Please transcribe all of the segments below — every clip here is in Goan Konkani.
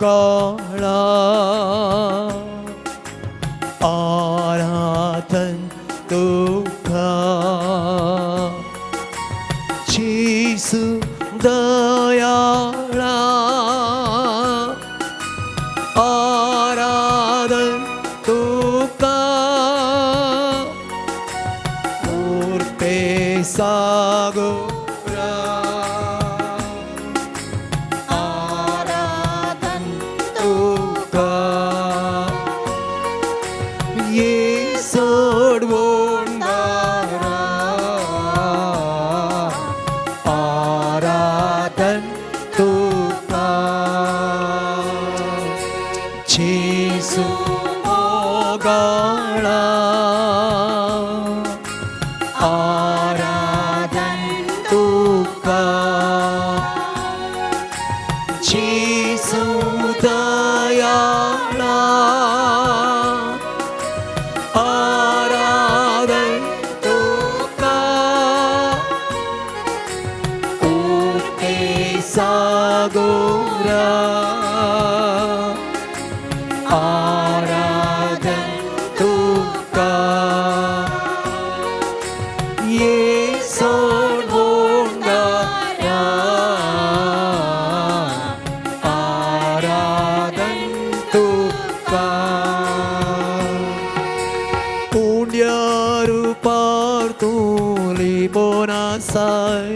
मोगाळा आराधन तुका जेजू दयाळा आराधन तुका उर्पे सागोरा आराधन तुका येसोडवोंदारा आराधन तुका जेजू मोगाळा आराधन तुका जेजू दयाळा आराधन तुका उर्पे सागोरा आराधन तुका येसोडवोंदारा आराधन तुका उंड्या रुपार तूं लिपोन आसाय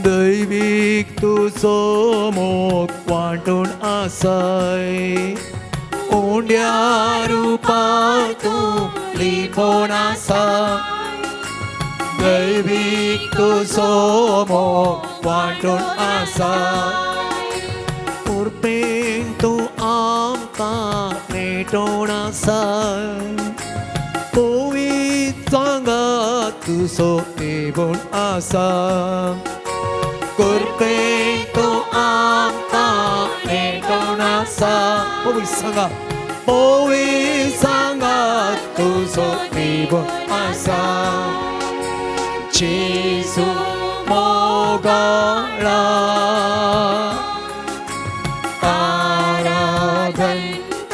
दैवीक तुजो मोग वांटून आसाय उंड्या रुपार तूं लिपोन आसाय दैवीक तुजो मोग वांटून आसाय उर्पेन तूं आमकां नेटोवन आसाय पवित्र सांगात तुजो निबूण आसा कृपेन तूं आमकां नेटोवन आसा पवित्र सांगा पवित्र सांगात तुजो निबूण आसा जेजू मोगाळा आराधन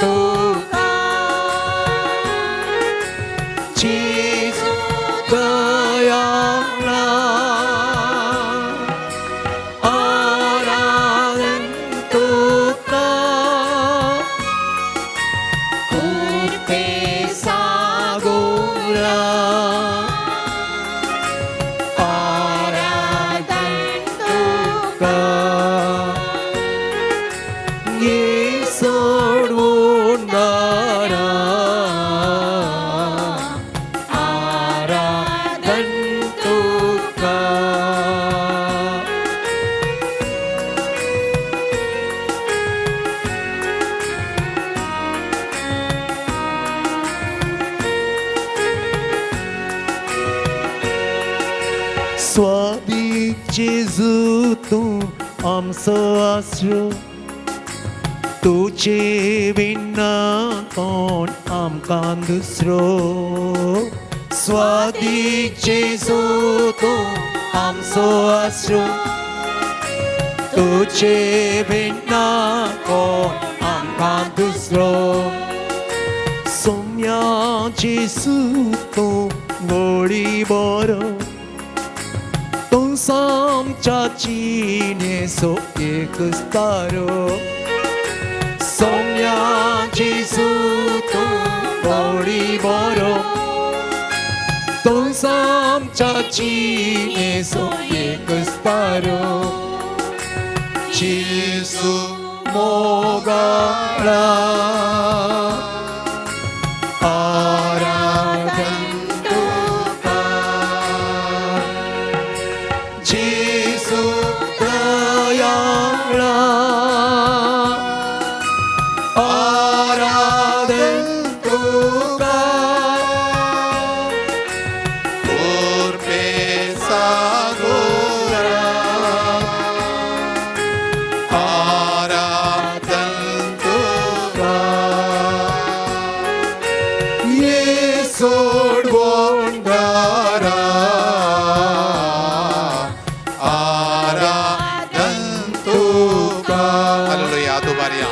तुका जेजू दयाळा आराधन तुका उर्पे सागोरा आराधन तुका येसोडवोंदारा आराधन तुका. स्वादीक जेजू तूं आमचो आसरो तुजे विना कोण आमकां दुसरो स्वादीक जेजू तूं आमचो आसरो तुजे विना कोण आमकां दुसरो सोम्या जेजू तूं गोडी बरो तूं आमच्या जिणेचो एक तारो सोम्या जेजू तूं गोडी बरो तूं आमच्या जिणेचो एक तारो जेजू मोगाळा आराधन तुका जेजू दयाळा आराधन तुका उर्पे सागोरा आराधन तुका येसोडवोंदारा आराधन तुका. हालेलुया. दुबारया.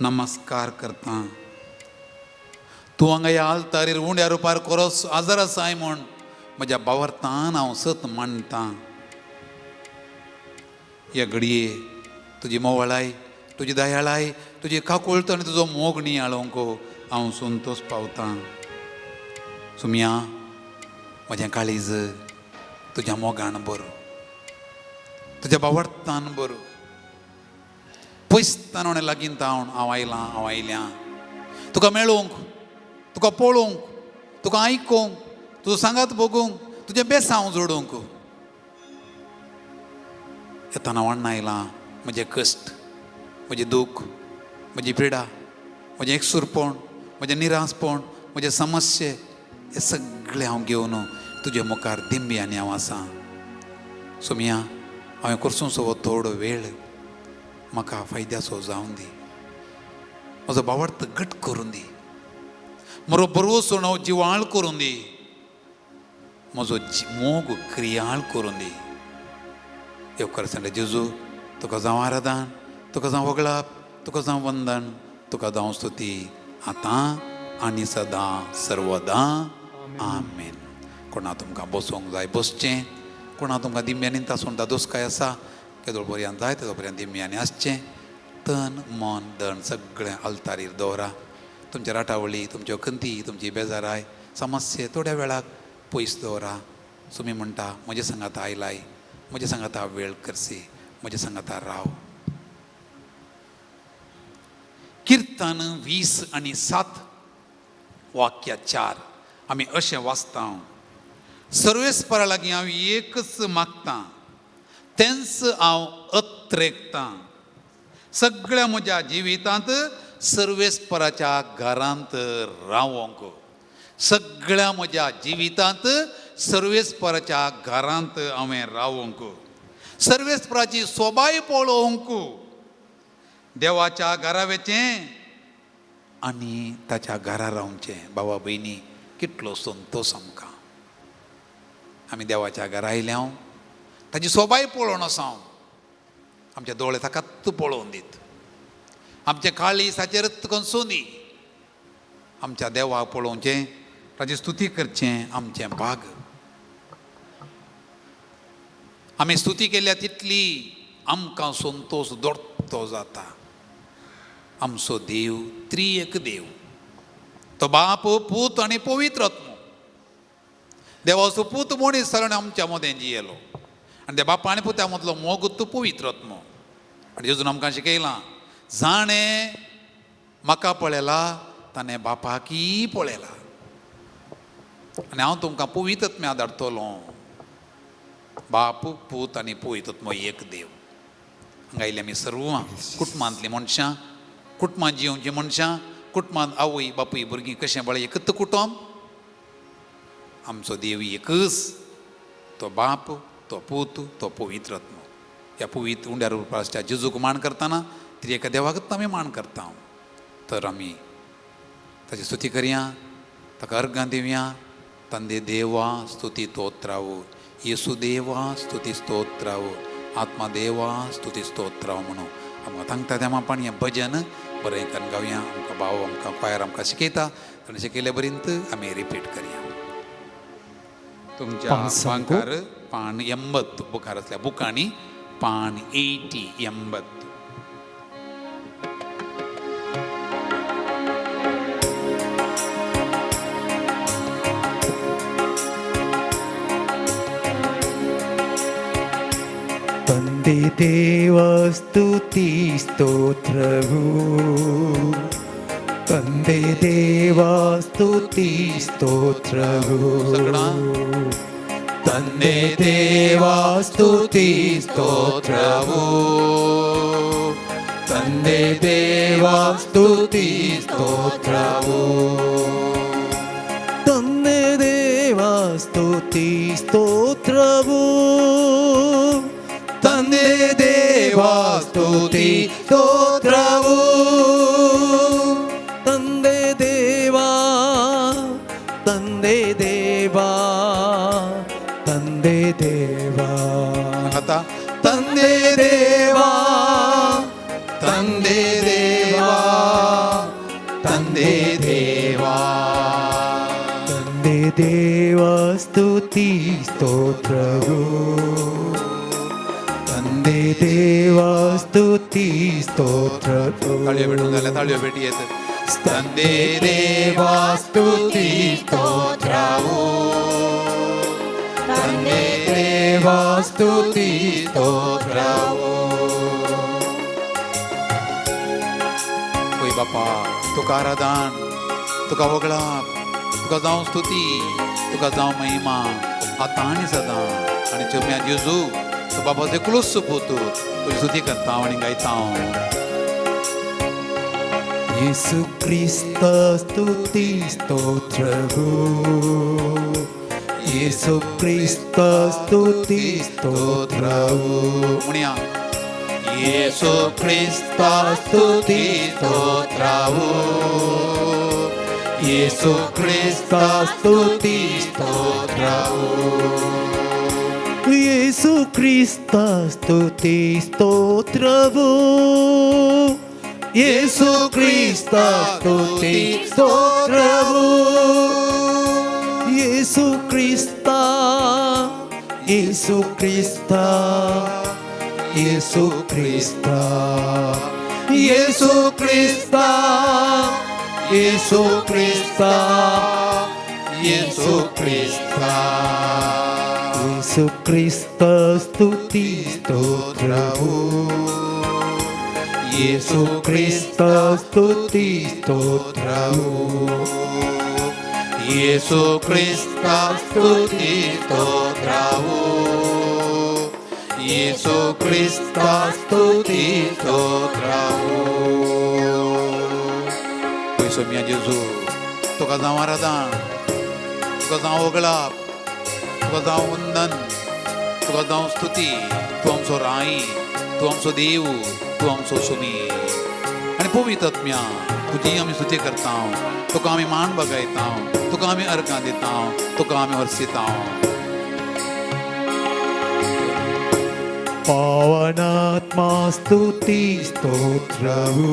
नमस्कार करता. तूं हांगा ह्या आल्तारीर उंड्या रुपार कोरोस आजार आसाय म्हूण म्हज्या बावरतान हांव सत मांडटा. ह्या घडये तुजी मोवळाय, तुजी दयाळाय, तुजी काकुळट आनी तुजो मोग नियाळोंक हांव संतोश पावतां. सुमया, म्हजें काळीज तुज्या मोगान बरो, तुज्या बावडतान बरो. पयसतान आनी लागीं तावन हांव आयलां, हांव आयल्या तुका मेळोवंक, तुका पळोवंक, तुका आयकोंक, तुजो सांगात भोगूंक, तुजें बेसांव जोडूंक. येतना वाडना आयलां म्हजें कश्ट, म्हजें दूख, म्हजी पिडा, म्हजें एकसूरपण, म्हजें निरासपण, म्हजें समस्ये, हें सगळें हांव घेवन तुजे मुखार दिंबी आनी हांव आसा. सोमिया, हांवें करसूं हो थोडो वेळ म्हाका फायद्याचो जावन दी, म्हजो बावडत घट करून दी, म्हजो बरोसो हांव जिवाळ करून दी, म्हजो मोग क्रियाळ करून दी. येवकार सांगले जेजू, तुका जावं आराधन, तुका जावं वगळाप, तुका जावं वंदन, तुका जावं स्तुती, आतां आनी सदां सर्वदां. आमेन. कोणा तुमकां बसोंक जाय बसचें, कोणा तुमकां दिंब्यांनी तासून दादोसकाय आसा केदो पर्यंत जाय तेदो पर्यंत दिंब्यांनी आसचें. तन मन धन सगळें आल्तारीर दवरा. तुमच्या राटावळी, तुमच्यो खंती, तुमची बेजाराय, समस्ये थोड्या वेळाक पयस दवरा. सुमी म्हणटा म्हजे सांगाता आयलाय, म्हजे सांगाता वेळ करसी, म्हजे सांगाता राव. किर्तन 20:7 वाक्य 4 आमी अशें वाचता, सर्वेस्परा लागीं हांव एकच मागतां, तेंच हांव अत्रेकतां, सगळ्या म्हज्या जिवितांत सर्वेस्पराच्या घरांत रावोंक, सगळ्या म्हज्या जिवितांत सर्वेस्पराच्या घरांत हांवें रावोंक, सर्वेस्पराची सोबाय पळोवंक, देवाच्या घरा वेचें आनी ताच्या घरा रावचें. बाबा भयणी, कितलो संतोश आमकां. आमी देवाच्या घरा आयल्या, ताची सोबाय पळोवन आसा, आमचे दोळे ताकाच पळोवन दीत, आमचें काळीज ताचेरच कनसून दी. आमच्या देवाक पळोवचें, ताची स्तुती करचें आमचें भाग. आमी स्तुती केल्या तितली आमकां संतोश दोडतो जाता. आमचो देव त्रिएक देव, तो बाप, पूत आनी पवित्र आत्मो. देवाचो पूत मनीस जालो आनी आमच्या मदें जियेलो, आनी त्या बापा आनी पुता मदलो मोग तो पवित्र आत्मो. आनी जेजून आमकां शिकयलां, जाणें म्हाका पळयला ताणें बापाकय पळयला, आनी हांव तुमकां पवित्र आत्म्या धाडटलो. बाप, पूत आनी पवित्र आत्मो एक देव. हांगा आयिल्ली आमी सर्वां कुटुंबांतलीं मनशां, कुटुंबांत जियोवचीं मनशां, कुटुंबांत आवय बापूय भुरगीं कशें पळय एकच कुटुंब. आमचो देव एकच, तो बाप, तो पूत, तो पवित्र आत्मो. ह्या पवित्र उंड्यार उरपाच्या जेजूक मान करतना ती एका देवाकच आमी मान करता. तर आमी ताची स्तुती करया, ताका अर्गां दिवया. ತಂದೆ ದೇವ ಸ್ತುತಿ ಸ್ತೋತ್ರವು, ಯೇಸು ದೇವ ಸ್ತುತಿ ಸ್ತೋತ್ರವು, आत्मा देवा स्तुती स्तोत्राव म्हणून आमकां सांगता त्या मापान हें भजन बरें करून गावया. आमकां भाव आमकां क्वायर आमकां शिकयता, ताणें शिकयले पर्यंत आमी रिपीट करया. तुमच्या बांकार पान 80 बुकार आसल्या बुकांनी पान 80 80. ತಂದೆ ದೇವ ಸ್ತುತಿ ಸ್ತೋತ್ರವು, ತಂದೆ ದೇವ ಸ್ತುತಿ ಸ್ತೋತ್ರವು, ತಂದೆ ದೇವ ಸ್ತುತಿ ಸ್ತೋತ್ರವು, ತಂದೆ ದೇವ ಸ್ತುತಿ ಸ್ತೋತ್ರವು, ತಂದೆ ದೇವ ಸ್ತುತಿ ಸ್ತೋತ್ರವು, ತಂದೆ ದೇವ ಸ್ತುತಿ ಸ್ತೋತ್ರವು, ತಂದೆ ದೇವ, ತಂದೆ ದೇವ, ತಂದೆ ದೇವ, ತಂದೆ ದೇವ, ತಂದೆ ದೇವ, ತಂದೆ ದೇವ ಸ್ತುತಿ ಸ್ತೋತ್ರವು, ತಂದೆ ದೇವ ಸ್ತುತಿ ಸ್ತೋತ್ರವು. ताळयो भेटून जाल्यार ताळयो भेटी येत. ತಂದೆ ದೇವಾ ಸ್ತುತಿ ಸ್ತೋತ್ರವು, ತಂದೆ ದೇವಾ ಸ್ತುತಿ ಸ್ತೋತ್ರವು. होय बापा, तुका आराधन, तुका वगळाप, तुका जावं स्तुती, तुका जावं महिमा, आतां आनी सदां. आनी चोम्या जेजू, तूं बाबाचो एकलोच पूत, तुजी स्तुती करता आनी गायता. ಯೇಸು ಕ್ರಿಸ್ತ ಸ್ತುತಿ ಸ್ತೋತ್ರವು, ಯೇಸು ಕ್ರಿಸ್ತ ಸ್ತುತಿ ಸ್ತೋತ್ರವು. म्हणया, येसू क्रिस्ता स्तुती स्तोत्रावू, येसू क्रिस्ता स्तुती स्तोत्रावू. ಯೇಸು ಕ್ರಿಸ್ತ ಸ್ತುತಿ ಸ್ತೋತ್ರವು, ಯೇಸು ಕ್ರಿಸ್ತ ಸ್ತುತಿ ಸ್ತೋತ್ರವು. ಯೇಸು ಕ್ರಿಸ್ತ, ಯೇಸು ಕ್ರಿಸ್ತ, ಯೇಸು ಕ್ರಿಸ್ತ, ಯೇಸು ಕ್ರಿಸ್ತ, ಯೇಸು ಕ್ರಿಸ್ತ, येसू क्रिस्ता, ಯೇಸು ಕ್ರಿಸ್ತ ಸ್ತುತಿ ಸ್ತೋತ್ರವು, येसू ಕ್ರಿಸ್ತ ಸ್ತುತಿ ಸ್ತೋತ್ರವು. येसू क्रिस्ता स्तुती स्तोत्रावू, येसू क्रिस्ता स्तुती स्तोत्रावू. पयसो मिया जेजू, तुका जावं आराधन, तुका जावं वगळाप, तुका जावं वंदन, तुका जावं स्तुती. तूं आमचो राय, तूं आमचो देव, तूं आमचो सुमी. आनी पवित्र आत्म्या, तुजी आमी स्तुती करता, तुका आमी मान बगायता, तुका आमी अर्गां दिता, तुका आमी हर्सिता. ಪಾವನಾತ್ಮ ಸ್ತುತಿ ಸ್ತೋತ್ರವು,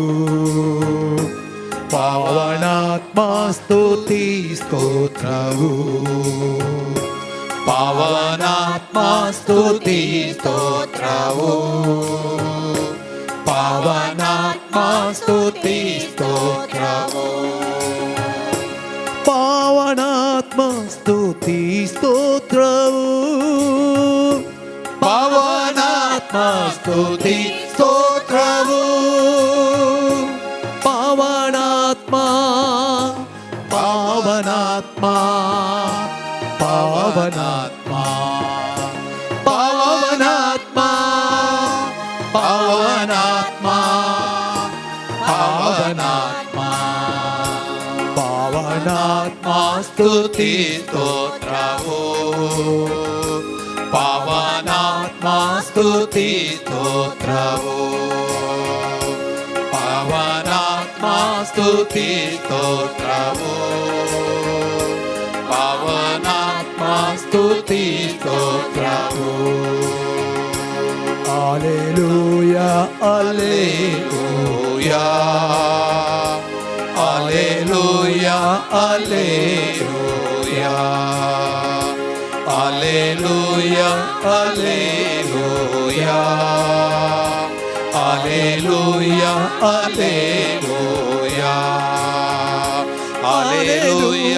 ಪಾವನಾತ್ಮ ಸ್ತುತಿ ಸ್ತೋತ್ರವು, ಪಾವನಾತ್ಮ ಸ್ತುತಿ ಸ್ತೋತ್ರವು, ಪಾವನಾತ್ಮ ಸ್ತುತಿ ಸ್ತೋತ್ರವು. ಪಾವನಾತ್ಮ ಸ್ತುತಿ ಸ್ತೋತ್ರವು, ಪಾವನಾತ್ಮ ಸ್ತುತಿ ಸ್ತೋತ್ರವು. ಪಾವನಾತ್ಮ, ಪಾವನಾತ್ಮ, ಪಾವನಾತ್ಮ, ಪಾವನಾತ್ಮ, ಪಾವನಾತ್ಮ, ಪಾವನಾತ್ಮ, ಪಾವನಾತ್ಮ ಸ್ತುತಿ ಸ್ತೋತ್ರವು, ಪಾವನಾತ್ಮ ಸ್ತುತಿ ಸ್ತೋತ್ರವು, ಪಾವನಾತ್ಮ ಸ್ತುತಿ ಸ್ತೋತ್ರವು, ಪಾವನಾತ್ಮ ಸ್ತುತಿ ಸ್ತೋತ್ರವು. Alleluia, alleluia, Alleluia, Alleluia, Alleluia, Alleluia, Alleluia, Alleluia, Alleluia,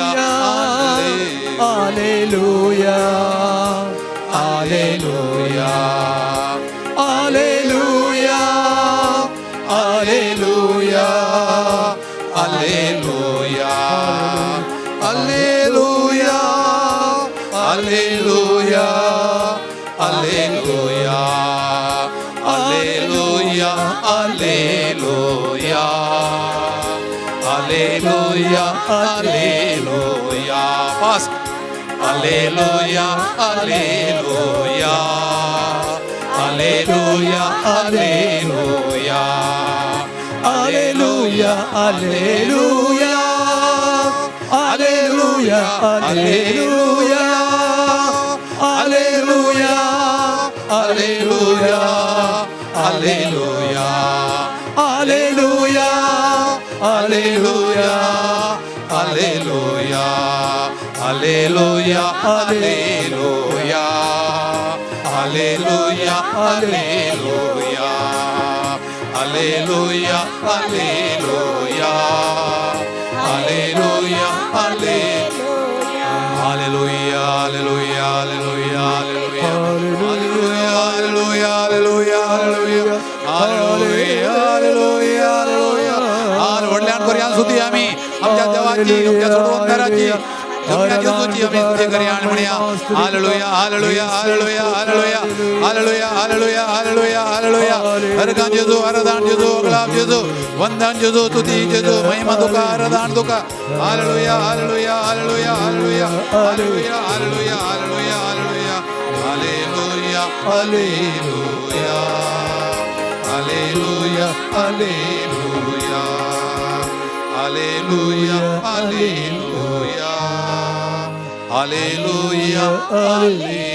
alleluia, Alleluia, alleluia, Alleluia, Alleluia, Alleluia, Alleluia, Alleluia, Alleluia, Alleluia, Alleluia, Alleluia. Fast. Alleluia, Alleluia, Alleluia, Alleluia, alleluia, alleluia, alleluia, alleluia, Alleluia, Alleluia, Alleluia, alleluia, Alleluia, Alleluia, Hallelujah, hallelujah, hallelujah, hallelujah, hallelujah, hallelujah, hallelujah, hallelujah, hallelujah, hallelujah, hallelujah, hallelujah, hallelujah, hallelujah, hallelujah, hallelujah. व्हडल्यान करूया स्तुती आमी आमच्या देवाची, आमच्या सोडवणदाराची, आमच्या जेजूची आमी स्तुती करूया आनी म्हणया hallelujah, hallelujah, hallelujah, hallelujah, hallelujah, hallelujah, hallelujah, hallelujah. हरगान जेजू, हरदान जेजू, अगलाब जेजू, वंदन जेजू, स्तुती जेजू, महिमा तुका, हरदान तुका. Hallelujah, hallelujah, hallelujah, hallelujah, hallelujah, hallelujah, hallelujah, hallelujah, hallelujah, hallelujah, hallelujah, hallelujah, hallelujah, hallelujah, hallelujah.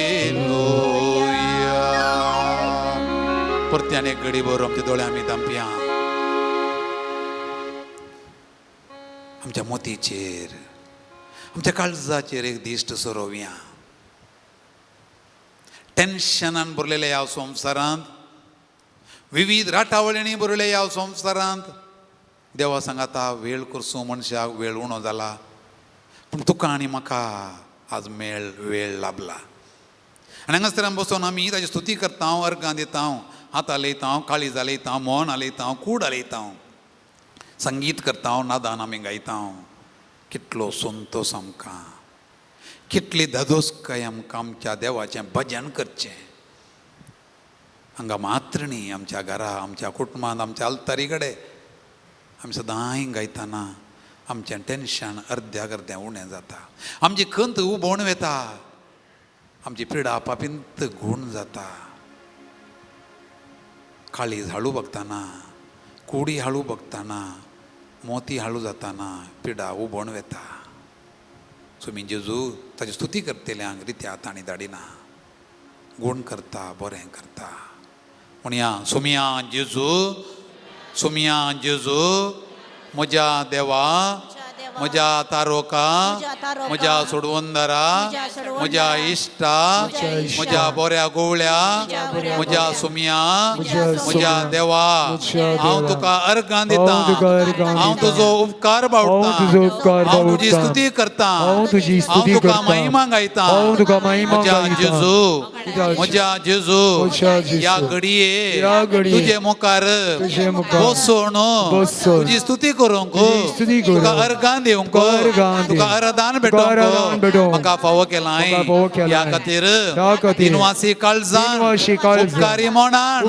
परत्यान एक घडी भर आमचे दोळे आमी धांपया, आमच्या मोतीचेर, आमच्या काळजाचेर एक दिश्ट सरोवया. टेन्शनान भरलेल्या ह्या संवसारांत, विविध राटावळींनी भरलेल्या ह्या संवसारांत देवा सांगाता वेळ करसो मनशाक वेळ उणो जाला, पूण तुका आनी म्हाका आज मेळ वेळ लाभला. आनी हांगासर आमी बसून आमी ताची स्तुती करता, अर्गां दिता, हात हालयता, काळीज हालयता, मन हालयता, कूड हालयता, संगीत करता, नादान आमी गायता. कितलो संतोश आमकां, कितली धादोसकाय आमकां आमच्या देवाचें भजन करचें. हांगा मात्र न्ही, आमच्या घरा, आमच्या कुटुंबांत, आमच्या आल्तारी कडेन आमी सदांय गायतना आमचें टेन्शन अर्द्याक अर्दें उणें जाता, आमची खंत उबोवन वता, आमची पिडा पापिंत गूण जाता. काळीज हाळू बघताना, कुडी हाळू बघताना, मोती हाळू जाताना पिडा उबोवन वता. सो मी जेजू ताची स्तुती करतल्यांक रित्या तांणी धाडिना, गूण करता, बरें करता. म्हणया सोमिया जेजू, सोमिया जेजू, म्हज्या देवा, म्हज्या तारोका, म्हज्या सोडवंदरा, म्हज्या इश्टा, म्हज्या बऱ्या गोवळ्या, म्हज्या सोमिया, म्हज्या देवा, हांव तुका अर्गां दितां, हांव तुजो उपकार बावडटा, हांव तुजी स्तुती करता, हांव तुका महिमा गायता. म्हज्या जेजू, म्हज्या जेजू, ह्या घडये तुजे मुखार बसून तुजी स्तुती करूंक, तुका अर्गां दिवंक, तुका अरदान भेटोवंक म्हाका फावो केलां. ह्या खातीर दिनवासी काळजान, उपकारी मनान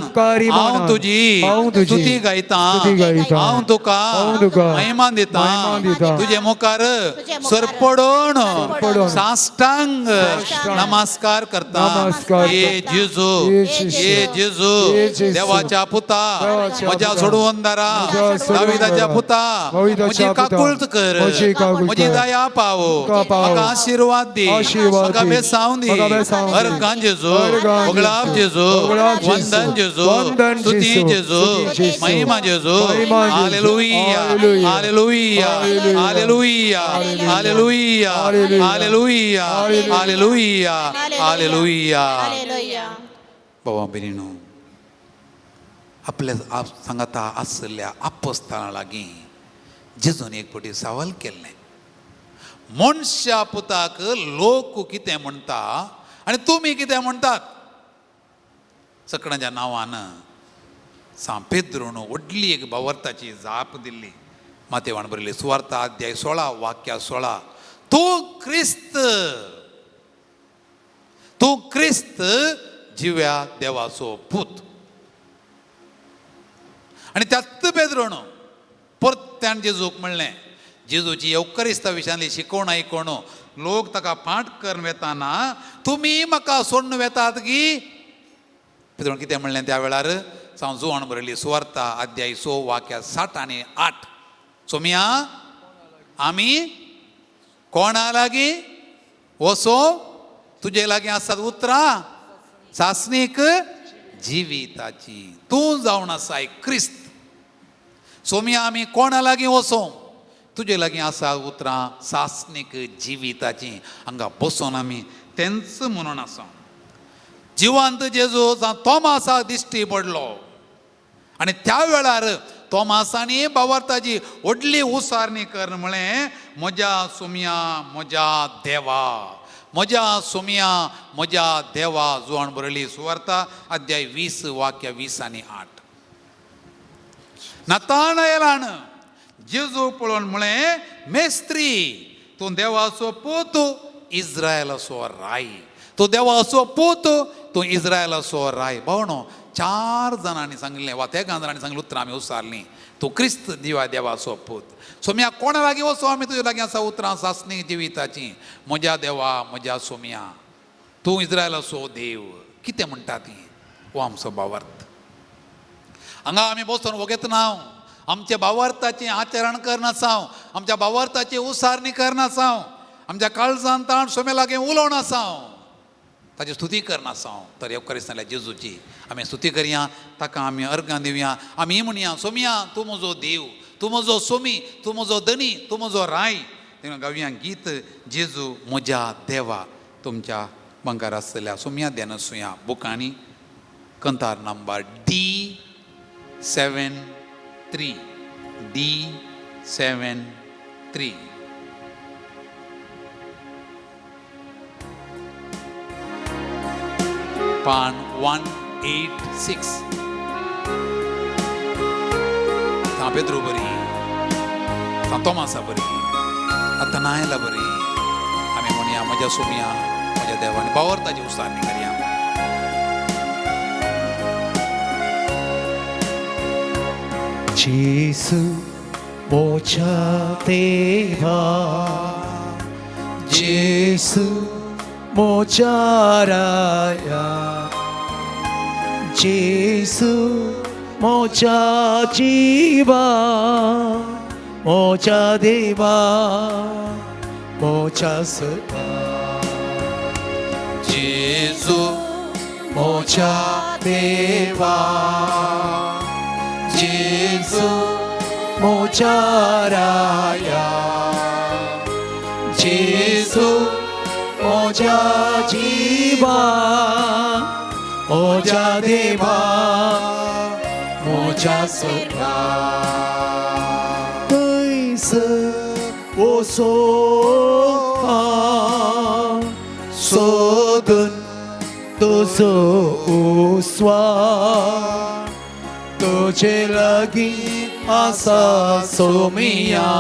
हांव तुजी स्तुती गायतां, हांव तुका महिमा दितां. तुजे मुखार सरपडून साष्टांग नमस्कार करता. ये जेजू, ये जेजू, देवाच्या पुता, म्हज्या सोडवणदारा, दाविदाच्या पुता, म्हजी काकुळत कर, म्हजी दया पावो, म्हाका आशिर्वाद दी, म्हाका बेसांव दी. अर्गां जेजू, होगळाप जेजू, वंदन जेजू, स्तुती जेजू, महिमा जेजू. Hallelujah, hallelujah, hallelujah, hallelujah, hallelujah, hallelujah, hallelujah. बाबा भयणीनो, आपल्या सांगाता आसल्या आपस्थाना लागीं जेजून एक फावटी सवाल केल्लें, मनशा पुताक लोक कितें म्हणटा आनी तुमी कितें म्हणटात? सकणाच्या नांवान सांत पेद्रून व्हडली एक भावार्थाची जाप दिल्ली. मातेवान बरयली सुवार्ता अध्याय 16 वाक्या 16, तूं क्रिस्त, तूं क्रिस्त जिव्या देवाचो पूत. आनी त्याच पेद्रून परत्यान जेजूक म्हणलें, जेजूची येवकरिस्ता विशयांतली शिकवण आयकून लोक ताका फाट करून वेताना तुमी म्हाका सोडून वेतात की? पेद्रून कितें म्हणलें त्या वेळार? सांत जुवान बरयली सुवार्ता अध्याय 6 वाक्या 7 आनी 8, सोमिया आमी कोणा लागीं वसो? तुजे लागीं आसात उतरां सासणीक जिविताची, तूं जावन आसाय क्रिस्त. सोमिया आमी कोणा लागीं वसो? तुजे लागीं आसा उतरां सासणीक जिविताचीं. हांगा बसोन आमी तेंच म्हणून आसा. जिवंत जेजू तोमासाक दिश्टी पडलो आनी त्या वेळार तोमासांनी भावार्थाची व्हडली उसारणी कर म्हळें, म्हज्या सोमया म्हज्या देवा, म्हज्या सोमया म्हज्या देवा. जुवान बरयली सुवार्ता अध्याय 20 वाक्य 20 आनी 8. नतानाएलान जेजू पळोवन म्हळें, मेस्त्री, तूं देवाचो पूत, इस्रायलाचो राय. तूं देवाचो पूत, तूं इस्रायलाचो राय. भावनो, 4 जाणांनी सांगिल्लें वा तेगां जाणांनी सांगिल्लें उतरां आमी उसारलीं, तूं क्रिस्त दिवा देवाचो पूत. सोम्या कोणा लागीं वचो आमी, तुज्या लागीं आसा उतरां सासणी जिविताचीं. म्हज्या देवा म्हज्या सोम्या, तूं इस्रायलाचो देव. कितें म्हणटा ती हो आमचो भावार्थ. हांगा आमी बसून वगेत ना, आमच्या भावार्थाचें आचरण करनासांव, आमच्या भावार्थाची उसारणी करनासांव, आमच्या काळजान ताण सोम्या लागीं उलोवन आसांव, ताची स्तुती करनासांव. तर येवकारिस्तांतल्या जेजूची आमी स्तुती करया, ताका आमी अर्गां दिवया. आमी म्हणया, सोम्या तूं म्हजो देव, तूं म्हजो सोमी, तूं म्हजो धनी, तूं म्हजो राय. तेन्ना गावया गीत जेजू म्हज्या देवा. तुमच्या बंगार आसतल्या सोम्या देनसुया बुकांनी कंतार नंबर D73, D73. पान 186. सांत पेद्रू बरी, सांत तोमासा बरी, नतनाएला बरी आमी म्हणया, म्हज्या सोम्या म्हज्या देवा. आनी भावार्थाची उसारणी करया. जेजू म्हज्या देवा, जेजू म्हज्या राया, जेजू म्हज्या जिवा, म्हज्या देवा म्हज्या सदा. जेजू म्हज्या देवा, जेजू म्हज्या राया, जेजू म्हज्या जिवा, म्हज्या देवा म्हज्या सदा. थंयसर वचो सोदून तुजो उस्वास, तुजे लागीं आसा सोमिया,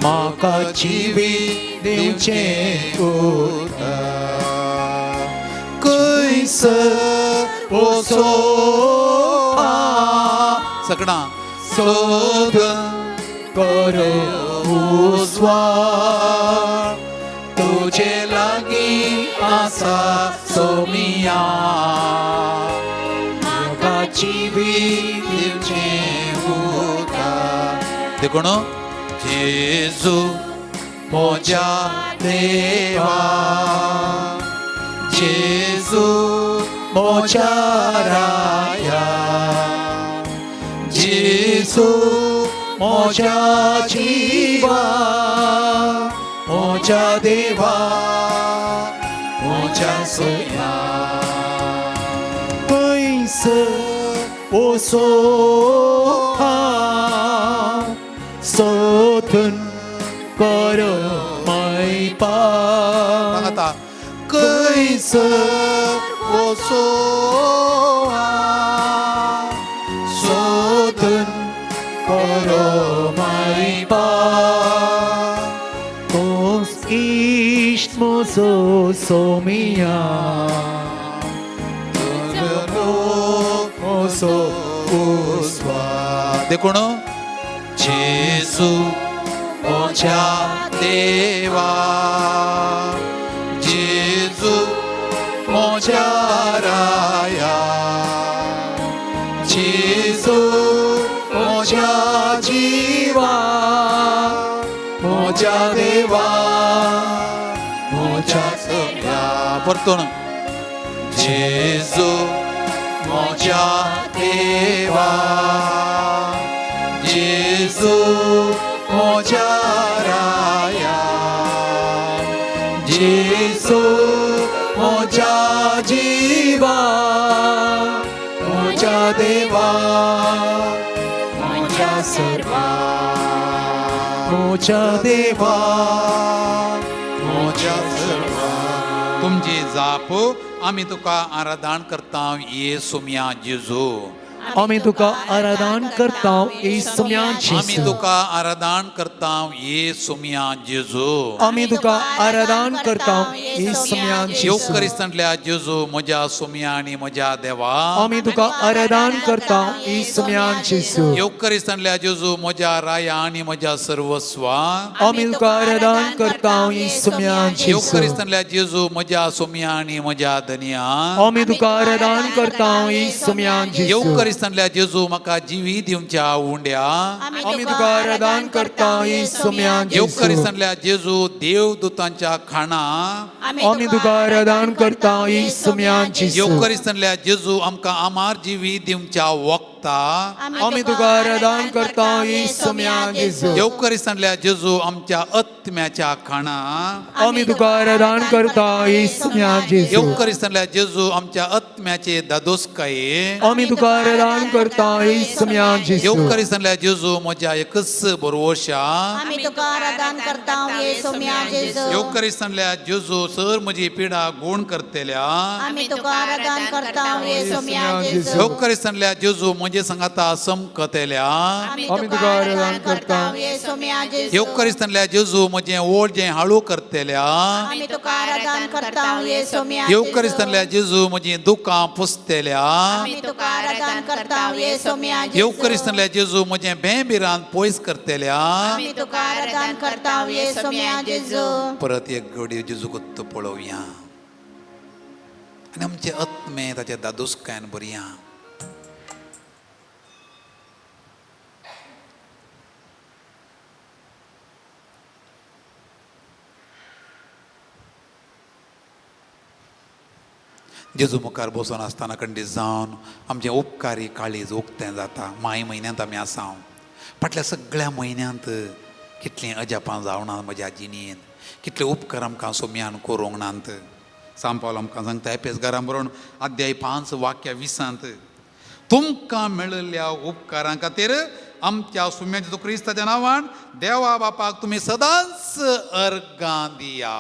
म्हाका जिवीत दिवचें उतर. खंयसर वचो सगळां सोदून करो उस्वास, तुजे लागीं आसा सोमिया, म्हाका जिवीत दिवचें उतर. देखून जेजू म्हज्या देवा, जेजू म्हज्या राया, जेजू म्हज्या जिवा, म्हज्या देवा म्हज्या सोया. खंयसर वचो सोदून करो मायपा, खंयसर वचो सोदून करो मायपा, तूंच इश्ट म्हजो सोमिया, म्हजो उस्वास. देखून जेजू म्हज्या देवा, जेजू म्हज्या राया, जेजू म्हज्या जिवा, म्हज्या देवा म्हज्या सोम्या. परतून जेजू म्हज्या देवा, जेजू जेजू म्हज्या राया, जेजू म्हज्या जिवा, म्हज्या देवा, म्हज्या सर्वा, म्हज्या देवा, म्हज्या सर्वा. तुमची जाप आमी तुका आराधन करता येसुम्या जेजू. आमी तुका आराधन करता येसुम्या आमी जेजू. तुका आराधन करता येसुम्या जेजू. आमी तुका आराधन करता येसुम्या जेजू. येवकरिस्तांतल्या जेजू म्हज्या सुम्या आनी म्हज्या देवा. आमी तुका आराधन करता येसुम्या जेजू. येवकरिस्तांतल्या जेजू म्हज्या राया आनी म्हज्या सर्वस्वा. आमी तुका आराधन करता येसुम्या जेजू. येवकरिस्तांतल्या जेजू म्हज्या सुम्या आनी म्हज्या धनया. आमी तुका आराधन करता येसुम्या जेजू. येवकरिस्तांतल्या जेजू म्हाका जिवी दिवच्या उंड्या. आमी तुका आराधन करता येसुम्या जेजू. येवकरिस्तांतल्या जेजू देवदूतांच्या खाणा. आमी तुका आराधन करता येसुम्या जेजू. येवकरिस्तांतल्या जेजू आमकां आमार जिवी दिवच्या वखता. आमी तुका आराधन करता येसुम्या जेजू. येवकरिस्तांतल्या जेजू आमच्या आत्म्याच्या खाणा. आमी तुका आराधन करता येसुम्या जेजू. येवकरिस्तांतल्या जेजू आमच्या आत्म्याचे दादोसकाये. आमी तुका आराधन करता येसुम्या जेजू. येवकरिस्तांतल्या जेजू म्हज्या एकच बरवशा. आमी तुका आराधन करता येसुम्या जेजू. येवकरिस्तांतल्या जेजू सर म्हजी पिडा गुण करतेल्या. आमी तुका आराधन करता येसुम्या जेजू. येवकरिस्तांतल्या जेजू म्हजे सांगाता समकतेल्या. आमी तुका आराधन करता येसुम्या जेजू. येवकरिस्तांतल्या जेजू म्हजें ओड जें हाळू करतेल्या. आमी तुका आराधन करता येसुम्या जेजू. येवकरिस्तांतल्या जेजू म्हजी दुकां पुसतेल्या. आमी तुका आराधन करता येसुम्या जेजू. येवकरिस्तांतल्या जेजू म्हजें भेंबिरान पयस करतेल्या. आमी तुका आराधन करता येसुम्या जेजू. परत एक घडी जेजू कोत्त पळोवया आनी आमचे आत्मे ताच्या दादोसकायन भरया. जेजू मुखार बसून आसतना कंडी जावन आमचें उपकारी काळीज उक्तें जाता. माय म्हयन्यांत आमी आसा. फाटल्या सगळ्या म्हयन्यांत कितलीं अजापां जावना म्हज्या जिणेंत, कितले उपकार आमकां सोम्यान करूंक नात. सांपावल आमकां सांगता एपेस घरां बरोवन अध्याय 5 वाक्या 20 तुमकां मेळिल्ल्या उपकारां खातीर आमच्या सुम्या जेजू क्रिस्ताच्या नांवान देवा बापाक तुमी सदांच अर्गां दिया.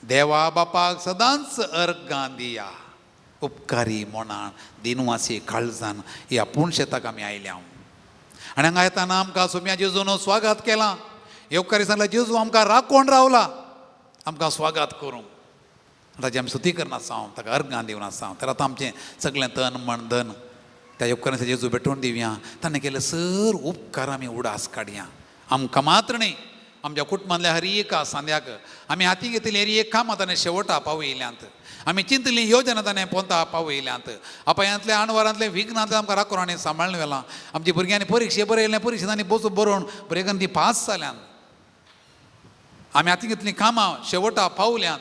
देवा बापाक सदांच अर्गां दिया. उपकारी मोनान दिनवासी काळजान ह्या पूण शेताक आमी आयल्या आनी हांगा येताना आमकां सुम्या जेजून स्वागत केलां. येवकारी सांगला जेजू आमकां राखोवन रावला आमकां स्वागत करूंक. ताची आमी स्तुती करना आसा, ताका अर्गां दिवन आसा. तर आतां आमचें सगळें तन मन धन त्या येवकारांच्या जेजू भेटोवन दिवया. ताणें केलें सर उपकार आमी उडास काडया. आमकां मात्र न्ही, आमच्या कुटुंबांतल्या हर एका सांद्याक आमी हाती घेतिल्ली हर एक कामां ताणें शेवटा पावयल्यांत. आमी चिंतली योजना ताणें पोंता पावयल्यांत. अपायांतल्या आणवारांतले विघ्नांतले आमकां राखून आनी सांबाळून व्हेलां. आमच्या भुरग्यांनी परिक्षे बरयलें, परिक्षे तांणी बसून बरोवन भुरग्यांनी ती पास जाल्यान. आमी हाती घेतलीं कामां शेवटा पावल्यान.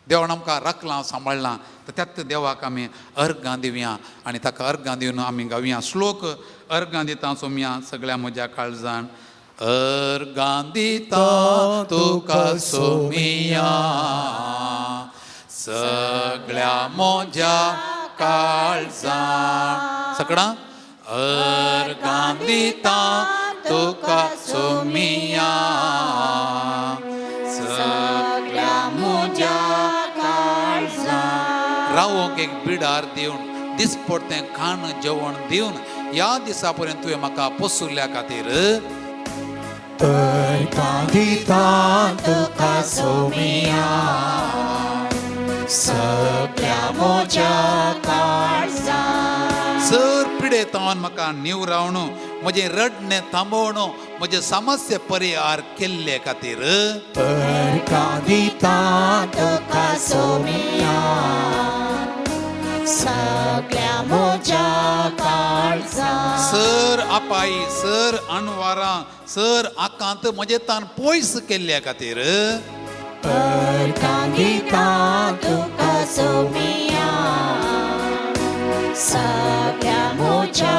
देवान आमकां राखलां सांबाळ्ळां. तर त्याच देवाक आमी अर्गां दिवया आनी ताका अर्गां दिवन आमी गावया श्लोक. अर्गां दिता सोमया सगळ्या म्हज्या काळजान. अर्गां दिता तुका सोमिया सगळ्या म्हज्या काळजान. सगळां अर्गां दिता तुका सोमिया सगळ्या म्हज्या काळजान. रावोंक एक बिडार दिवन दिसपडतें खाण जेवण दिवन ह्या दिसा पर्यंत तुवें म्हाका पोसुल्ल्या खातीर अर्गां दिता तुका सोमिया सगळ्या म्हज्या काळजान. सर पिडेतावन म्हाका निवरावन म्हजें रडणें थांबोवन म्हजें समस्या परिहार केल्ले खातीर अर्गां दिता तुका सोमिया सगळ्या म्हज्या काळजान. सर आपाई सर अणवारां सर आकांत म्हजें तान पयस केल्ल्या खातीर अर्गां दिता तुका सोमिया सगळ्या म्हज्या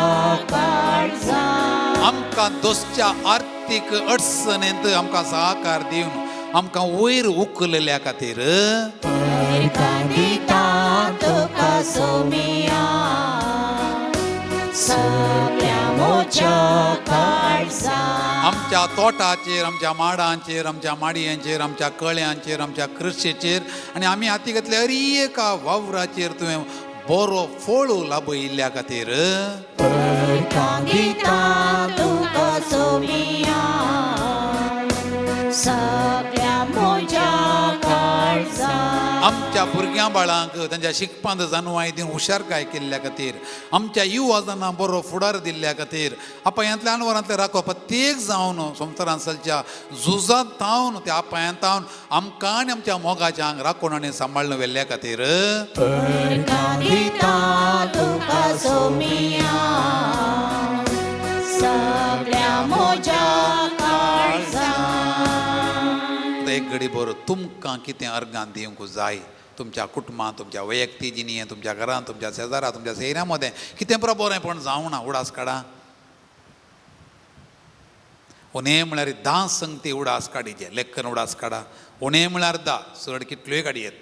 काळजान. आमकां दोसच्या आर्थीक अडचणेंत आमकां सहकार दिवन आमकां वयर उखलल्या खातीर. अर्गां दिता तुका सोमिया, सगळ्या म्हज्या काळजान. आमच्या तोटाचेर, आमच्या माडांचेर, आमच्या माडयांचेर, आमच्या कळ्यांचेर, आमच्या कृशेचेर आनी आमी हाती घेतल्या हर एका वावराचेर तुवें बरो फळ लाबयिल्ल्या खातीर. अर्गां दिता तुका सोमिया, सगळ्या म्हज्या काळजान. आमच्या भुरग्यां बाळांक तांच्या शिकपांत जानवाय दिवन हुशारकाय केल्ल्या खातीर, आमच्या युवा जाणां बरो फुडार दिल्ल्या खातीर, अपायांतल्या अनवरांतले राखो प्रत्येक जावन संवसारांत चलच्या झुजांत तावन त्या अपायांत तावन आमकां आनी आमच्या मोगाच्या आंग राखून आनी सांबाळून व्हेल्ल्या खातीर. अर्गां दिता तुका सोमिया, सगळ्या म्हज्या काळजान. आतां एक घडी बरो तुमकां कितें अर्गां दिवंक जाय, तुमच्या कुटुंबांत, तुमच्या वैयक्तीक जिणेंत, तुमच्या घरांत, तुमच्या शेजारा, तुमच्या सैऱ्यां मदें कितें पुरो बरेंपण जावना, उडास काडा. उणें म्हळ्यार 10 संगती उडास काडीचे, लेखन उडास काडा. उणें म्हळ्यार 10, चड कितल्योय काडयेत.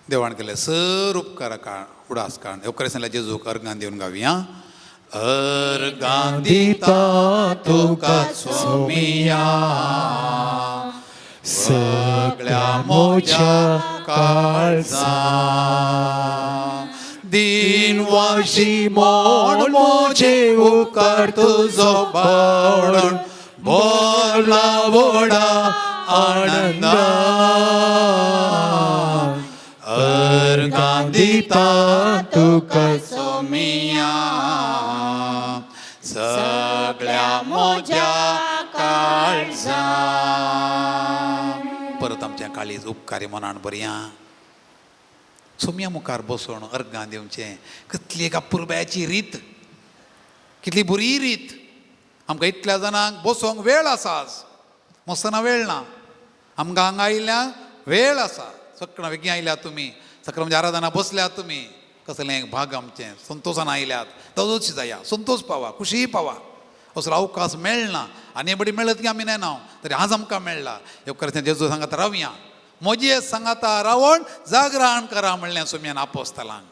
देवान केले सर उपकार उडास काड. उपकार जेजूक अर्गां दिवन गावया. अर्गां दिता तुका सोमिया, सगळ्या म्हज्या काळजान. दिनवाशी म्हण म्हजे उपकार तुजो बावडून भरला व्हडा आनंदान. अर्गां दिता तुका सोमिया, सगळ्या म्हज्या काळजान. परत आमच्या काळीज उपकारी मनान बरया. सोमया मुखार बसोवन अर्गां दिवचें कितली एक अपुरबायेची रीत, कितली बरी रीत. आमकां इतल्या जाणांक बसोंक वेळ आसा, आज मस्तना वेळ ना. आमकां हांगा आयिल्ल्यांक वेळ आसा. सकाळ बेगीन आयल्यात तुमी, सकाळ म्हणजे आराधना बसल्यात तुमी, कसलें एक भाग आमचें संतोशान आयल्यात, तसोच जाया, संतोश पावा, खुशी पावा. असलो अवकाश मेळना आनी बडी मेळत की आमी नेना, तरी आज आमकां मेळ्ळा. येवकार जेजू सांगात रावया, म्हजे सांगाता रावण जागरण करा म्हणलें सोम्यान आपोस्तालांक.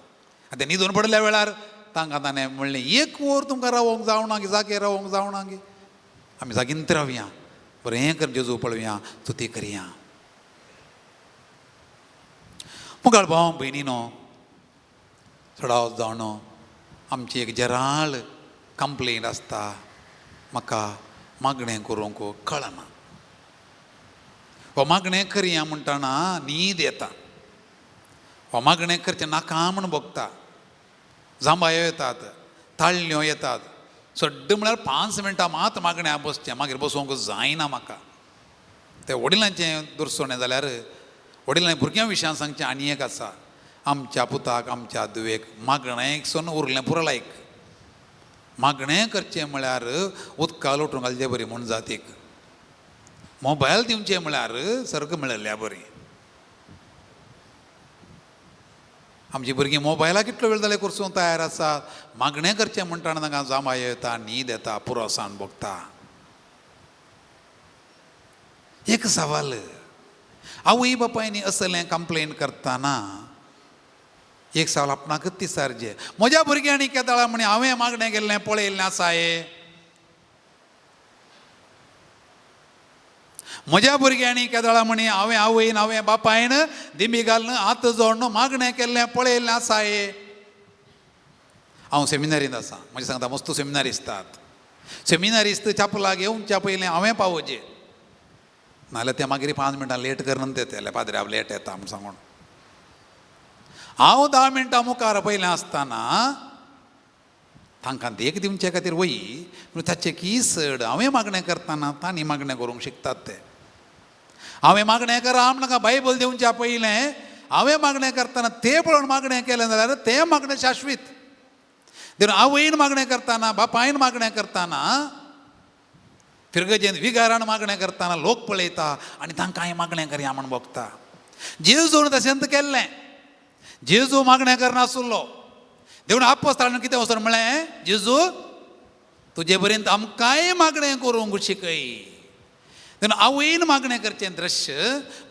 आनी ते न्हिदून पडल्या वेळार तांकां ताणें म्हणलें, एक वर तुमकां रावोंक जावना गे, जागे रावोंक जावना गे, आमी जागींत रावया, बरें कर जेजू पळोवया, स्तुती करया. मुखार भाव भयणीनो, चडावत जावन आमची एक जराळ कंप्लेन आसता, म्हाका मागणें करूंक कळना. हो मागणें करया म्हणटना न्हीद येता, हो मागणें करचें नाका म्हूण भोगता, जांबायो येतात, ताळण्यो येतात. सड्ड म्हळ्यार 5 मिनटां मात मागण्या बसचें, मागीर बसूंक जायना म्हाका. ते वडिलांचें दुरसोणें जाल्यार वडिलांनी भुरग्यां विशयान सांगचें आनी एक आसा, आमच्या पुताक आमच्या धुवेक मागणें सोन उरलें पुरो लायक. मागणें करचें म्हळ्यार उदका लोटून घालचे बरी म्हूण जातीक, मोबायल दिवचें म्हळ्यार सर्ग मेळिल्ल्या बरी. आमची भुरगीं मोबायलाक कितलो वेळ जाल्यार करसूंक तयार आसात, मागणें करचें म्हणटा तांकां जांबाय येता, न्हीद येता, पुरोसान भोगता. एक सवाल, आवय बापायनी असलें कंप्लेन करतना एक सवाल आपणाकच तिसारचें, म्हज्या भुरग्यांनी केदाळा म्हणी हांवें मागणें केल्लें पळयल्लें आसा हे, म्हज्या भुरग्यांनी केदाळा म्हणी हांवें आवयन हांवें बापायन दिमी घालून हात जोडून मागणें केल्लें पळयल्लें आसा हे. हांव सेमिनारींत आसा, म्हजें सांगता मस्त सेमिनारिस्तात, सेमिनारिस्त चापलाक येवच्या पयलें हांवें पावोवचें, नाजाल्यार ते मागीर 5 मिनटां लेट करून येतले, पाद्रे हांव लेट येता म्हूण सांगून. हांव 10 मिनटां मुखार पयलें आसतना तांकां देख दिवचे खातीर वयी, पूण ताचें की चड हांवें मागणें करतना तांणी मागणें करूंक शिकतात ते. हांवें मागणें करा तांकां बायबल दिवच्या पयलें हांवें मागणें करतना ते पळोवन मागणें केलें जाल्यार तें मागणें शाश्वीत. देखून आवयन मागणें करतना, बापायन मागणें करतना, फिरगजेन विगारान मागणें करतना लोक पळयता आनी तांकां हांवें मागणें करया म्हूण भोगता. जेजून तशेंच केल्लें. जेजू मागणें करनासलो. देखून आपोस्ताळान कितें वचून म्हळें, जेजू तुजे पर्यंत आमकांय मागणें करूंक शिकय. तेन्ना आवयन मागणें करचें दृश्य,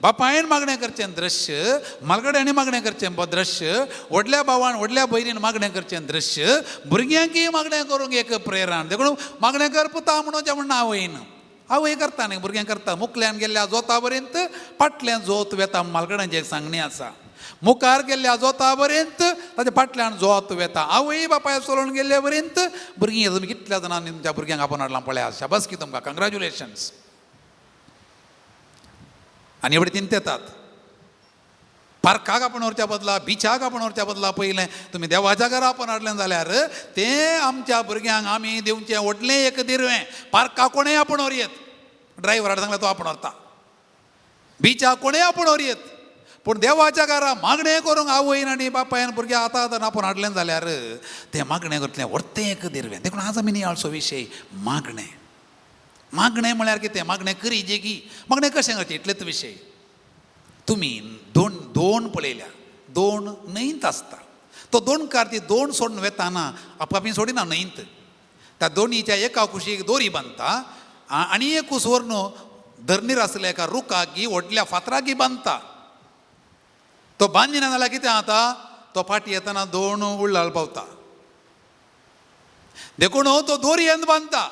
बापायन मागणें करचें दृश्य, मालगड्यांनी मागणें करचें दृश्य, व्हडल्या भावान व्हडल्या भयणीन मागणें करचें दृश्य, भुरग्यांकय मागणें करूंक एक प्रेरण. देखून मागणें कर पुता म्हणून जें म्हणना आवयन, आवय करता न्ही, भुरग्यांक करता. मुखल्यान गेल्ल्या जोता पर्यंत फाटल्यान जोत वेता, मालगड्यांची एक सांगणी आसा. मुखार गेल्ल्या जोता पर्यंत ताच्या फाटल्यान जोत वेता. आवय बापाय चलोवन गेल्ल्या पर्यंत भुरगीं. तुमी कितल्या जाणांनी तुमच्या भुरग्यांक आपोवन हाडलां पळया, शाबासकी की तुमकां, कंग्रेच्युलेशन्स. आनी एवढे तीन येतात पार्काक आपूण व्हरच्या बदला, बिचाक आपूण व्हरच्या बदला पयलें तुमी देवाच्या घरा आपूण हाडलें जाल्यार तें आमच्या भुरग्यांक आमी दिवचें व्हडलें एक दिरवें. पार्काक कोणेय आपूण व्हरयेत, ड्रायव्हराक सांगल्यार तो आपूण व्हरता, बिचाक कोणेय आपूण व्हरयेत, पूण देवाच्या घरा मागणें करूंक आवयन आनी बापायन भुरग्यां आतां आतां आपूण हाडलें जाल्यार तें मागणें करतलें व्हडतें एक दिरवें. देखून आज आमी नियाळचो विशय मागणें. मागणें म्हळ्यार कितें, मागणें करीजे की, मागणें कशें करचें, इतलेच विशय. तुमी दोन दोन पळयल्या, दोन न्हंयत आसता, तो दोणकार ती दोन सोडून वेताना आपापी सोडिना न्हंयत, त्या दोनीच्या एका कुशीक दोरी बांदता आनी एक कूस व्हरून धरणीर आसल्या एका रुखाक व्हडल्या फातराक बांदता. तो बांदिना जाल्यार कितें जाता, तो फाटी येतना दोन उळ्ळाल पावता. देखून तो दोरयेन बांदता.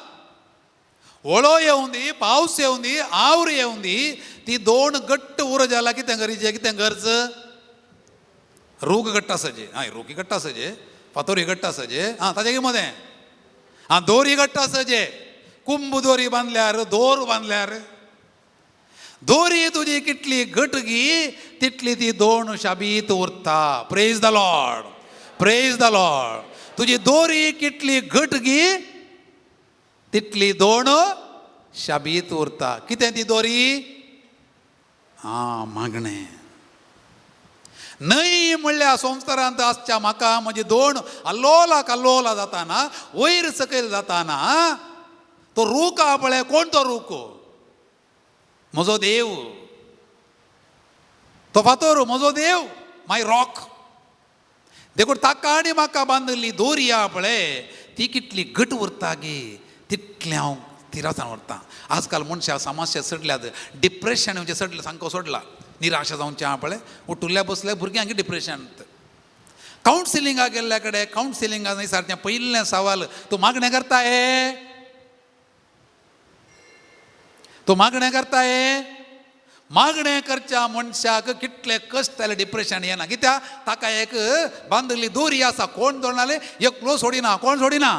ओळो येवन दी, पावस येवन दी, आवर येवन दी, ती दोन घट्ट उरो जाला कितें गरजे, कितें गरज, रूख घट्ट आसाचे, हय रूखी घट्ट आसाचे, फातोरी घट्ट आसाचे, आं ताजे मदें आं दोरी घट्ट आसाचे, कुंभ दोरी बांदल्यार, दोर बांदल्यार दोरी तुजी कितली घट गी तितली ती दोन शाबीत उरता. Praise the Lord, praise the Lord. तुजी दोरी कितली घट गी तितली दोन शाबीत उरता. कितें ती दोरी? आं मागणें. न्हय म्हणल्यार संवसारांत आसच्या म्हाका म्हजी दोन अल्लोला कल्लोला जाताना, वयर सकयल जाताना तो रूख आहा पळय, कोण तो रूख? म्हजो देव. तो फातोर म्हजो देव, माय रॉक. देखून ताका आनी म्हाका बांदिल्ली दोरी आहा पळय ती कितली घट उरता गी तितलें हांव थिरासान उरता. आजकाल मनशां समस्या सडल्यात, डिप्रेशन म्हणजे सडलें, सामको सोडला, निराशा जावचें आहा पळय, उठुल्ल्या बसल्या भुरग्यांक डिप्रेशन. कावन्सिलिंगाक गेल्ल्या कडेन कावन्सिलिंगा सारकें पयलें सवाल, तूं मागणें करता हे, तूं मागणें करता हे? मागणें करच्या मनशाक कितले कश्ट जाल्यार डिप्रेशन येना. कित्याक? ताका एक बांदिल्ली दोरी आसा, कोण दोरनाले एकलो सोडिना, कोण सोडिना,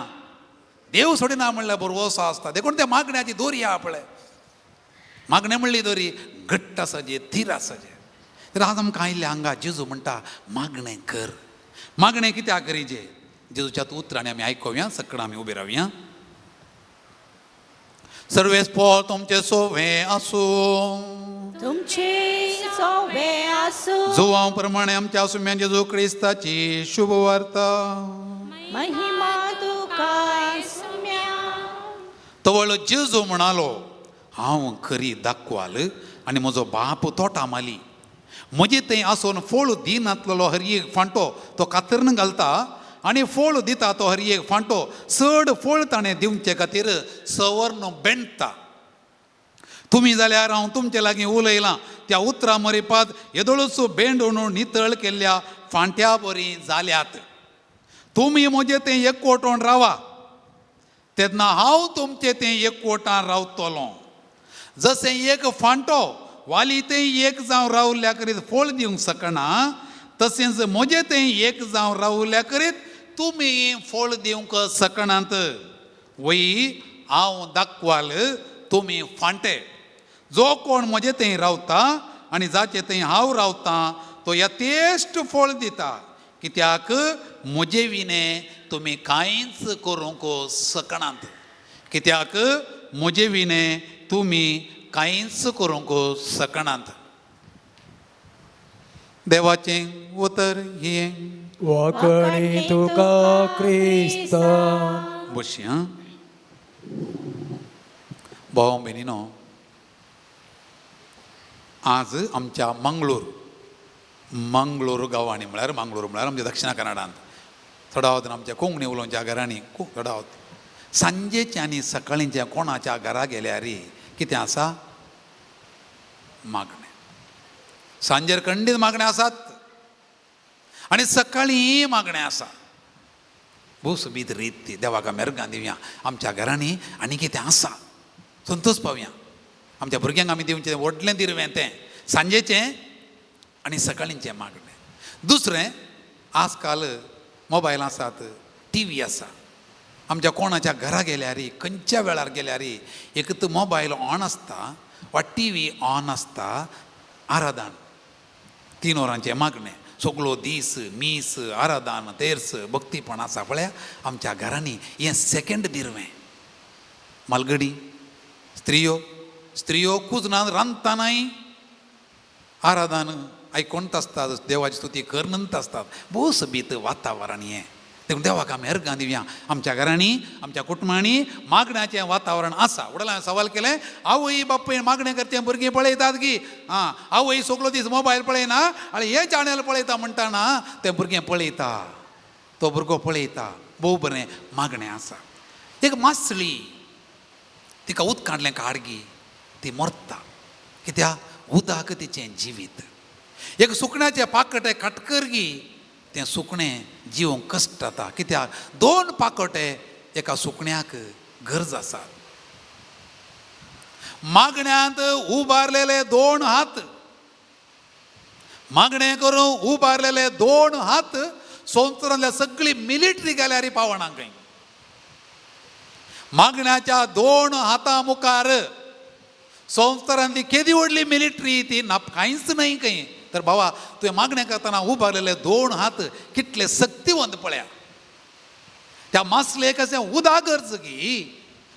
देव सोडिना म्हणल्यार बरोसो आसता. देखून त्या मागण्याची दोरी आहा पळय, मागणें म्हणली दोरी घट्ट आसाचे, थीर आसाचे. तर आज आमकां आयिल्लें हांगा जेजू म्हणटा मागणें कर. मागणें कित्याक करीजे? जेजूच्या उतरांनी आमी आयकुया, सगळं आमी उबे रावया. सर्वेस पोल तुमचे सोवे आसूं, तुमचे सोवे आसूं, जुवां प्रमाणे आमच्या सुम्या जेजू क्रिस्ताची शुभ वार्ता. महिमा तुका सुम्या. तवळ जेजू म्हणालो, हांव खरी दाखवाल आनी म्हजो बाप तोटा माली. म्हजे थंय आसून फोळ दिनातलेलो हर एक फांटो तो कातरून घालता आनी फोळ दिता तो हर एक फांटो चड फोळ ताणें दिवचे खातीर सवर्ण बेणटा. तुमी जाल्यार हांव तुमचे लागीं उलयलां त्या उतरां मरिपात येदोळूच बेंडून नितळ केल्ल्या फांट्या बरी जाल्यात. तुमी म्हजें तें एकवटोन रावा, तेन्ना हांव तुमचें तें एकवटान रावतलो. जशें एक फांटो वाली तें एक जावं रावल्या करीत फळ दिवंक शकना, तशेंच म्हजें तें एक जावं रावल्या करीत तुमी फळ दिवंक शकनात. वय हांव दाखवाल, तुमी फांटे. जो कोण म्हजें थंय रावता आनी जाचे थंय हांव रावतां तो यथेश्ट फळ दिता, कित्याक म्हजे विणें तुमी कांयच करूंक शकनात. कित्याक म्हजे विणें तुमी कांयच करूंक शकनात. देवाचें उतर हें. वाकणी तुका क्रिस्ता. बसया. भाव भयणीनो, आज आमच्या मंगळूर मंगळूर गांवांनी, म्हळ्यार मंगळूर म्हळ्यार आमच्या दक्षिणा कन्नडांत चडावत आमच्या कोंकणी उलोवच्या घरांनी खूब चडावत सांजेचें आनी सकाळींचें कोणाच्या घरा गेल्यार कितें आसा? मागणें. सांजेर खंडीत मागणें आसात आनी सकाळीं मागणें आसा. भोव सोबीत रीत ती. देवाक मेरगां दिवया. आमच्या घरांनी आनी कितें आसा संतोष पावया. आमच्या भुरग्यांक आमी दिवचें व्हडलें दिरवें तें सांजेचें आनी सकाळींचें मागणें. दुसरें, आजकाल मोबायल आसात, टी व्ही आसा. आमच्या कोणाच्या घरा गेल्यार, खंयच्या वेळार गेल्यार एक तर मोबायल ऑन आसता वा टी व्ही ऑन आसता. आराधन 3 वरांचें मागणें, सगलो दीस मीस आराधन तेर्स भक्तीपण आसा. पळया आमच्या घरांनी हें सेकेंड दिरवें. मालगडी स्त्रियो, स्त्रियो कुजनान रांदतानाय आराधन आयकोणत आसतात, देवाची स्तुती करनंत आसतात. भोव सोबीत वातावरण हें. देखून देवाक आमी अर्गां दिवया. आमच्या घरांनी आमच्या कुटुंबांनी मागण्याचें वातावरण आसा. वडलां हांवें सवाल केलें, आवय बापूय मागणें करचें भुरगीं पळयतात की आं आवय सगलो दीस मोबायल पळयना आनी हें चॅनल पळयता म्हणटाना तें भुरगें पळयता, तो भुरगो पळयता. भोव बरें मागणें आसा. एक मासळी तिका उदकांतलें काडगी ती मरता, कित्याक उदक तिचें जिवीत. एक सुकण्याचें पाकटें काटकरगी तें सुकणें जिवंक कश्ट जाता, कित्याक 2 पाकटे एका सुकण्याक गरज आसा. मागण्यांत उबारलेले 2 हात, मागणें करून उबारलेले 2 हात संवसारांतल्या सगळी मिलिटरी गेल्यार पावना खंय. मागण्याच्या 2 हातां मुखार संवसारांतली केदी व्हडली मिलिटरी ती ना कांयच न्हय खंय. तर बाबा तुवें मागणें करतना उबारलेले 2 हात कितले शक्तिवंत पळया. त्या मासलेक अशें उदक गरज गी,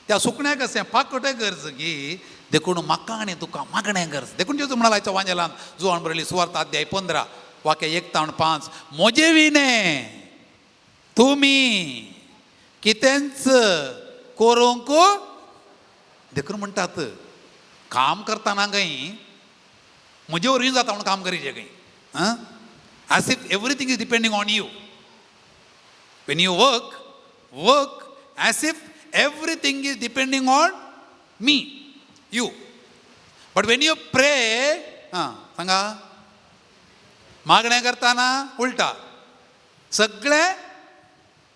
त्या सुकण्याक अशें पाकटे गरज गी, देखून म्हाका आनी तुका मागणें गरज. देखून जेजू म्हणाला आयच्या वांजेलान जुवान बरयली सुवार्थ अध्याय 15 वाक्य 1 ते 5, म्हजे विणे तुमी कितेंच करूंक. देखून म्हणटात काम करतना खंय म्हजे वरवीं जाता म्हणून काम करीचे खंय. आं, as if everything is depending on you. When you work, work as if everything is depending on me, you. But when you pray, आं सांगा मागणें करतना उलटा सगळें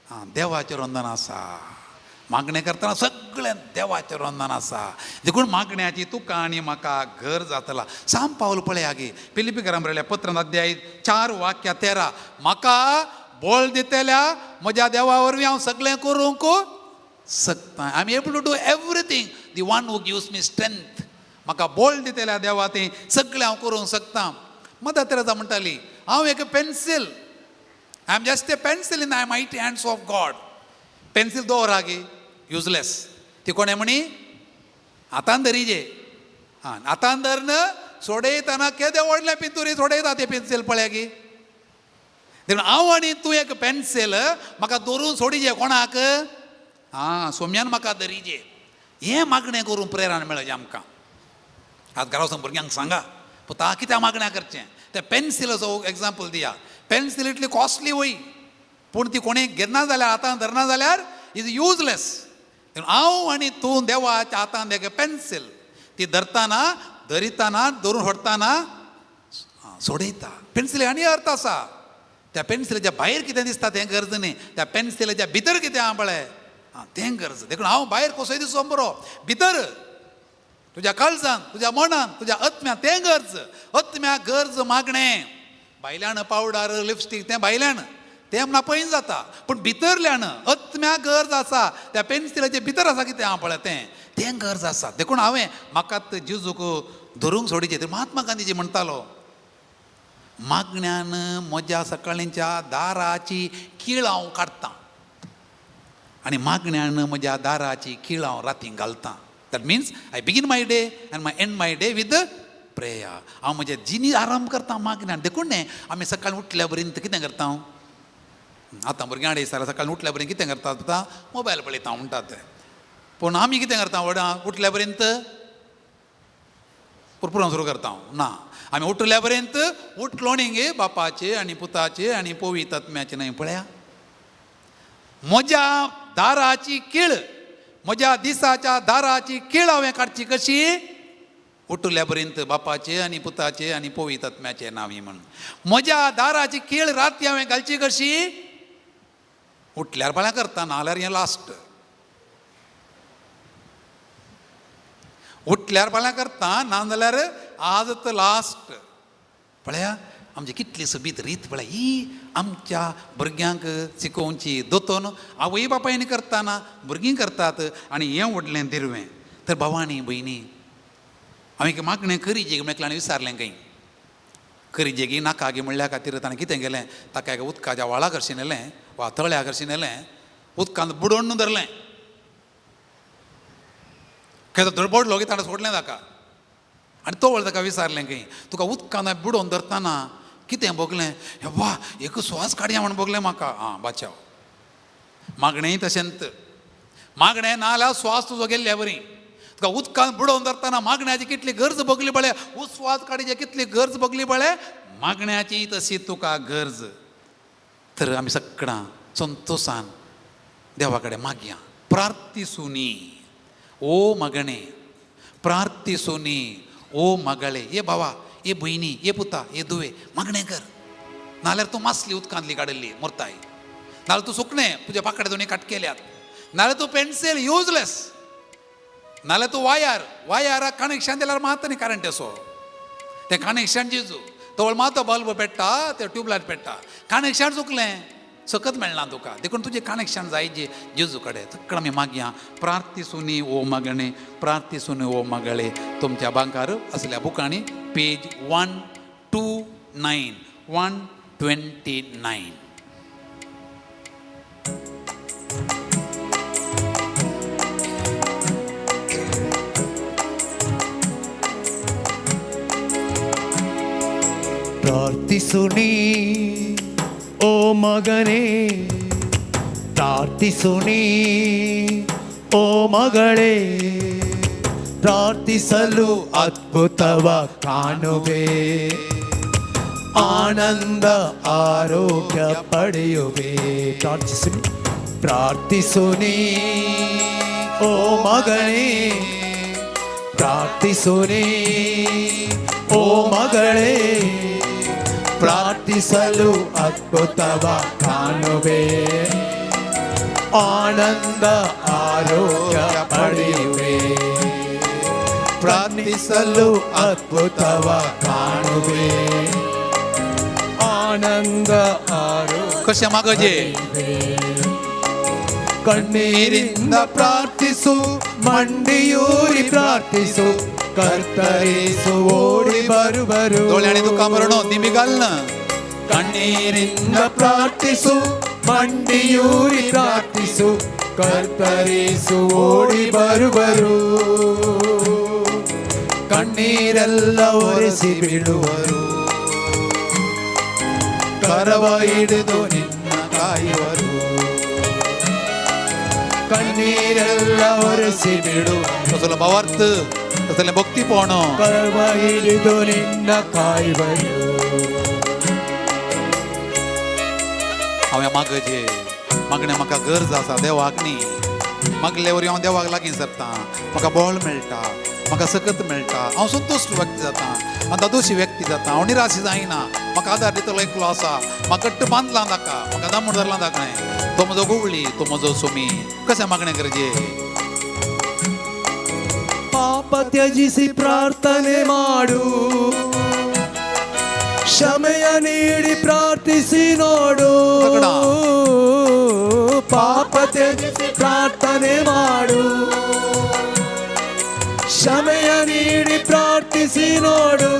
आं देवाचें वंदन आसा. मागणें करतना सगळें देवाचें वंदन आसा. देखून मागण्याची तुका आनी म्हाका गरज जातला. साम पावल पळया गे फिलिपीकरां बरयल्या पत्रांत अध्याय 4 वाक्य 13, म्हाका बळ दितल्या म्हज्या देवा वरवीं हांव सगळें करूंक शकता. I am able to do everything the one who gives me strength. म्हाका बळ दितल्या देवा तें सगळें हांव करूंक शकता. मदर तेरेजा म्हणटाली हांव एक pencil, I am just a pencil in I mighty hands of God. Pencil दवर गे युजलेस, ती कोणें म्हणी हातान धरिजे. आं हातान धरून सोडयतना केदें व्हडलें पिंतुरी सोडयता तें पेन्सील पळया गी. देखून हांव आनी तूं एक पेन्सील म्हाका धरून सोडिजे कोणाक, आं सोम्यान म्हाका धरिजे. हें मागणें करून प्रेरणा मेळचे आमकां. आज घरा वचून भुरग्यांक सांगा पुता कित्याक मागण्या करचें. तें पेन्सिलाचो एग्जाम्पल दिया. पेन्सील इतली कॉस्टली वय पूण ती कोणी घेतना जाल्यार हातान धरना जाल्यार is useless. हांव आनी तूं देवाच्या हातान एक पेन्सील, ती धरतना धरितना धरून सोडटाना सोडयता. पेन्सिल आनी अर्थ आसा. त्या पेन्सिलाच्या भायर कितें दिसता तें गरज न्ही, त्या पेन्सिलाच्या भितर कितें आहा पळय आं तें गरज. देखून हांव भायर कसोय दिसों बरो, भितर तुज्या काळजान तुज्या मनान तुज्या आत्म्यान तें गरज. आत्म्या गरज मागणें. भायल्यान पावडर लिपस्टीक तें भायल्यान तें नापयन जाता, पूण भितरल्यान आत्म्या गरज आसा. त्या पेन्सिलाचे भितर आसा कितें आहा पळय तें तें गरज आसा. देखून हांवें म्हाका जेजूक धरूंक सोडिचें. महात्मा गांधीजी म्हणटालो मागण्यान म्हज्या सकाळींच्या दाराची कीळ हांव काडटां आनी मागण्यान म्हज्या दाराची कीळ हांव राती घालतां. That means I begin my day and my end my day with prayer. हांव म्हजें जिणी आरंभ करता मागण्यान. देखून न्ही आमी सकाळीं उठल्या पर्यंत कितें करता हांव, आतां भुरग्यां दिसार सकाळीं उठल्या पर्यंत कितें करता, आतां मोबायल पळयता म्हणटात ते. पूण आमी कितें करता व्हडा उठल्या पर्यंत पुरपुरां सुरू करता हांव ना. आमी उठल्या पर्यंत उठलो न्ही गे बापाचे आनी पुताचे आनी पवित्र आत्म्याचे न्हय. पळया म्हज्या दाराची कीळ, म्हज्या दिसाच्या दाराची कीळ हांवें काडची कशी? उठल्या पर्यंत बापाचे आनी पुताचे आनी पवित्र आत्म्याचे नांवी म्हण. म्हज्या दाराची कीळ राती हांवें घालची कशी? उठल्यार फाल्यां करता, नाजाल्यार हें लास्ट. उठल्यार फाल्यां करता, नाजाल्यार आज तर लास्ट. पळया आमची कितली सोबीत रीत पळया ही आमच्या भुरग्यांक शिकोवची. दोतोन आवय बापायन करतना भुरगीं करतात आनी हें व्हडलें दिरवें. तर भावानी भयणी हांवें मागणें करीजे म्हळ्यार आनी विचारलें खंय करीजे गी नाका गी म्हणल्या खातीर ताणें कितें केलें, ताका एका उदकाच्या व्हाळा कर्शी नेलें वा तळ्या कर्शी नेलें, उदकांत बुडोवन धरलें. केदो धडपडलो की ताणें सोडलें ताका. आनी तो वळ ताका विचारलें खंय तुका उदकांत बुडोवन धरतना कितें भोगलें? हे वा एक स्वास काडया म्हण भोगलें म्हाका. आं बाचाव मागणेंय तशेंच, मागणें ना जाल्यार स्वास तुजो गेल्ल्या बरी. तुका उदकांत बुडोवन धरतना मागण्याची कितली गरज भोगली पळय, उस्वास काडीची कितली गरज भोगली पळय, मागण्याची तशी तुका गरज. तर आमी सगळां संतोशान देवा कडेन मागया. प्रार्थिसुनी ओ मगणे, प्रार्थिसुनी ओ मगळे. ये भावा, ये भयणी, ये पुता, ये दुवे, मागणें कर. नाल्यार तूं मासली उदकांतली काडिल्ली मोरताय, नाल्यार तूं सुकणें तुज्या पाकड्या दोनी काटकेल्यात, नाल्यार तूं पेन्सील युजलेस, नाल्यार तूं वायर, वायराक कनेक्शन दिल्यार मात न्ही करंट असो, तें कनेक्शन जेजू तवळ मातो बल्ब पेट्टा, तें ट्यूबलायट पेट्टा, कनेक्शन चुकलें सकत मेळना तुका. देखून तुजें कनेक्शन जाय जे जेजू कडेन. सगळें आमी मागया. प्रार्थिसुनी ओ मागणे, प्रार्थिसुनी ओ मागळे. तुमच्या बांकार असल्या बुकांनी पेज 129 129. ಪ್ರಾರ್ಥಿಸುನಿ ಓ ಮಗನೇ, ಪ್ರಾರ್ಥಿಸುನಿ ಓ ಮಗಳೇ, ಪ್ರಾರ್ಥಿಸಲು ಅದ್ಭುತವ ಕಾಣುವೆ, ಆನಂದ ಆರೋಗ್ಯ ಪಡೆಯುವೆ. ಪ್ರಾರ್ಥಿಸುನಿ, ಪ್ರಾರ್ಥಿಸುನಿ ಓ ಮಗನೇ, ಪ್ರಾರ್ಥಿಸುನಿ ಓ ಮಗಳೇ, ಪ್ರಾರ್ಥಿಸಲು ಅದ್ಭುತವ ಕಾಣುವೆ, ಆನಂದ ಆರೋಗ್ಯ ಪಡೆಯುವೆ. ಪ್ರಾರ್ಥಿಸಲು ಅದ್ಭುತವ ಕಾಣುವೆ, ಆನಂದ ಆರೋಗ್ಯ. ಕಶ್ಯ ಮಗಜೆ ಕಣ್ಣೀರಿಂದ ಪ್ರಾರ್ಥಿಸು, ಮಂಡಿಯೂರಿ ಪ್ರಾರ್ಥಿಸು, ಕರ್ತರಿಸು ಓಡಿ ಬರುವರು. ಕಣ್ಣೀರಿಂದ ಪ್ರಾರ್ಥಿಸು, ಮಂಡಿಯೂರಿ ಪ್ರಾರ್ಥಿಸು, ಕರ್ತರಿಸು ಓಡಿ ಬರುವರು. ಕಣ್ಣೀರೆಲ್ಲ ಒರೆಸಿ ಬಿಡುವರು, ಕರವ ಹಿಡಿದು ನಿನ್ನ ಕಾಯುವರು. ಕಣ್ಣೀರೆಲ್ಲ ಒರೆಸಿ ಬಿಡುವರು, ಭಾವಾರ್ಥ ತಸಲೆ ಭಕ್ತಿ ಪೋಣು, ಕರವ ಹಿಡಿದು ನಿನ್ನ ಕಾಯುವರು. हांवें मागचे मागणें म्हाका गरज आसा देवाक न्ही, मागले वरवीं हांव देवाक लागीं सरता, म्हाका बळ मेळटा, म्हाका सकत मेळटा, हांव संतुश्ट व्यक्ती जाता, हांव दादोशी व्यक्ती जाता, हांव निराशी जायना, म्हाका आदार दितलो एकलो आसा, म्हाका घट्ट बांदलां ताका, म्हाका दामून धरलां ताका, तो म्हजो गुवळी, तो म्हजो सुमी. कशें मागणें करचें? ಪಾಪ ತ್ಯಜಿಸಿ ಪ್ರಾರ್ಥನೆ ಮಾಡು, ಕ್ಷಮೆಯ ನೀಡಿ ಪ್ರಾರ್ಥಿಸಿ ನೋಡು. ಪಾಪ ತ್ಯಜಿಸಿ ಪ್ರಾರ್ಥನೆ ಮಾಡು, ಕ್ಷಮೆಯ ನೀಡಿ ಪ್ರಾರ್ಥಿಸಿ ನೋಡು.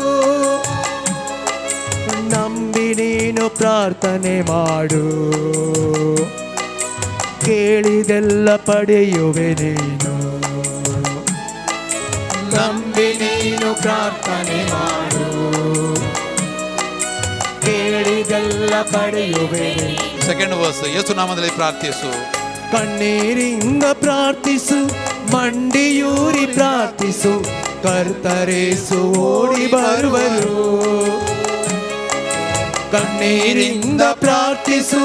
ನಂಬಿ ನೀನು ಪ್ರಾರ್ಥನೆ ಮಾಡು, ಕೇಳಿದೆಲ್ಲ ಪಡೆಯುವೆ ನೀನು. ನಂಬಿ ನೀನು ಪ್ರಾರ್ಥನೆ ಮಾಡು, ಕೇಳಿದೆಲ್ಲ ಪಡೆಯುವೆ. ಸೆಕೆಂಡ್ ವರ್ಸ್, ಯೇಸು ನಾಮದಲ್ಲಿ ಪ್ರಾರ್ಥಿಸು. ಕಣ್ಣೀರಿಂದ ಪ್ರಾರ್ಥಿಸು, ಮಂಡಿಯೂರಿ ಪ್ರಾರ್ಥಿಸು, ಕರ್ತರೇಸು ಓಡಿ ಬರುವರು. ಕಣ್ಣೀರಿಂದ ಪ್ರಾರ್ಥಿಸು,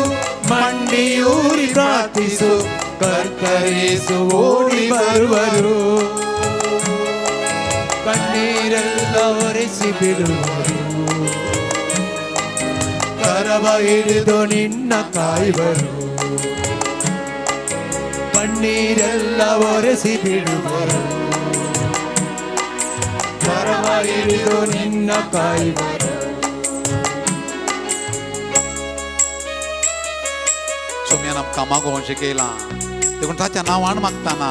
ಮಂಡಿಯೂರಿ ಪ್ರಾರ್ಥಿಸು, ಕರ್ತರೇಸು ಓಡಿ ಬರುವರು. ಕಣ್ಣೀರೆಲ್ಲ ಒರೆಸಿ ಬಿಡುವರು, ಕರವ ಹಿಡಿದು ನಿನ್ನ ಕಾಯುವರು. ಕಣ್ಣೀರೆಲ್ಲ ಒರೆಸಿ ಬಿಡುವರು, ಕರವ ಹಿಡಿದು ನಿನ್ನ ಕಾಯುವರು. सोम्यान आमकां मागोवंक शिकयलां देखून ताच्या नांवान मागताना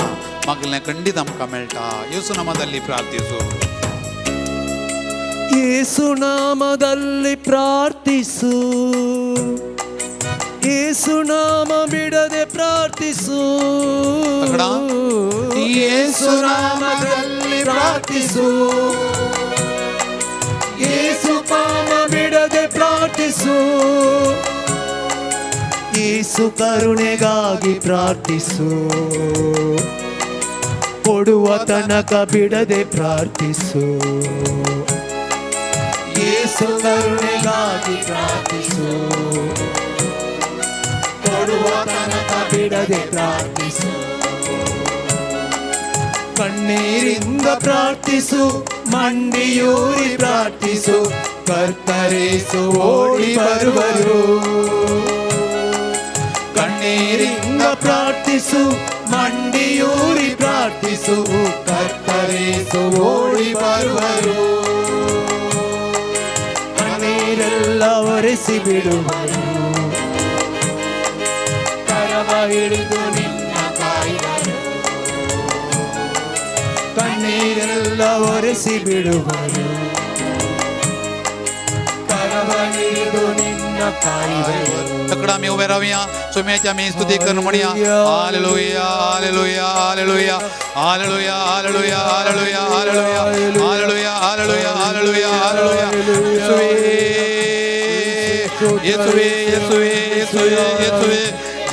मागलें खंडीत आमकां मेळटा. येसू नामाದಲ್ಲಿ ಪ್ರಾರ್ಥಿಸು. ಯೇಸು ನಾಮದಲ್ಲಿ ಪ್ರಾರ್ಥಿಸು, ಯೇಸು ನಾಮ ಬಿಡದೆ ಪ್ರಾರ್ಥಿಸು, ಯೇಸು ನಾಮದಲ್ಲಿ ಪ್ರಾರ್ಥಿಸು, ಯೇಸು ನಾಮ ಬಿಡದೆ ಪ್ರಾರ್ಥಿಸು, ಯೇಸು ಕರುಣೆಗಾಗಿ ಪ್ರಾರ್ಥಿಸು, ಕೊಡುವ ತನಕ ಬಿಡದೆ ಪ್ರಾರ್ಥಿಸು, ಯೇಸು ಕರುಣೆಗಾಗಿ ಪ್ರಾರ್ಥಿಸು, ಕೊಡುವ ತನಕ ಬಿಡದೆ ಪ್ರಾರ್ಥಿಸು. ಕಣ್ಣೀರಿಂದ ಪ್ರಾರ್ಥಿಸು, ಮಂಡಿಯೂರಿ ಪ್ರಾರ್ಥಿಸು, ಕರ್ತರೇಸು ಓಡಿ ಬರುವರು. ಕಣ್ಣೀರಿಂದ ಪ್ರಾರ್ಥಿಸು, ಮಂಡಿಯೂರಿ ಪ್ರಾರ್ಥಿಸು, ಕರ್ತರೇಸು ಓಡಿ ಬರುವರು. ಕಣ್ಣೀರೆಲ್ಲ ಒರೆಸಿ ಬಿಡುವರು, ಕರವ ಹಿಡಿದು ನಿನ್ನ ಕಾಯುವರು. ಕಣ್ಣೀರೆಲ್ಲ ಒರೆಸಿ ಬಿಡುವರು, ಕರವ ಹಿಡಿದು ನಿನ್ನ ಕಾಯುವರು. तकडा आमी उबे रावया, सोम्याची आमी स्तुती करून म्हणया hallelujah, hallelujah, hallelujah, hallelujah, hallelujah, hallelujah, hallelujah, hallelujah, hallelujah, hallelujah, hallelujah. येसुवे, येसुवे, येसुवे, येसुवे, येसुवे.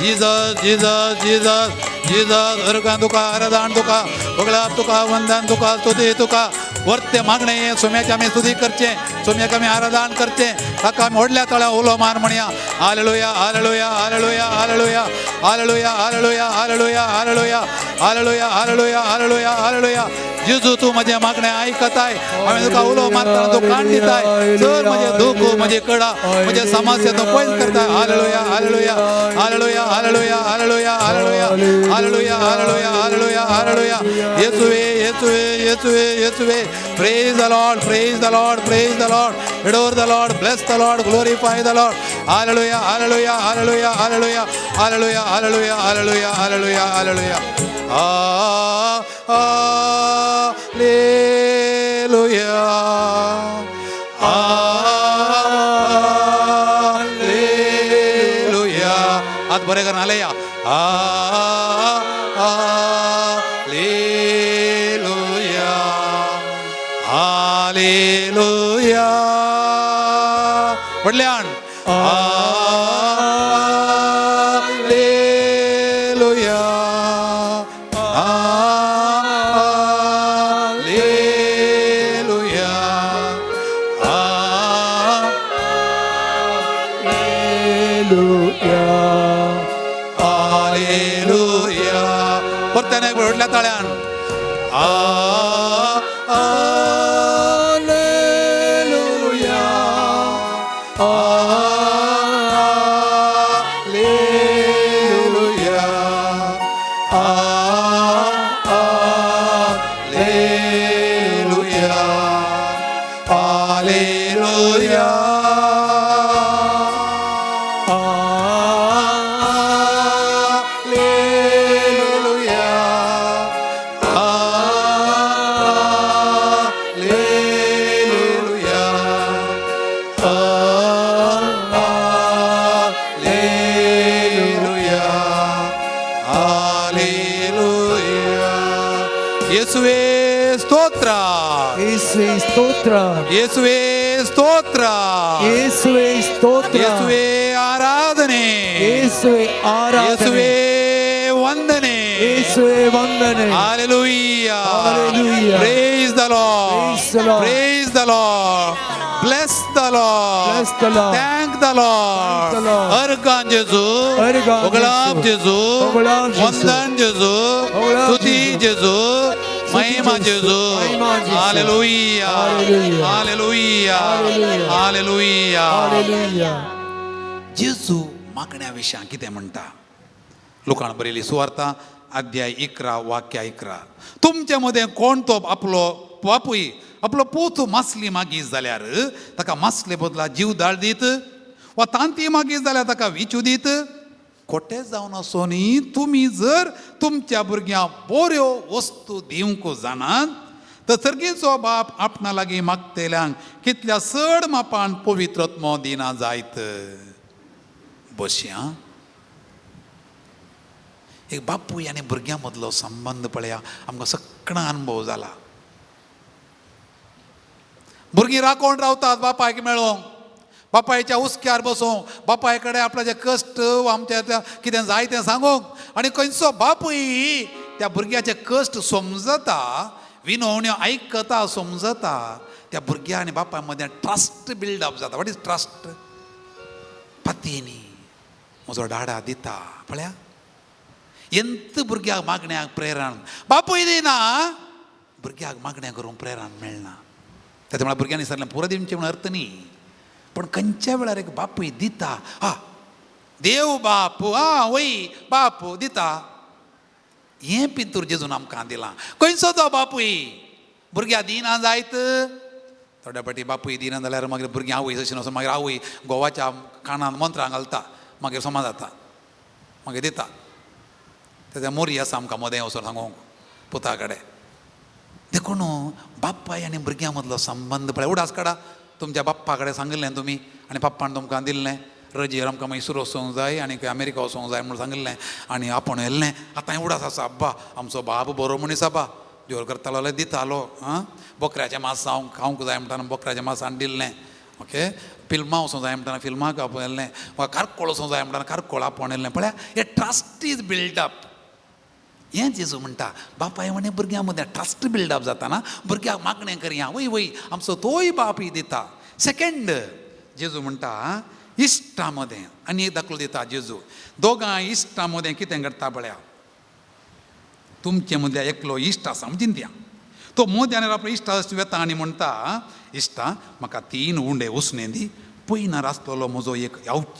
Jesus, Jesus, Jesus, Jesus. अर्गान तुका, आराधन तुका, भगलाप तुका, वंदन तुका, स्तुती तुका. वर्ते मागणे सोम्याची आमी स्तुती करचें, सोम्याक आमी आराधन करचें, ताका आमी व्हडल्या तळ्या उलो मार म्हणया hallelujah, hallelujah, hallelujah, hallelujah, hallelujah, hallelujah, hallelujah, hallelujah, hallelujah, hallelujah, hallelujah, hallelujah. जेजू तूं म्हजें मागणें आयकताय, हांवें तुका उलो मारतना तूं कान दिताय. सर म्हजें दूख, म्हजी कळा, म्हजें समस्या तूं पयस करताय. Hallelujah, hallelujah, hallelujah, hallelujah, hallelujah, hallelujah, hallelujah, hallelujah, hallelujah, hallelujah. येसुवे, येसुवे, येसुवे, येसुवे. Praise the Lord, praise the Lord, praise the Lord. Adore the Lord, bless the Lord, glorify the Lord. Hallelujah, hallelujah, hallelujah, hallelujah, hallelujah, hallelujah, hallelujah, hallelujah, hallelujah. Hallelujah, hallelujah. हात बरे कर hallelujah, hallelujah, hallelujah. व्हडल्यान हालेलुया, हालेलुया, hallelujah, hallelujah. परत्यान एक व्हडल्या ताळ्यान hallelujah, hallelujah, hallelujah, hallelujah. Hallelujah, hallelujah, hallelujah, hallelujah. ಯೇಸುವೇ ಸ್ತೋತ್ರ, ಯೇಸುವೇ ಸ್ತೋತ್ರ, ಯೇಸುವೇ ಸ್ತೋತ್ರ, ಯೇಸುವೇ ಸ್ತೋತ್ರ, ಯೇಸುವೇ ಆರಾಧನೆ, ಯೇಸುವೇ ಆರಾಧನೆ, ಯೇಸುವೇ ವಂದನೆ, ಯೇಸುವೇ ವಂದನೆ. Hallelujah. Hallelujah. Praise the Lord. Praise the Lord. Praise the Lord. Bless the Lord. Bless the Lord. Thank the Lord. Thank the Lord. Argan Jesu. Argan Oglab Jesu. Jesu. Oglab Jesu. Vandan Jesu. Oglab Stuti Jesu. Jesu. Mahima Jesu. Jesu. Mahima Jesu. Hallelujah. Hallelujah. Hallelujah. Hallelujah. Hallelujah. Hallelujah. जेजू मागण्या विशयां कितें म्हणटा? लोकांक बरयली सुवार्ता अध्याय 11 वाक्य 11. तुमचे मदें कोण तो आपलो बापूय आपलो पूत मासली मागीत जाल्यार ताका मासले बदला जीव दाळ दीत वा तांती मागीत जाल्यार ताका विचू दीत? खोटें जावन आसो न्ही, तुमी जर तुमच्या भुरग्यांक बऱ्यो वस्तू दिवंक जाणात तर सर्गीचो बाप आपणा लागीं मागतल्यांक कितल्या चड मापान पवित्रत्मो दिना जायत. बसया. एक बापूय आनी भुरग्यां मदलो संबंद पळया, आमकां सगळो अनुभव जाला. भुरगीं राखोवन रावतात बापायक मेळोंक, बापायच्या हुस्क्यार बसूंक, बापाय कडेन आपल्याचे कश्ट आमच्या त्या कितें जाय तें सांगूंक. आनी खंयचो बापूय त्या भुरग्याचे कश्ट समजता, विनवण्यो आयकता, समजता, त्या भुरग्या आनी बापाय मदें ट्रस्ट बिल्डअप जाता. What is trust? पतीनी म्हजो डाडा दिता. पळया एंत भुरग्याक मागण्याक प्रेरण बापूय दिना, भुरग्याक मागण्या करूंक प्रेरण मेळना. तें म्हळ्यार भुरग्यांनी सांगलें पुरो दिवचें म्हूण अर्थ न्ही, पूण खंयच्या वेळार एक बापूय दिता. हा देव बाप, हा वय बाप दिता. हें पिंतूर जेजून आमकां दिलां. खंयचो तो बापूय भुरग्याक दिना जायत? थोड्या फावटी बापूय दिना जाल्यार मागीर भुरगीं आवय जशें वचून मागीर आवय घोवाच्या कानान मंत्रां घालता, मागीर समा जाता, मागीर दिता. तेच्या मोरी आसा आमकां मदें वचून सांगूंक पुता कडेन. देखून बापाय आनी भुरग्यां मदलो संबंद पळय. उडास काडा, तुमच्या बाप्पा कडेन सांगिल्लें तुमी आनी पप्पान तुमकां दिल्लें, रजेर आमकां मैसूर वचोंक जाय आनी अमेरिका वचोंक जाय म्हणून सांगिल्लें आनी आपूण येल्लें. आतां उडास आसा, अब्बा आमचो बाब बरो मनीस आबा, जोर करतालो जाल्यार दितालो. आं बोकऱ्याचें मांस हांव खावंक जाय म्हणटा बोकऱ्याचें मांस हाडून दिल्लें. ओके, फिल्मां वचोंक जाय म्हणटा फिल्माक आपोवन येल्लें, वा कारकोळ वचोंक जाय म्हणटा कारकोळ आपोवन येल्लें. पळया हे ट्रस्ट is build up. हें जेजू म्हणटा, बापाय म्हणे भुरग्यां मदें ट्रस्ट बिल्डअप जाता ना, भुरग्याक मागणें करया, वय वय आमचो तोय बापूय दिता. सेकेंड जेजू म्हणटा इश्टा मदें आनी एक दाखलो दिता जेजू. दोगां इश्टा मदें कितें घडटा पळया. तुमचे मदल्या एकलो इश्ट आसा चिंतया, तो मोद्यान आपलो इश्ट आसा वेता आनी म्हणटा, इश्टा म्हाका 3 उंडे उसणे दी, पयनार आसतलो म्हजो एक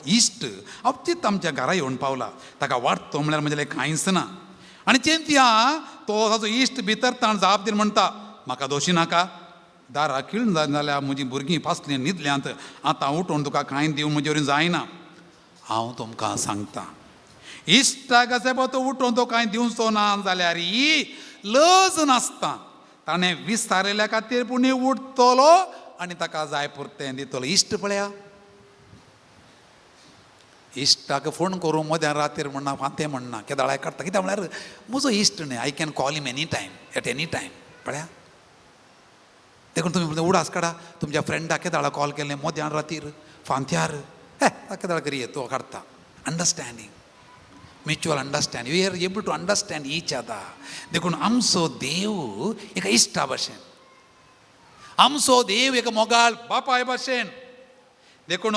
इश्ट अवचीत आमच्या घरा येवन पावला, ताका वाडतो म्हळ्यार म्हजें कांयच ना. आनी चिंतया तो ताजो इश्ट भितर ताण जाप दिवन म्हणटा, म्हाका दोशी नाका, दारा खिळून जाल्यार म्हजीं भुरगीं पासलीं न्हिदल्यांत, आतां उठून तुका कांय दिवं म्हजे वरीं जायना. हांव तुमकां सांगता, इश्टाक अशें पळय तो उठून तो कांय दिवचो ना जाल्यार लज नासता ताणें विस्तारिल्ल्या खातीर पूण उठतलो आनी ताका जाय पुरतें दितलो. इश्ट पळया, इश्टाक फोन करूं मद्यान रातीर म्हणना, फांतें म्हणना, केदाळाय काडटा. कित्याक म्हळ्यार म्हजो इश्ट न्ही, I can call him any time at any time. पळया देखून तुमी उडास काडा, तुमच्या फ्रेंडाक केदाळा कॉल केलें मद्यान रातीर फांत्यार, हे केदाळ करी तो काडटा. Understanding, mutual understanding, we are able to understand each other. देखून आमचो देव एका इश्टा भशेन, आमचो देव एका मोगाळ बापाय भशेन. देखून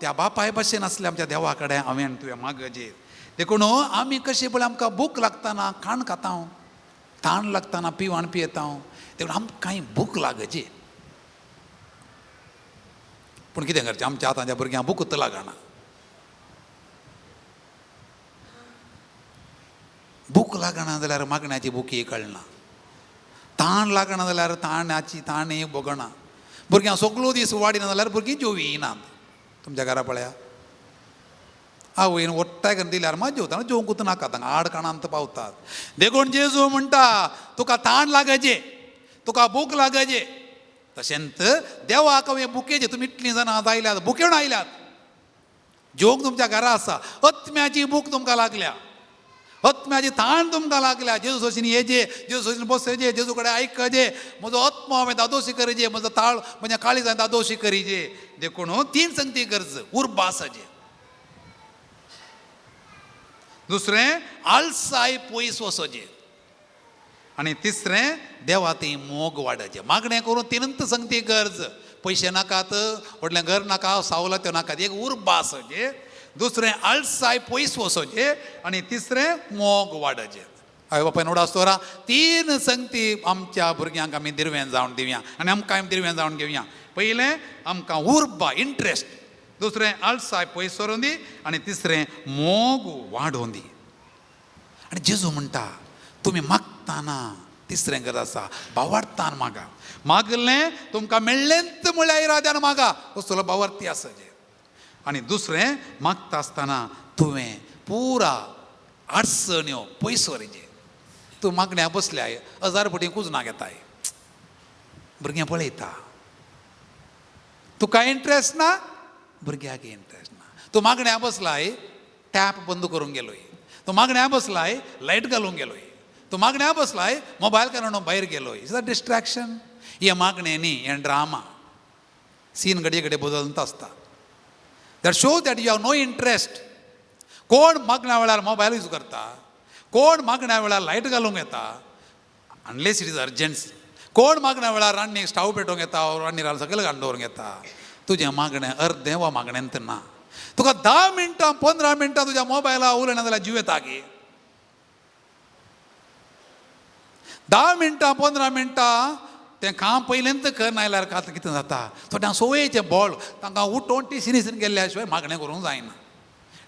त्या बापाय भशेन आसल्या आमच्या देवा कडेन हांवें तुवें मागजेर. देखून आमी कशें पळय आमकां भूक लागतना खाण खाता, ताण लागतना पिवाण पियेता, देखून आमकांय भूक लागची. पूण कितें करचें, आमच्या आतां त्या भुरग्यांक भुकूच लागना. भूक लागना जाल्यार मागण्याची भुकी कळना, ताण लागना जाल्यार ताणाची ताणें भोगना. भुरग्यांक सगळो दीस वाडिना जाल्यार भुरगीं जेवी नात. तुमच्या घरा पळया आवयन ओट्टाय करून दिल्यार मात जेवता, जेवंकूच नाका, तांकां आड काणांत पावतात. देखून जेजू म्हणटा, तुका ताण लागचे, तुका भूक लागचे, तशेंच देवाक हांवें भुकेचे. तुमी इतलीं जाणां आतां आयल्यात, भुकेवन आयल्यात, जेवंक तुमच्या घरा आसा, आत्म्याची भूक तुमकां लागल्या, आत्म्याची ताण तुमकां लागल्या. जेजू सोशीन येजे, जेजू सोशीन बसजे, जेजू कडेन आयकजे, म्हजो आत्मो हांवें दादोशी करीजे, म्हजो ताळ म्हज्या काळीज हांवें दादोशी करीजे. देखून तीन संगती गरज उर्बा आसाजे. दुसरें आळसाय पयस वचोचें आनी तिसरें देवा ती मोग वाडोवचें. मागणें करून तिनूच संगती गरज, पयशे नाकात, व्हडलें घर नाका, सावला त्यो नाकात, एक उर्बा आसोचें. दुसरें आळसाय पयस वचोचें आनी तिसरें मोग वाडोवचें. आवय बापायन उडास दवरा तीन संगती आमच्या भुरग्यांक आमी दिरवें जावन दिवया आनी आमकां आमी दिरवें जावन घेवया. पयलें आमकां उर्बा इंट्रस्ट, दुसरें आळसाय पयस सरोन दी आनी तिसरें मोग वाडोवन दी. आनी जेजू म्हणटा तुमी मागताना तिसरें गरज आसा भावार्थान मागा. मागलें तुमकां मेळ्ळेंच म्हळ्यार इराद्यान मागा, वस्तूलो भावार्थी आसा जे. आनी दुसरें मागता आसतना तुवें पुरा अडचण्यो पयस व्हरचें. तूं मागण्या बसल्याय हजार पटी कुजना घेताय, भुरगें पळयता, तुका इंट्रस्ट ना, भुरग्याक इंट्रस्ट ना. तूं मागण्या बसलाय टॅप बंद करूंक गेलोय, तूं मागण्या बसलाय लायट घालूंक गेलोय, तूं मागण्या बसलाय मोबायल काडून भायर गेलोय. Is a distraction. हें मागणें न्ही, हें ड्रामा. सीन घडये घडये बदलत आसता. That show that you have no interest. कोण मागण्या वेळार मोबायल यूज करता, कोण मागण्या वेळार लायट घालूंक येता, अनलेस it is urgent. कोण मागण्या वेळार रान्नीक स्टाव पेटोवंक येता, रान्नीर सगळें घालून दवरूंक येता. तुजें मागणें अर्दें वा मागण्यांत ना. तुका 10 मिनटां 15 मिनटां तुज्या मोबायला उलयना जाल्यार जीव येता गी. 10 मिनटां 15 मिनटां तें काम पयलेंच करना जाल्यार आतां कितें जाता. थोड्यांक संवयेचें बळ, तांकां उठोवन ती सिनीसीन गेल्ल्या शिवाय मागणें करूंक जायना.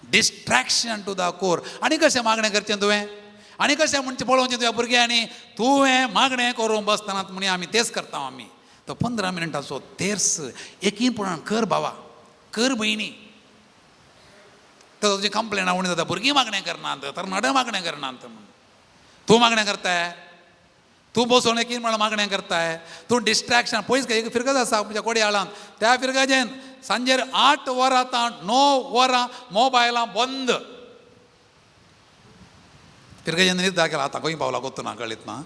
Distraction to the core. आनी कशें मागणें करचें तुवें, आनी कशें म्हणचें पळोवचें तुज्या भुरग्यांनी, तुवें मागणें करूंक बसतना म्हणी आमी तेच करता आमी. तो 15 मिनटांचो तेर्स एकीपणान कर बाबा, कर भयणी. तर तुजी कंप्लेन उणी जाता, भुरगीं मागणें करनात, तरणाटे मागणें करनात म्हूण. तूं मागणें करताय, तूं बसोन एकीपणान मागणें करताय, तूं डिस्ट्रेक्शन पयस एक फिरगज आसा आमच्या कोडयाळान, त्या फिरगजेन सांजेर 8 वरां आतां 9 वरां मोबायलां बंद. फिरगजेन निर्धार केला आतां खंय पावला कोत्तू ना कळीत ना.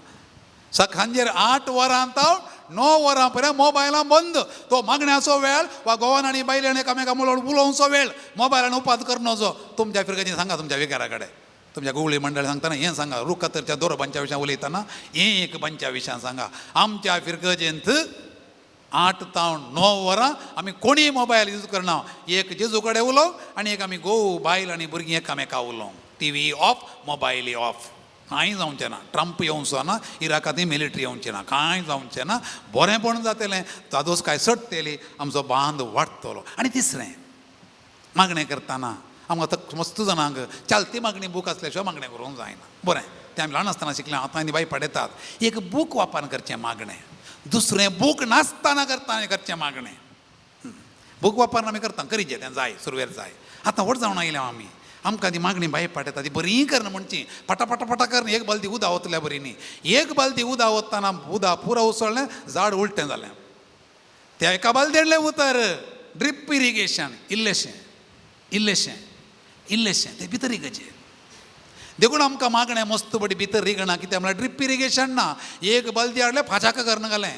सांजेर 8 वरां तावन 9 वरां पर्यंत मोबायलां बंद. तो मागण्याचो वेळ वा गोवन आनी बायल्यान एकामेका उलोवचो वेळ, मोबायलान उपाद करनचो. तुमच्या फिरगजेन सांगा, तुमच्या विकारा कडेन, तुमच्या गुवळी मंडळ सांगतना हें सांगा, रुखातरच्या दोरबांच्या विशयान उलयतना हें एक बांच्या विशयान सांगा. आमच्या फिरगजेंत 8 तावन 9 वरां आमी कोणीय मोबायल यूज करना. एक जेजू कडेन उलोवं आनी एक आमी घोव बायल आनी भुरगीं एकामेका उलोवं. टीव्ही ऑफ, मोबायलय ऑफ, कांय जावचें ना. ट्रंप येवचो ना, इराकांतूय मिलिटरी येवचें ना, कांय जावचें ना. बरेंपण जातलें, तादोस काय सट्टली, आमचो बांद वाडटलो. आनी तिसरें मागणें करतना आमकां आतां मस्त जाणांक चालती मागणी बूक आसल्या शिवाय मागणें करूंक जायना. बरें, तें आमी ल्हान आसतना शिकलें, आतां आनी बाय पडयतात. एक बूक वापर करचें मागणें, दुसरें बूक नासतना करतना करचें मागणें. बूक वापरून आमी करता, करीचे तें जाय, सुरवेर जाय. आतां व्हड जावन आयल्या आमी, आमकां ती मागणी बाय पडयता ती बरी करना म्हणची पटा पटा पटा करन. एक बालदी उदक वतल्या बरी न्ही, एक बालदी उदक वतना उदक पुरो उसळ्ळें, झाड उलटें जालें. त्या एका बालदेडलें उतर ड्रीप इरिगेशन, इल्लेशें इल्लेशें इल्लेशें तें भितर रिगचें. देखून आमकां मागणें मस्त बडी भितर रिगना. कित्याक म्हळ्यार ड्रीप इरिगेशन ना. एक बालदी हाडलें, फाचाका करन घालें,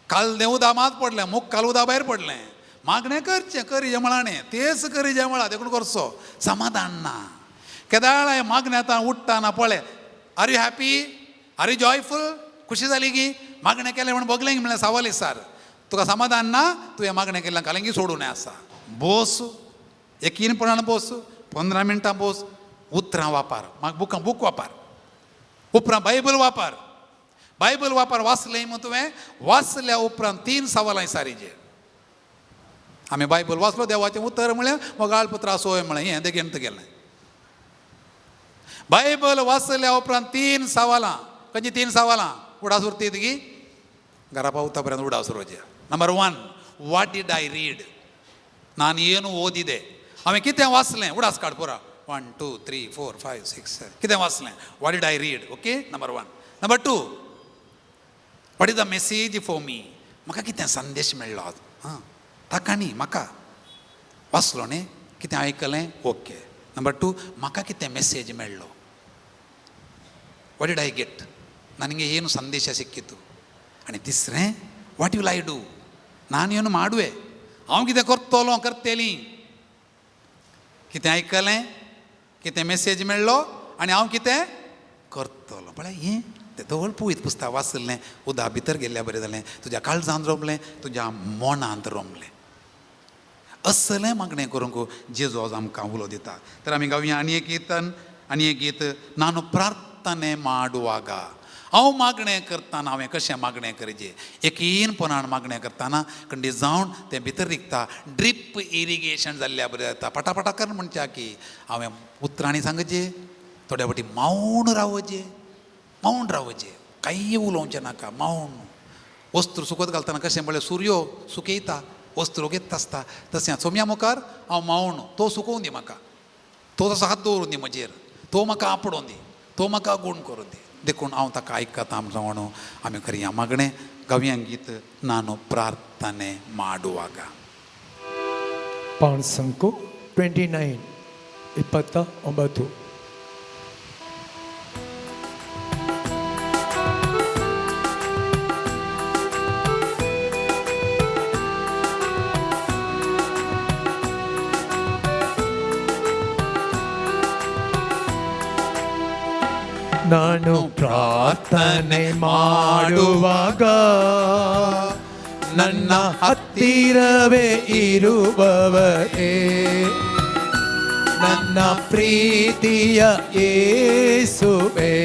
काल दें उदक मात पडलें, मुख काल उदक भायर पडलें. मागणें करचें, करी जें म्हळां न्ही तेच करी जें म्हळां, देखून करचो समाधान ना. केदाळ मागणें आतां उठ्ठा पळय, are you happy, are you joyful, खुशी जाली की मागणें केलें म्हण भोगलें की म्हणलें सावली सर तुका समाधान ना, तुवें मागणें केल्लें कालेंगी सोडून आसा. बोस एकीनपणान बोस, 15 मिनटां बोस, उतरां वापर, मागीर बूक वापर, उपरांत बायबल वापर. बायबल वापर वाचलें मग तुवें, वाचल्या उपरांत 3 सवालां सारीचे. आमी बायबल वाचलो, देवाचें उतर म्हळें, मोगाळ पुत्र आसोय म्हळें, हें देगेन गेलें. बायबल वाचल्या उपरांत 3 सवालां. खंयची 3 सवालां? उडास उरती ती घरा पावता पर्यंत उडास उरोवचे. Number 1, what did I read, ನಾನು ಏನು ಓದಿದೆ, हांवें कितें वाचलें. उडास काड पुरा, 1 2 3 4 5 6 7 कितें वाचलें, what did I read. Okay, number 1. Number 2, what is the message for me, म्हाका कितें संदेश मेळ्ळो आज, आं ताका न्ही म्हाका वाचलो न्ही, कितें आयकलें. ओके, नंबर 2, म्हाका कितें मेसेज मेळ्ळो, what did I get, ನನಗೆ ಏನು ಸಂದೇಶ ಸಿಕ್ಕಿತು. आनी तिसरें, what will I do, ನಾನು ಏನು ಮಾಡುವೆ, हांव कितें करतलो करतली. कितें आयकलें, कितें मेसेज मेळ्ळो आनी हांव कितें करतलो. पळय हें तें धवळ पुयत पुस्तक वाचलें, उदा भितर गेल्ल्या बरें जालें, तुज्या काळजांत रोमलें, तुज्या मनांत रोमलें. असलें मागणें करूंक जेजू आमकां उलो दिता. तर आमी गावया आनी एक कीर्तन आनी एक गीत, नानू प्रार्थने माडुवागा. हांव मागणें करतना हांवें कशें मागणें करचें, एकीनपणान मागणें करतना कंडी जावन तें भितर रिगता, ड्रीप इरिगेशन जाल्ल्या बरें जाता, पटापटा कर म्हणच्या की हांवें उतरांनी सांगचें, थोड्या फावटी मावन रावचें, मावन रावचें, कांय उलोवचें नाका, मावन. वस्त्र सुकत घालतना कशें म्हळ्यार सुर्यो सुकयता, वस्त्र घेत आसता, तशें सोम्या मुखार हांव मावन, तो सुकोवन दी म्हाका, तो तसो हात दवरून दी म्हजेर, तो म्हाका आपडोवन दी, तो म्हाका गूण करून दी. देखून हांव ताका आयकता म्हणून आमी करया मागणें, गावया गीत नानू प्रार्थने माडुवागा. 5 29 29. ನಾನು ಪ್ರಾರ್ಥನೆ ಮಾಡುವಾಗ ನನ್ನ ಹತ್ತಿರವೇ ಇರುವವರೇ, ನನ್ನ ಪ್ರೀತಿಯ ಯೇಸುವೆ,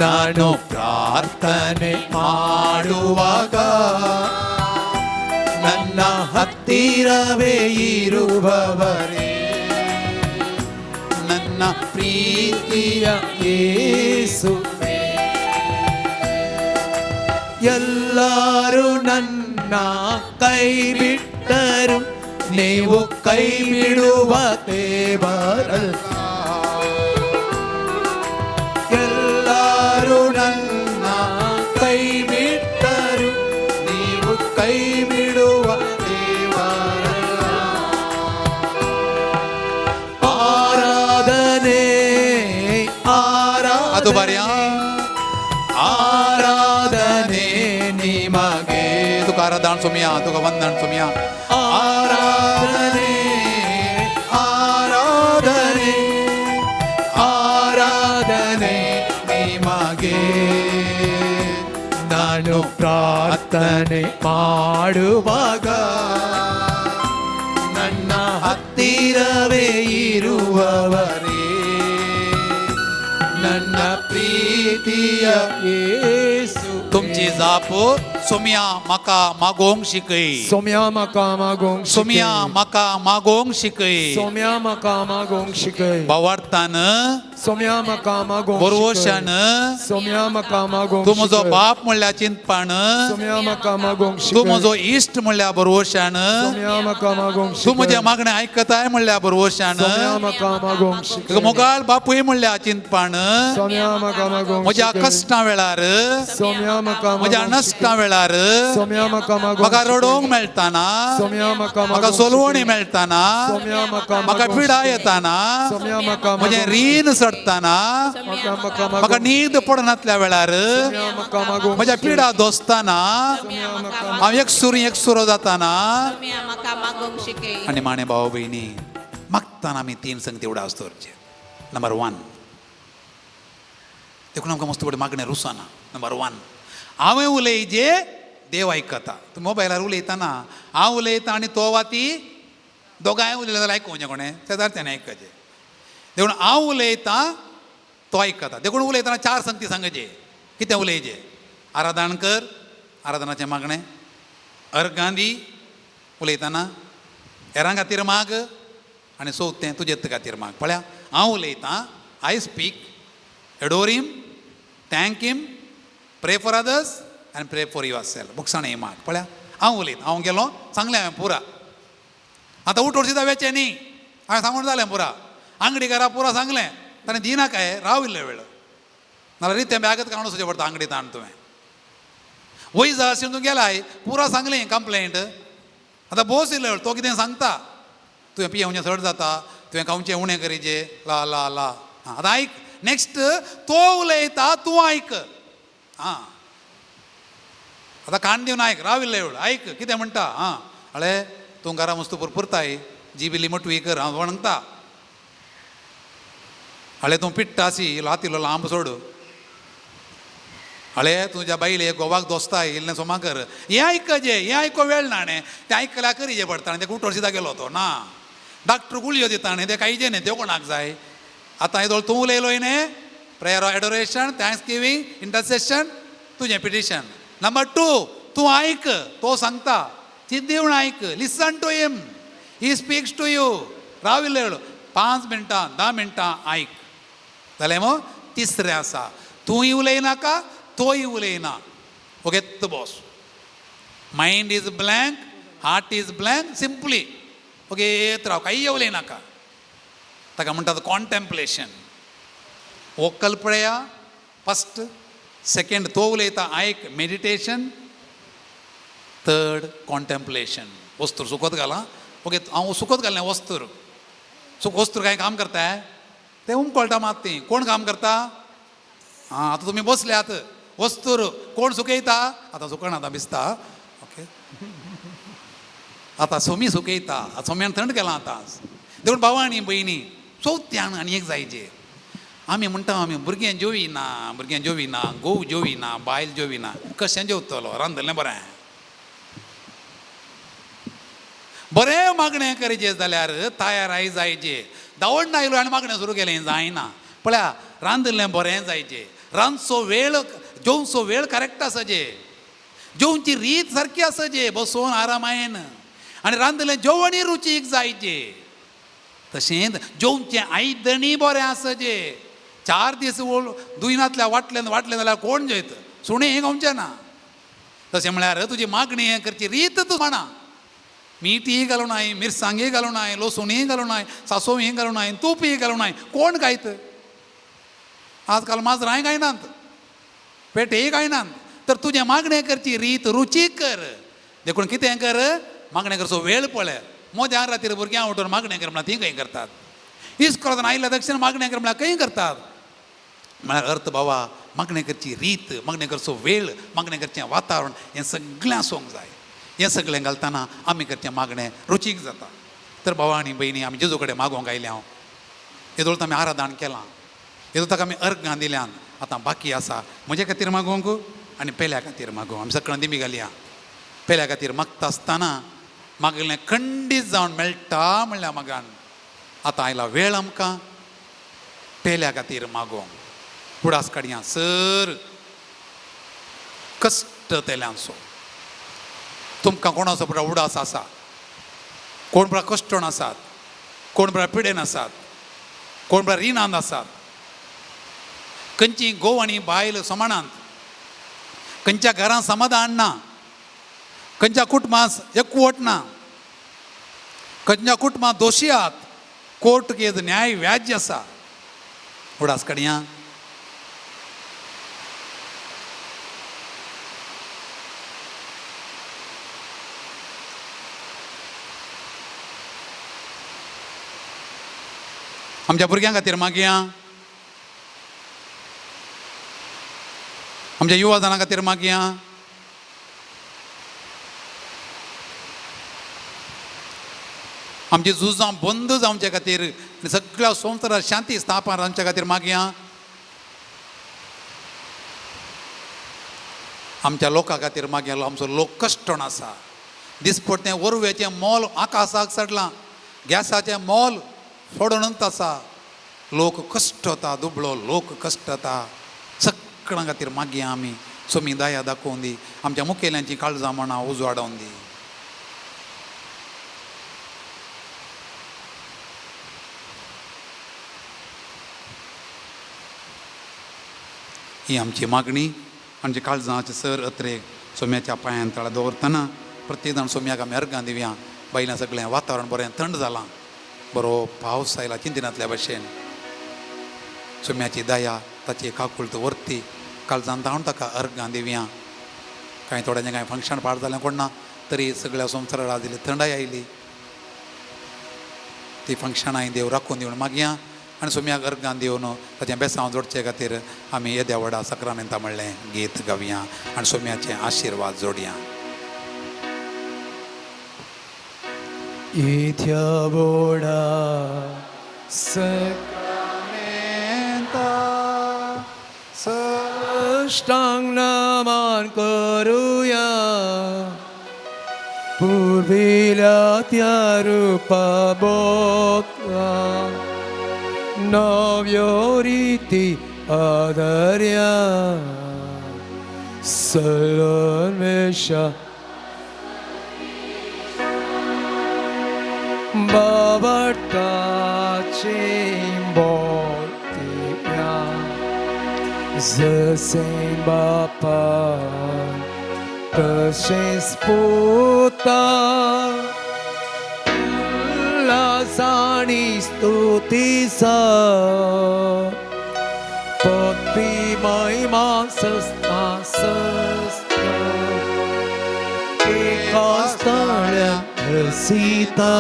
ನಾನು ಪ್ರಾರ್ಥನೆ ಮಾಡುವಾಗ ನನ್ನ ಹತ್ತಿರವೇ ಇರುವವರೇ, ನನ್ನ ಪ್ರೀತಿಯ ಯೇಸುವೆ. ಎಲ್ಲರೂ ನನ್ನ ಕೈ ಬಿಟ್ಟರು, ನೀವು ಕೈ ಬಿಡುವ ದೇವರಲ್ಲ. ಎಲ್ಲರೂ ನನ್ನ ಕೈ ಬಿಟ್ಟರು, ನೀವು ಕೈ ಬಿಡುವ ದೇವರಲ್ಲ. ಆರಾಧನೆ ಅದು ಬರೆಯ ಆರಾಧನೆ ನಿಮಗೆ, तुका आराधन सोमिया, तुका वंदन सोमिया. ಆರಾಧನೆ ಆರಾಧನೆ ಆರಾಧನೆ ನಿಮಗೆ. ನಾನು ಪ್ರಾರ್ಥನೆ ಮಾಡುವಾಗ ನನ್ನ ಹತ್ತಿರವೇ ಇರುವವರೇ, ನನ್ನ ಪ್ರೀತಿಯ ಯೇಸು. तुमची जाप सोमिया म्हाका मागोवंक शिकय, सोम्या म्हाका मागोवंक शिकय. सोमिया म्हाका मागोवंक शिकय. सोम्या म्हाका मागोवंक शिकय. भावार्थान सोम्या म्हाका मागोवंक शिकय. बरवशान सोम्या म्हाका मागोवंक तूं म्हजो शिकय. बाप म्हणल्यार चिंतपान, सोम्या म्हाका मागोवंक तूं शिकय. म्हजो इश्ट म्हणल्यार बरवशान, सोम्या म्हाका मागोवंक तूं म्हजें शिकय. मागणें आयकताय म्हणल्यार बरवशान, सोम्या म्हाका मागोवंक तुका शिकय. मोगाळ बापूय म्हणल्यार चिंतपान, सोम्या म्हाका मागोवंक म्हज्या शिकय. कश्टां वेळार, सोम्या म्हाका म्हज्या मागोवंक नश्टां शिकय. वेळार, सोम्या म्हाका मागोवंक म्हाका शिकय. रडोवंक मेळटाना, सोम्या म्हाका म्हाका मागोवंक सोलवणी शिकय. मेळटाना, सोम्या म्हाका म्हाका मागोवंक पिडा शिकय. येताना, सोम्या म्हाका म्हजें मागोवंक रीण चडटाना, म्हाका म्हाका म्हाका मागोवंक न्हीद पडनातल्या वेळार, सोम्या म्हाका मागोवंक म्हज्या शिकय. पिडा दोसताना, सोम्या म्हाका हांव एक सुरी एक सुरो जाताना. सोम्या म्हाका मागोवंक शिकय. आनी माणे भाव भयणी, मागताना आमी तीन संगती उडास दवरचे. नंबर 1, देखून आमकां मस्त फुडें मागणें रुसना. नंबर 1, हांवें उलयजे देव आयकता. तूं मोबायलार उलयतना हांव उलयता आनी तो वा ती दोगांय उलयता जाल्यार आयकुचें कोणें, शेजारच्यान आयकचें. देखून हांव उलयतां तो आयकता. देखून उलयतना 4 संगती सांगचे. कितें उलयचें? आराधन कर, आराधनाचें मागणें, अर्गांदी उलयतना, हेरां खातीर माग, आनी चवथें तुजे खातीर माग. पळया हांव उलयतां, I speak, adore him, thank him, pray for others आनी प्रे फॉर your self. बुकसाणें माग. पळया हांव उलयतां, हांव गेलो सांगलें हांवें पुरा, आतां उठोड सुद्दां वेचें न्ही, हांवें सांगून जालें पुरा, आंगडी घरा पुरा सांगलें, ताणें दिना काय राव इल्ले वेळ, नाल्यार रितें बॅगत काडून वचचें पडटा आंगडी ताण. तुवें वय जा अशें तूं गेलाय, पुरा सांगलें कंप्लेंट, आतां बोस इल्ले वेळ, तो कितें सांगता, तुवें पियेवचें चड जाता, तुवें खावचें उणें करीचें, ला ला ला. आतां आयक, नेक्स्ट तो उलयता तूं आयक. आं आतां कान दिवन आयक, राव इल्ले वेळ आयक कितें म्हणटा. आं अळे तूं घरा मस्त पुरपुरताय, जी बिली मटवी कर, हांव वणगता, हळे तूं पिट्टा आसी इल्लो इल्लो लांब सोड. हळे तुज्या बायले गोवाक दोस्ताय इल्लें सोमा कर. हें आयकजे, हें आयको वेळ ना न्ही, तें आयकल्यार करीजे पडटा आनी तें कुटोर सिदा गेलो तो ना. डॉक्टर गुळयो दिता न्ही, तें कांयचे न्ही, त्यो कोणाक जाय. आतां येदोळ तूं उलयलोय न्ही, prayer of adoration, thanksgiving, intercession, तुजें पिटिशन. नंबर 2, तूं आयक, तो सांगता चिंत दिवन आयक. Listen to him, he speaks to you. राव इल्लो 5 मिनटां 10 मिनटां आयक. जालें मो. तिसरें आसा, तूंय उलयनाका, तोय उलयना, ओगेत्त boss. Mind is blank, heart is blank, simply ओगेत राव, कांय उलयनाका. ताका म्हणटात contemplation. Vocal Preya first, second तो उलयता आयक, मेडिटेशन, थर्ड कॉन्टेम्पलेशन. वस्तूर सुकोत घाला, ओके हांव सुकोत घालना वस्तूर. वस्तूर कांय काम करता तें उमकळटा मात ती. कोण काम करता? आं आतां तुमी बसल्यात, वस्तूर कोण सुकयता? आतां सुकना आतां दिसता. ओके आतां सोमी सुकयता, आतां सोम्यान थंड केलां आतां. देखून भावा आनी भयणी चवथ्यान आनी एक जायचे. आमी म्हणटा आमी भुरग्यां जेविना, भुरग्यां जेविना, घोव जेविना, बायल जेविना, कशें जेवतलो? रांदलें बरें बरें मागणें करचें जाल्यार तयार जायचे. धांवण आयलो आनी मागणें सुरू केलें जायना. पळया रांदलें बरें जायचें, रांदचो वेळ जेवचो वेळ करेक्ट आसाचे, जेवची रीत सारकी आसाचे, बसोवन आरामायन, आनी रांदलें जेवणूय रुचीक जायचे. तशेंच जेवचें आयदणीय बरें आसाचे. 4 दीस दुयनांतल्या वाटल्यान वाटलें जाल्यार कोण जेयत? सुणें हें खावचें ना. तशें म्हळ्यार तुजी मागणी करची रीत तूं म्हणा. मीठय घालूं नाय, मिरसांगय घालूं नाय, लसूणय घालूं नाय, सासोवय घालूं नाय, तूपय घालूं नाय, कोण खायत? आजकाल माजरांय खायनात, पेटेय खायनात. तर तुजें मागणें करची रीत रुचीक कर. देखून कितें कर, मागणें करचो वेळ पळय. मोद्या रातीर भुरग्यां उठून मागणें कर म्हळ्यार तीं खंय करतात? इस्कोलांतल्यान आयल्या दक्षिण मागणें कर म्हळ्यार खंय करतात? म्हळ्यार अर्थ बाबा मागणें करची रीत, मागणें करचो वेळ, मागणें करचें वातावरण हें सगळें आसूंक जाय. हें सगळें घालतना आमी करचें मागणें रुचीक जाता. तर भावा आनी भयणी आमी जेजू कडेन मागोंक आयल्या. हांव येदोळ आमी आराधन केलां, येदोळ ताका आमी अर्गां दिल्यान. आतां बाकी आसा म्हजे खातीर मागोवंक आनी पेल्या खातीर मागोवंक. आमी सकाळ दिमी घालया. पेल्या खातीर मागता आसतना मागलें खंडीत जावन मेळटा म्हणल्या मागान. आतां आयला वेळ आमकां पेल्या खातीर मागोवंक. उडास काडया सर कश्ट तेल्यांचो. तुमकां कोणाचो पुरा उडास आसा, कोण पुरा कश्टण आसात, कोण पुरा पिडेन आसात, कोण पुरा रिणांत आसात, खंयची घोव आनी बायल समानांत, खंयच्या घरांत समाधान ना, खंयच्या कुटुंबांत एकवट ना, खंयच्या कुटुंबांत दोशी आहात, कोर्ट केस न्याय व्याज्य आसा. उडास काडया. आमच्या भुरग्यां खातीर मागया, आमच्या युवा जाणां खातीर मागया, आमची झुजां बंद जावचे खातीर सगळ्या संवसारात शांती स्थापन रावचे खातीर मागया, आमच्या लोकां खातीर मागया. आमचो लोक कश्टण आसा, दिसपडटें वरव्याचें मोल आकाशाक चडलां, गॅसाचें मोल फोडणूच आसा, लोक कश्टता, दुबळो लोक कश्टता. सगळ्यां खातीर मागया आमी सोमी दया दाखोवन दी, आमच्या मुखेल्यांची काळजां मनां उजवाडोवन दी. ही आमची मागणी. आमची काळजांचे सर अत्रेक सोम्याच्या पांयान तळा दवरतना प्रत्येक जाण सोम्याक आमी अर्गां दिवया. बायलां सगळें वातावरण बरें थंड जालां, बरो पावस आयला चिंतिनातल्या भशेन. सोम्याची दया ताची काकुळट वर्ती काळजान धांवन ताका अर्गां दिवया. कांय थोड्यांचें कांय फंक्शन पाड जालें कोण ना, तरी सगळ्या संवसाराक दिली थंडाय आयली. ती फंक्शनां देव राखून दिवन मागया आनी सोम्याक अर्गां दिवन ताचें बेसांव जोडचे खातीर आमी येद्या व्हडा सक्रामेंता म्हणलें गीत गावया आनी सोम्याचे आशिर्वाद जोडया. येद्या व्हडा साष्टांग नमन करूया पुर्विल्या त्या रूपा बोका नव्यो रीती आदर्या सलोन्वेषा बाबर्ताची बोलतिया जसे बापा तसेच पुता उल्हासाने स्तुतीचा पती महिमा सस्ता सस्ता एका स्थळ्या रसिता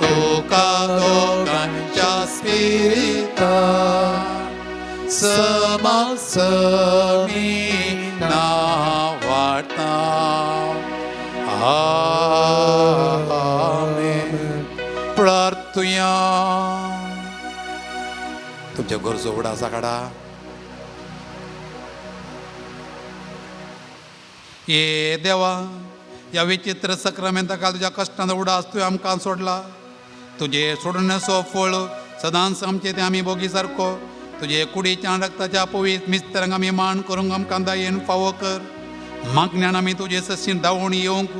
तुका दोगांच्या स्पिरिता समासमी वाडता. आमेन. प्रार्थुया. तुमच्या गरजो उडासा काडा. ये देवा, ह्या विचित्र सक्रामेंता तुज्या कश्टान उडास तुवें आमकां सोडला. तुजे सोडण्याचो फळ सदांच आमचे ते आमी भोगी सारको तुजे कुडीच्या रक्ताच्या पवीत मिस्त्रांक आमी मान करूंक आमकां दयेन फावो कर. मागण्यान आमी तुजे सशीन धांवून येवंक,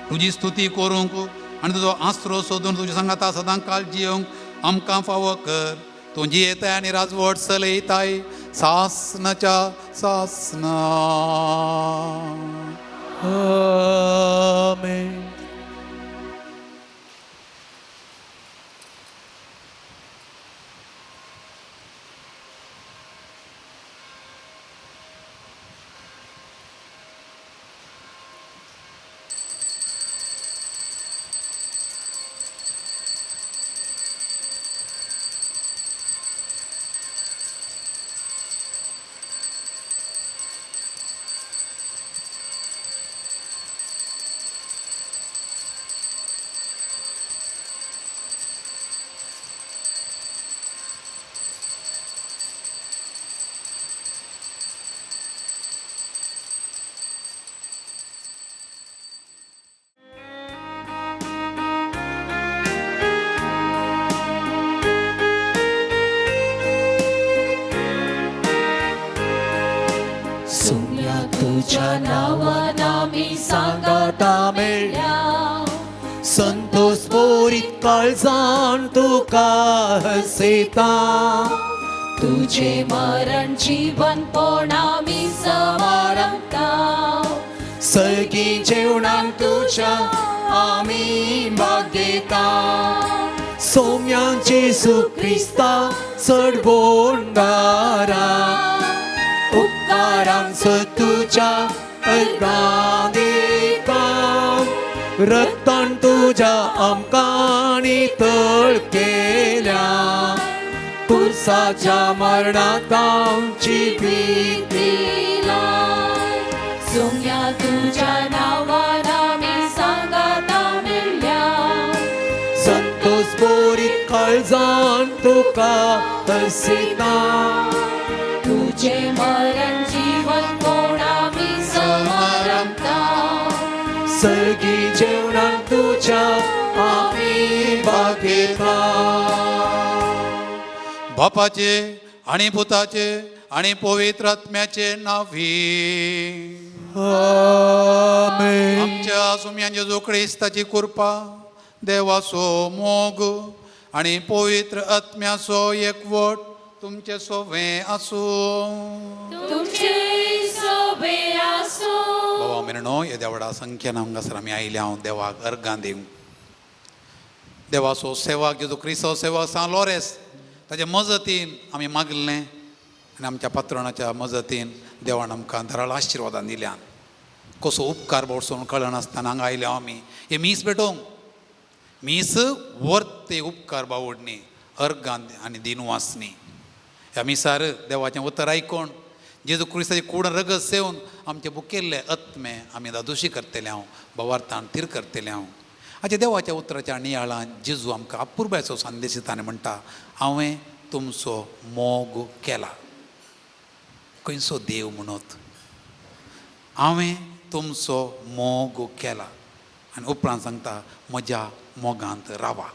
तुजी स्तुती करूंक आनी तुजो आसरो सोदून तुजे सांगाता सदां काळ जियोवंक आमकां फावो कर. तूं जियेताय आनी राजवट चलयताय सासनाच्या सासना. आमेन. सुम्या तुझ्या नावान आमी सांगाता मेळ्ळ्या संतोष पोरीत काळजान तुका हसयता. तुझे मरण जीवन पण आमी समारंभता. सगळीं जेवणान तुज्या आमी भाग घेता. सोम्या जेजू क्रिस्ता चड बोंडारा उपकारांचो तुज्या अर्गां दिता. रक्तान तुज्या आमकां नितळ केल्या पुरसाच्या मरणांत आमची भीती. सोम्या तुझ्या नावान आमी सांगाता मेळ्ळ्या संतोष बोरीत काळजान तुका हसयता. तुझे मरण जीवन कोण आमी समारंभता. सगळीं जेवणान तुज्या आमी भाग घेता. बापाचे आनी पुताचे आनी पवित्र आत्म्याचे नावी. आमेन. आमच्या सुम्यान जेजू क्रिस्ताची कृपा, देवाचो मोग आनी पवित्र आत्म्याचो एकवट तुमचे सोवे आसूं. तुमचे सोबे आसूं. बाबा मिरणो, येद्या व्हडा संख्येन हांगासर आमी आयले हांव देवाक अर्गां दिवंक. देवाचो सेवक जेजू क्रिस्तो सेवक सांत लॉरेस ताच्या मजतीन आमी मागलें आनी आमच्या पात्रणाच्या मजतीन देवान आमकां धाराळ आशिर्वादान दिल्यान. कसो उपकार बोडसो कळनासतना हांगा आयले आमी हे मीस भेटोवंक. मीस वर्ते उपकार बावडणी अर्गां आनी दिनवासनी. ह्या मिसार देवाचें उतर आयकोन जेजू क्रिस्ताची कूड रगत सेवन आमचे बुकेल्ले आत्मे आमी दादोशी करतले हांव, भवार्थान थीर करतले हांव. आतां देवाच्या उतराच्या नियाळान जेजू आमकां अपुरबायचो संदेश दिता आनी म्हणटा, हांवें तुमचो मोग केला. खंयचो देव म्हणत हांवें तुमचो मोग केला आनी उपरांत सांगता म्हज्या मोगांत रावा.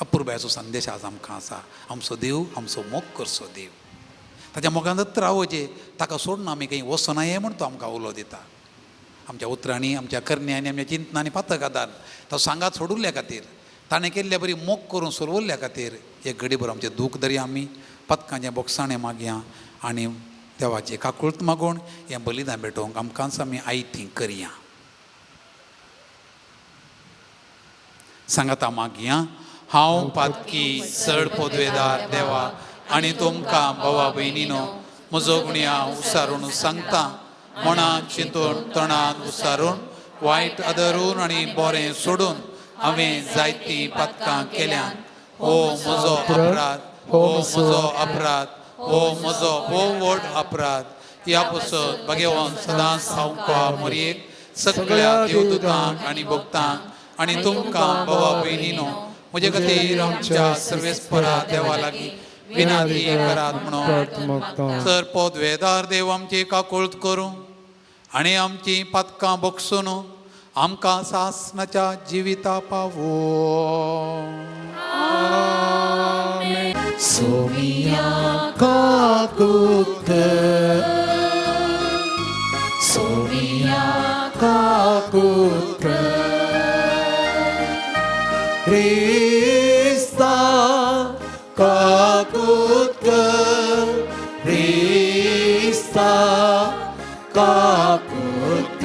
अपुरबायेचो संदेश आज आमकां आसा. आमचो देव आमचो मोग करचो देव, ताच्या मोगांतच रावचें, ताका सोडून आमी खंय वचना हें म्हण तो आमकां उलो दिता. आमच्या उतरांनी, आमच्या करण्यांनी, आमच्या चिंतनांनी पातक आदार तो सांगात सोडुल्ल्या खातीर, ताणें केल्ल्या बरी मोग करून सोडवल्ल्या खातीर एक घडीभर आमचें दूख दरी आमी पदकांचें बोगसाणें मागया आनी देवाचें काकूळत मागून हें बलिदान भेटोवंक आमकांच आमी आयती करया. सांगाता मागया. हांव पातकी चड पदवेदार देवा आनी तुमकां भावा भयणीनो म्हजो गुणया उसारून सांगता, मनान चिंतून तणान उसारून वायट आदरून आनी बरें सोडून हांवें जायतीं पातकां केल्यात. हो म्हजो अपराध, हो म्हजो अपराध, हो म्हजो भोव व्हड अपराध. ह्या पसत भगवान सदांच सावका मोरयेक सगळ्या देवदूतांक आनी भक्तांक आनी तुमकां भावा भयणीनो म्हजे खातीर आमच्या सर्वेस्परा देवा लागीं विनादी करात म्हणून. सर पदवेदार देव आमची काकुळत करूं आनी आमची पातकां बगसून आमकां सासनाच्या जिविता पावो. सोमिया काकुत, सोमिया काकुत, क्रिस्ता काकुत, क्रिस्ता काकुत,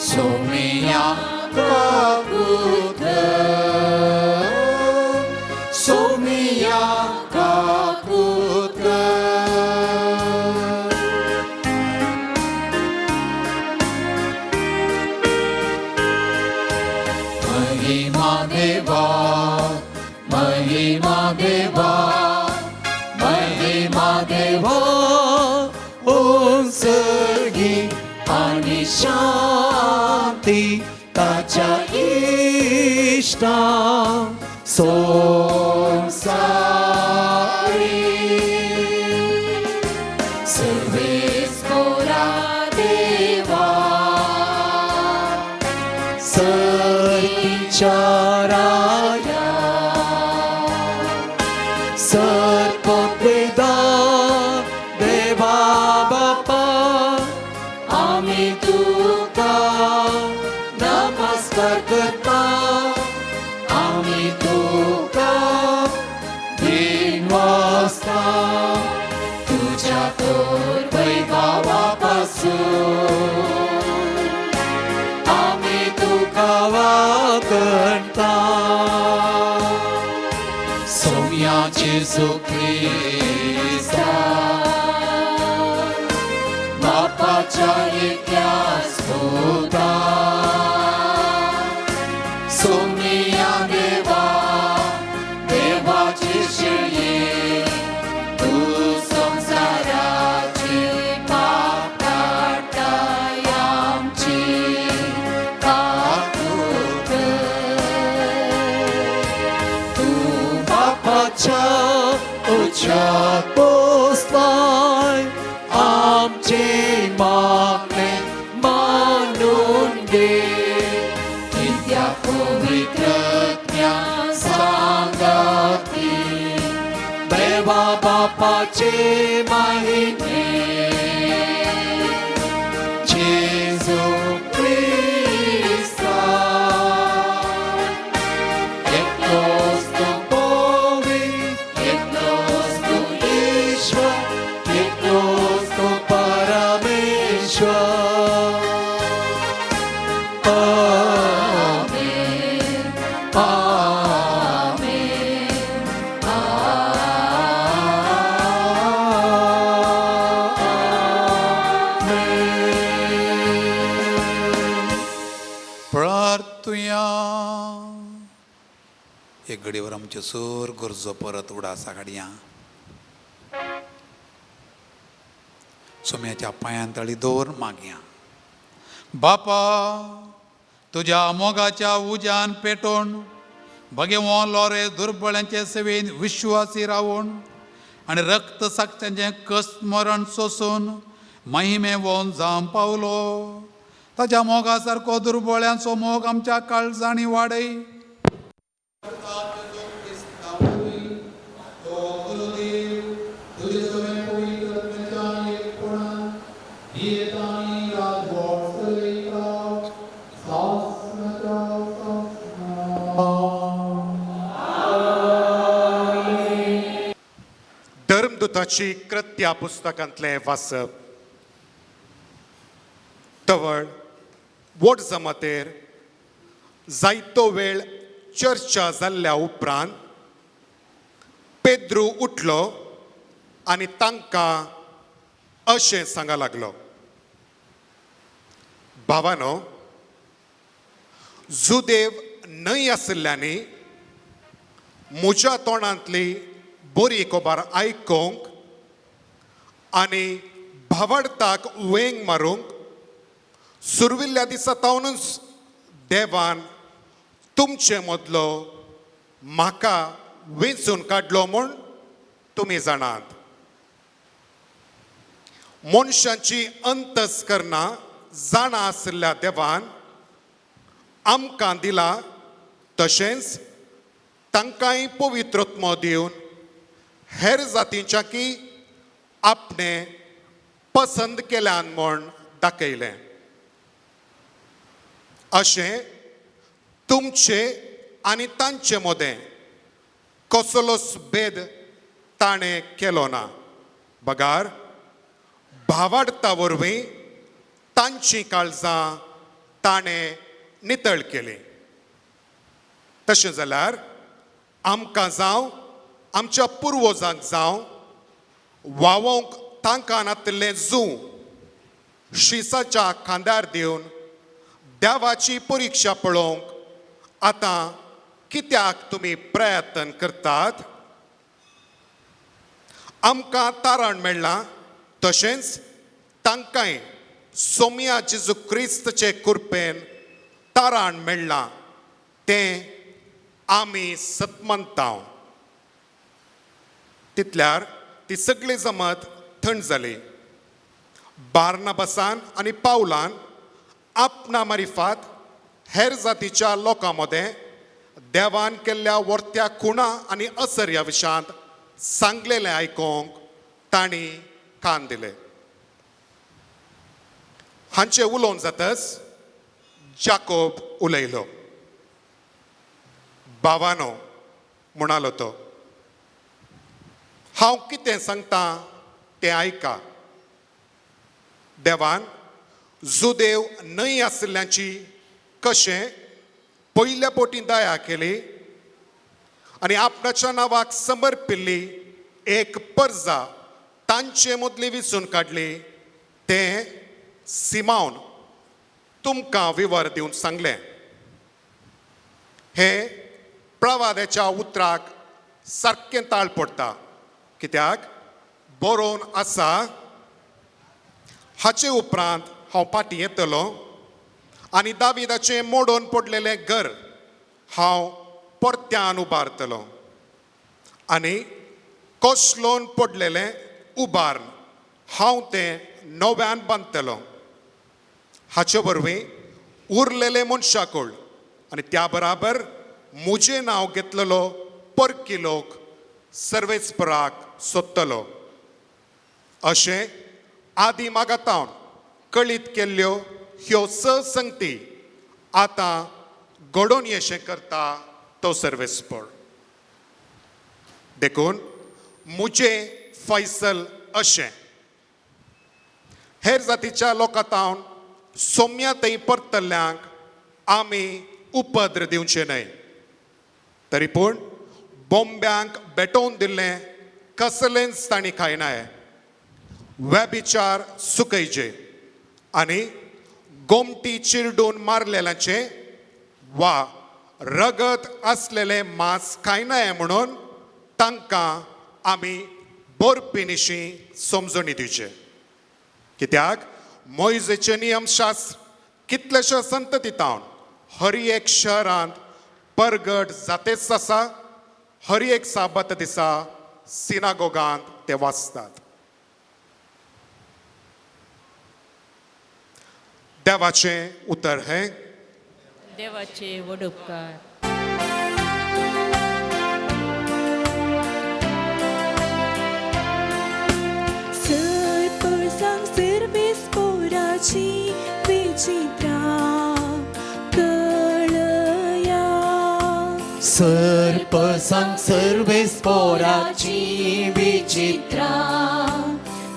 सोमिया काकुत, सोमिया काकुत. महिमा देवा, महिमा देवा, महिमा देवा, उंचगी आणि शांती ताच्या इश्टा संसारी. सर्वेस्पोरा देवा, सर्तीच्या राया, सर्पवेदा देवा बापा, आमी तुका नमस्कार करता, आमी तुका दिनवासता, तुझ्या थोर वैभवापासून आमी तुका वाकणता. सोम्या जेजू क्रिस्ता बापाच्या एकल्या स्तोता, सोमिया देवा, देवाची शिळये, तू संसाराची पाप काडटाय आमची काकूत. तू बापाच्या उच्चाक पोसलाय, आमचे मागणे मानून घे, कित्याक पवित्रज्ञा सांगाती देवा बापाचे महिमे जेजू क्रिस्ता. एकलोच तूं पवित्र, एकलोच तूं ईश्वर, एकलोच तूं परमेश्वर. आमेन, आमेन, आमेन. प्रार्थुया. एक घडयेवर आमच्यो सर गरजो परत उडासा काडया. सोम्याच्या पांयान तळी दवर मागया. बापा तुज्या मोगाच्या उज्यान पेटोवन भगेवो लोरे दुर्बळ्यांचे सेवेन विश्वासी रावून आनी रक्त साक्षांचें कश्ट मरण सोसून महिमे वोन जावं पावलो. ताच्या मोगा सारको दुर्बळ्यांचो मोग आमच्या काळजांनी वाडय. धर्मदूताची कृत्या पुस्तकांतलें वाचप. तवळ वोट जमातेर जायतो वेळ चर्चा जाल्ल्या उपरांत पेद्रू उठलो आनी तांकां अशें सांगा लागलो, भावानो, जुदेव न्हय आशिल्ल्यांनी म्हज्या तोंडांतली बरी खबर आयकूंक आनी भावार्थाक वेंग मारूंक सुरविल्ल्या दिसा तावनूच देवान तुमचे मदलो म्हाका वेंचून काडलो म्हूण तुमी जाणात. मनशांची अंतस्करणां जाणा आशिल्ल्या देवान आमकां दिला, तशेंच तांकांय पवित्रत्म दिवन हेर जातींच्या की आपणे पसंद केल्यान म्हूण दाखयलें. अशें तुमचे आनी तांचे मदें कसलोच भेद ताणें केलो ना, बगार भावार्ता वरवीं तांचीं काळजां ताणें नितळ केलीं. तशें जाल्यार आमकां जावं आमच्या पुर्वजांक जावं वावोंक तांकां नातिल्लें जूं शिसाच्या खांद्यार दिवन देवाची परिक्षा पळोवंक आतां कित्याक तुमी प्रयत्न करतात? आमकां तारण मेळ्ळां, तशेंच तांकांय सोम्या जेजू क्रिस्तचे कृपेन तारण मेळ्ळां तें आमी सतमनता. तितल्यार ती सगळी जमत थंड जाली. बार्नाबासान आनी पावलान आपणा मारिफात हेर जातीच्या लोकां मदें देवान केल्ल्या वर्त्या खुणा आनी असर्या विशांत सांगलेलें आयकूंक तांणी कान दिले. हांचें उलोवन जातच जाकोब उलयलो. भावानो, म्हणालो तो, हांव कितें सांगता तें आयका. देवान जुदेव न्हय आशिल्ल्यांची कशें पयल्या पोटी दया केली आनी आपणाच्या नांवाक समर्पिल्ली एक परजा तांचे मदली विचून काडली तें सिमावन तुमकां विवर दिवन सांगलें. हें प्रवाद्याच्या उतराक सारकें ताळ पडटा, कित्याक बरोवन आसा, हाचे उपरांत हांव फाटीं येतलो आनी दाविदाचें मोडून पडलेलें घर हांव परत्यान उबारतलो आनी कोसलोन पडलेलें उबारून हांव तें नव्यान बांदतलो. हाचे वरवीं उरलेले मनशाकूळ आनी त्या बराबर म्हजें नांव घेतलेलो परकी लोक सर्वेस्पराक सोदतलो. अशें आदी मागातावन कळीत केल्ल्यो ह्यो स संगती आतां घडोवन येशें करता तो सर्वेस्पर. देखून म्हजें फैसल अशें, हेर जातीच्या लोकां तावन सोम्या थंय परतल्ल्यांक आमी उपद्र दिवचे न्हय, तरी पूण बोंब्यांक भेटोवन दिल्लें कसलेंच तांणी खायनाय. व्यभिचार सुकयचे आनी गोमटी चिरडून मारलेल्याचें वा रगत आसलेलें मांस खायनाय म्हणून तांकां आमी बरपिनिशी समजणी दिवचे. कित्याक मोयजेचें नियमशास्त्र कितलेशे संतती तावन हर एक शहरांत परगट जातेच आसा, हर एक साबत दिसा सिनागोगांत ते वाचतात. देवाचें उतर हें. देवाचे व्हड उपकार. सरपरसांग सर्वेस पोराची विचित्रा कळया. सर्पसांग सर्वेस पोराची विचित्रा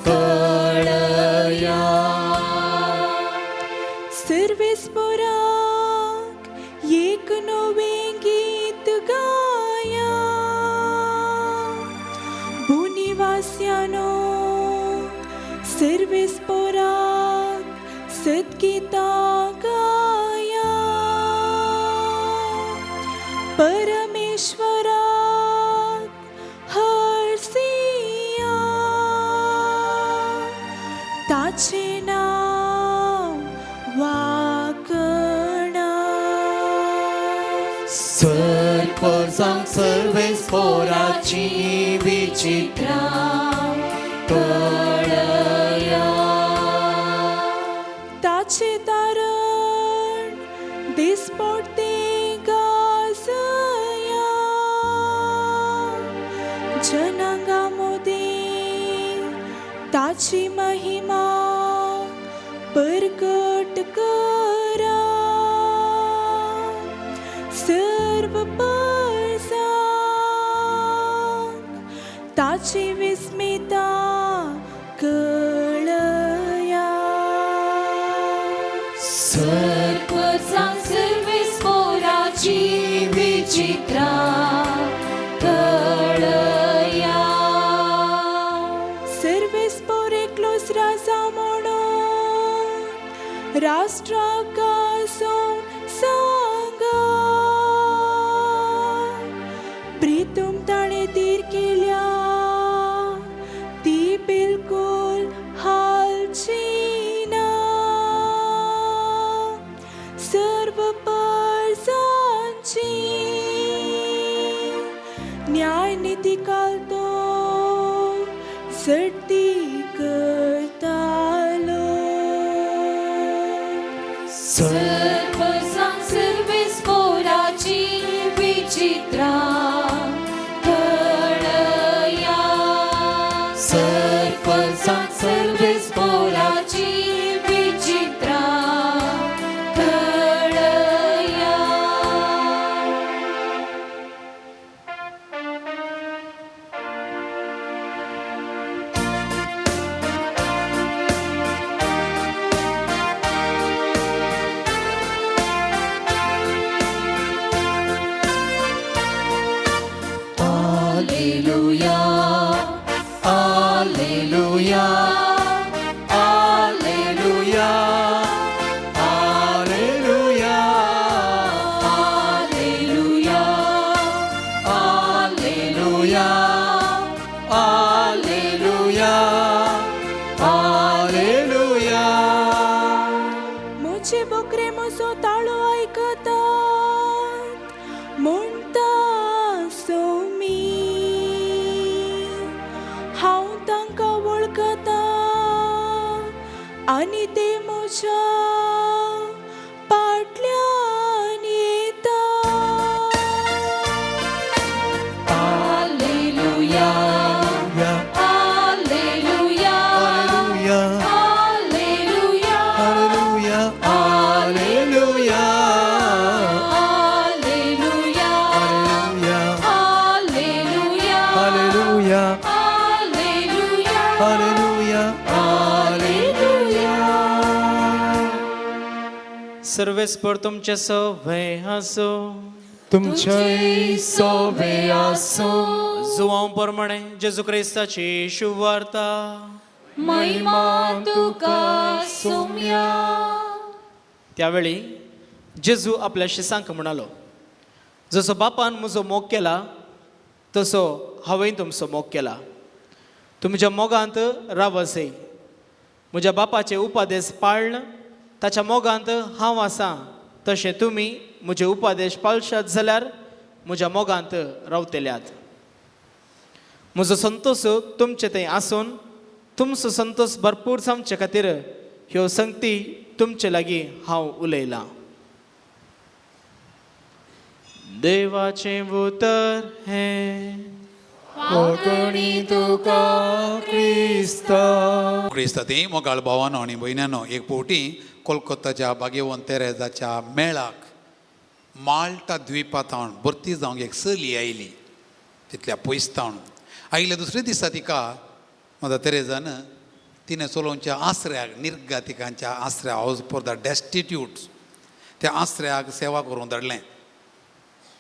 कळया. सर्वेस पोराक एक नवें गीत गाया. भुनिवास्यानो सर्वेस पोराक सद्गीतां गाया. परमेश्वराक हरसिया ताचें नांव वाकणा. सर्पसांग सर्वेस पोराची विचित्रा कळया. ताचें तारण दिसपडतें गाजया. जनांगा मोदीं ताची महिमा परगट करा. सर्व परसांक ताची विस्मिता कळया. सर्पसांग सर्वेस पोराची विचित्रा कळया. सर्वेस पोर एकलोच राजा म्हणून राष्ट्राक गाजोवन सांगा. प्रितूम ताणें धीर केल्या ती बिलकुल हालची ना. सर्व परसांची न्याय निती कालतो झडती करतालो. सर्पसांग सर्वेस पोराची विचित्रा कळया. सर्पसांग सर्वेस पोराची विचित्रा कळया. Alleluia, Alleluia, Alleluia, Alleluia, Alleluia, Alleluia, Alleluia, Alleluia. म्हजे बोकरे म्हजो ताळो आयकतात म्हणटा सोमी. हांव तांकां वळखता आनी ते म्हज्या फाटल्यान येता. Alleluia, Alleluia, Alleluia, Alleluia, Alleluia, Alleluia, Hallelujah. Alleluia, Hallelujah. Alleluia. सर्वेस्पर तुमचे सवे आसो. तुमचे सोवे आसो. जुवांव प्रमाणे जेजू क्रिस्ताची शुभवार्ता. महिमा तुका सोम्या. त्यावेळी जेजू आपल्या शिसांक म्हणालो, जसो बापान म्हजो मोग केला तसो हांवें तुमचो मोग केला. तुमच्या मोगांत रावसय. म्हज्या बापाचे उपादेश पाळन ताच्या मोगांत हांव आसा तशें तुमी म्हजे उपादेश पाळशात जाल्यार म्हज्या मोगांत रावतल्यात. म्हजो संतोश तुमचे थंय आसून तुमचो संतोश भरपूर जावचे खातीर ह्यो संगती तुमचे लागीं हांव उलयलां. देवाचें उतर हें. कोंकणी तुका क्रिस्ता. क्रिस्तांती मोगाळ भावानो आनी भयणानो, एक फावटी कोलकोताच्या भाग्यवंत तेरेजाच्या मेळाक माल्टा द्विपा थावन भरती जावंक एक चली आयली. तितल्या पयस थावन आयिल्ल्या दुसऱ्या दिसा तिका मदर तेरेजान तिणें चलोवच्या आसऱ्याक, निर्गातिकांच्या आसऱ्या, हावज फॉर the डेस्टिट्यूट्स, त्या आसऱ्याक सेवा करूंक धाडलें.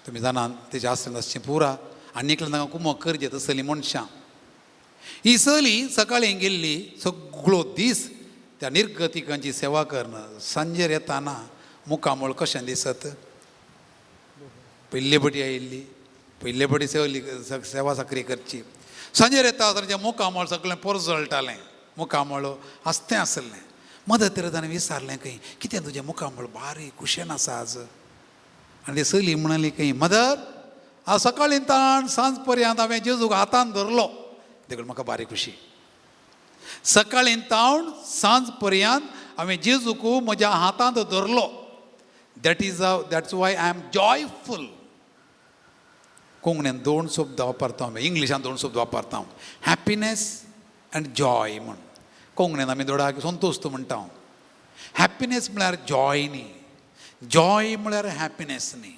तुमी जाणात, तेच्या आसऱ्यांत आसचें पुरा आनी एकलें तांकां कुमक करचें तसलीं मनशां. ही चली सकाळीं गेल्ली, सगळो दीस त्या निर्गतिकांची सेवा करून सांजेर येताना मुखामळ कशें दिसत? पयले पटी आयिल्ली, पयले पटी सेवली सेवा साकरी करची. सांजेर येता तांचें मुखामळ सगळें पोरजळटालें, मुखामळ आसतें आसलें. मदर तेरेजान विचारलें खंय, कितें तुजें मुखामळ बारीक खुशेन आसा आज? आनी ती चली म्हणाली खंय, मदर, आज सकाळीं ताण सांज पर्यंत हांवें जेजूक हातान धरलो देखून म्हाका बारीक खुशी. सकाळीं तावन सांज पर्यंत हांवें जेजूक म्हज्या हातांत धरलो, that's why I am joyful. कोंकणीन दोन शब्द वापरता आमी, इंग्लिशान दोन शब्द वापरता, हॅप्पिनेस आनी जॉय म्हूण. कोंकणीन आमी दोडाक संतोश म्हणटा. हॅप्पिनेस म्हळ्यार जॉय न्ही, जॉय म्हळ्यार हॅप्पिनेस न्ही.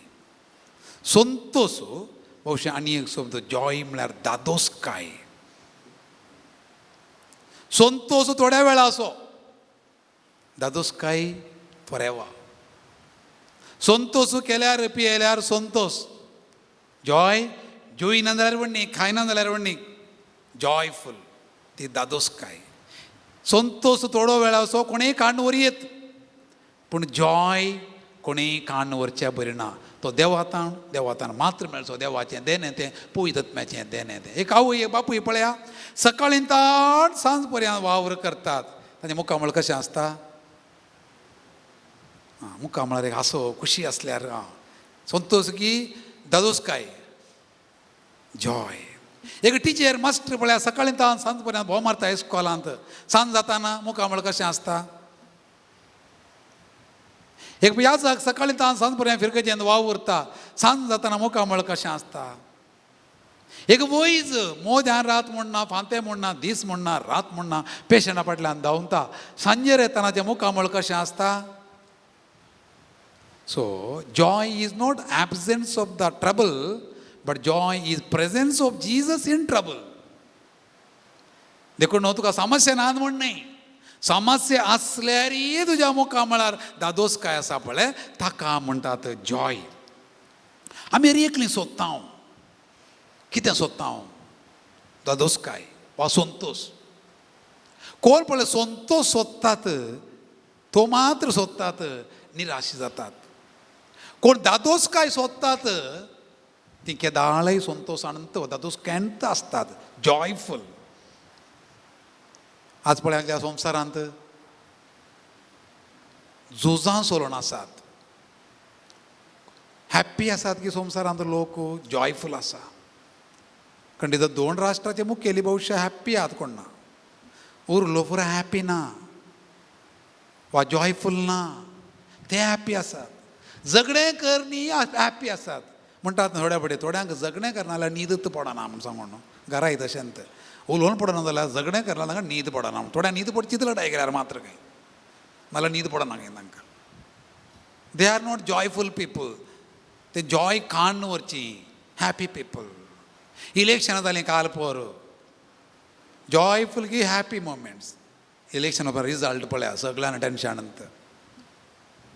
संतोश भोवशे आनी एक शब्द, जॉय म्हळ्यार दादोसकाय. संतोश थोड्या वेळाचो, दादोसकाय फॉरेवर. संतोश केल्यार पियेल्यार संतोश, जॉय जोयना जाल्यार वण्णी, खायना जाल्यार वण्णी, जॉयफूल ती दादोसकाय. संतोश थोडो वेळाचो, कोणेय काडून व्हरयेत, पूण जॉय कोणेय काडून व्हरच्या बरी ना. तो देवातान देवातान मात्र मेळचो. देवाचें देणें तें, पवित्र आत्म्याचें देणें तें. एक आवय, एक बापूय पळया, सकाळीं ताण सांज पर्यंत वावर करतात. तांचें मुखामळ कशें आसता? आं, मुखामळार एक हांसो, खुशी आसल्यार आं, संतोश की दादोसकाय, जॉय. एक टिचर मास्टर पळया, सकाळीं ताण सांज पर्यंत भोंव मारता इस्कॉलांत, सांज जाताना मुखामळ कशें आसता? एक याजक सकाळीं तान सांज पर्यंत फिरगजेंत वावुरता, सांज जाताना मुखामळ कशें आसता? एक वैज मोद्यान रात म्हणना, फांते म्हणना, दीस म्हणना, रात म्हणना, पेशंटा फाटल्यान धांवता, सांजेर येताना तें मुखामळ कशें आसता? So joy is not absence of the trouble, but joy is presence of Jesus in trouble. देखून न्हू तुका समस्या ना म्हण न्हय, समस्या आसल्यारय तुज्या मुखामळार दादोसकाय आसा पळय, ताका म्हणटात जॉय. आमी एकली सोदता. हांव कितें सोदता? हांव दादोसकाय वा संतोश. कोण पळय संतोश सोदतात तो मात्र सोदतात, निराश जातात. कोण दादोसकाय सोदतात ती केदाळय संतोशानंत दादोसकायंत आसतात, जॉयफूल. आज पळय आमच्या संवसारांत झुजां चलून आसात. हॅप्पी आसात की संवसारांत लोक जॉयफूल आसा? कारण तिथं दोन राष्ट्राचे मुखेली भविश्य हॅप्पी आहात कोण ना, उरलो पुरो हॅप्पी ना वा जॉयफूल ना. ते हॅप्पी आसात, झगडें करनी हॅप्पी आसात म्हणटात. थोड्या फुडें थोड्यांक झगडें करना जाल्यार न्हीदच पडना म्हूण सांगून न्हू. घराय तशेंच उलोवन पडना जाल्यार, झगडें करना तांकां न्हीद पडना. थोड्या न्हीद पडचीच लडाय केल्यार मात्र खंय, नाल्यार न्हीद पडना खंय तांकां. They are not joyful people. ते जॉय काडून व्हरची हॅपी पिपल. इलेक्शनां जालीं काल पोर, जॉयफूल की हॅपी मोमेंट्स? इलेक्शन रिजल्ट पळया, सगळ्यांना टेन्शन.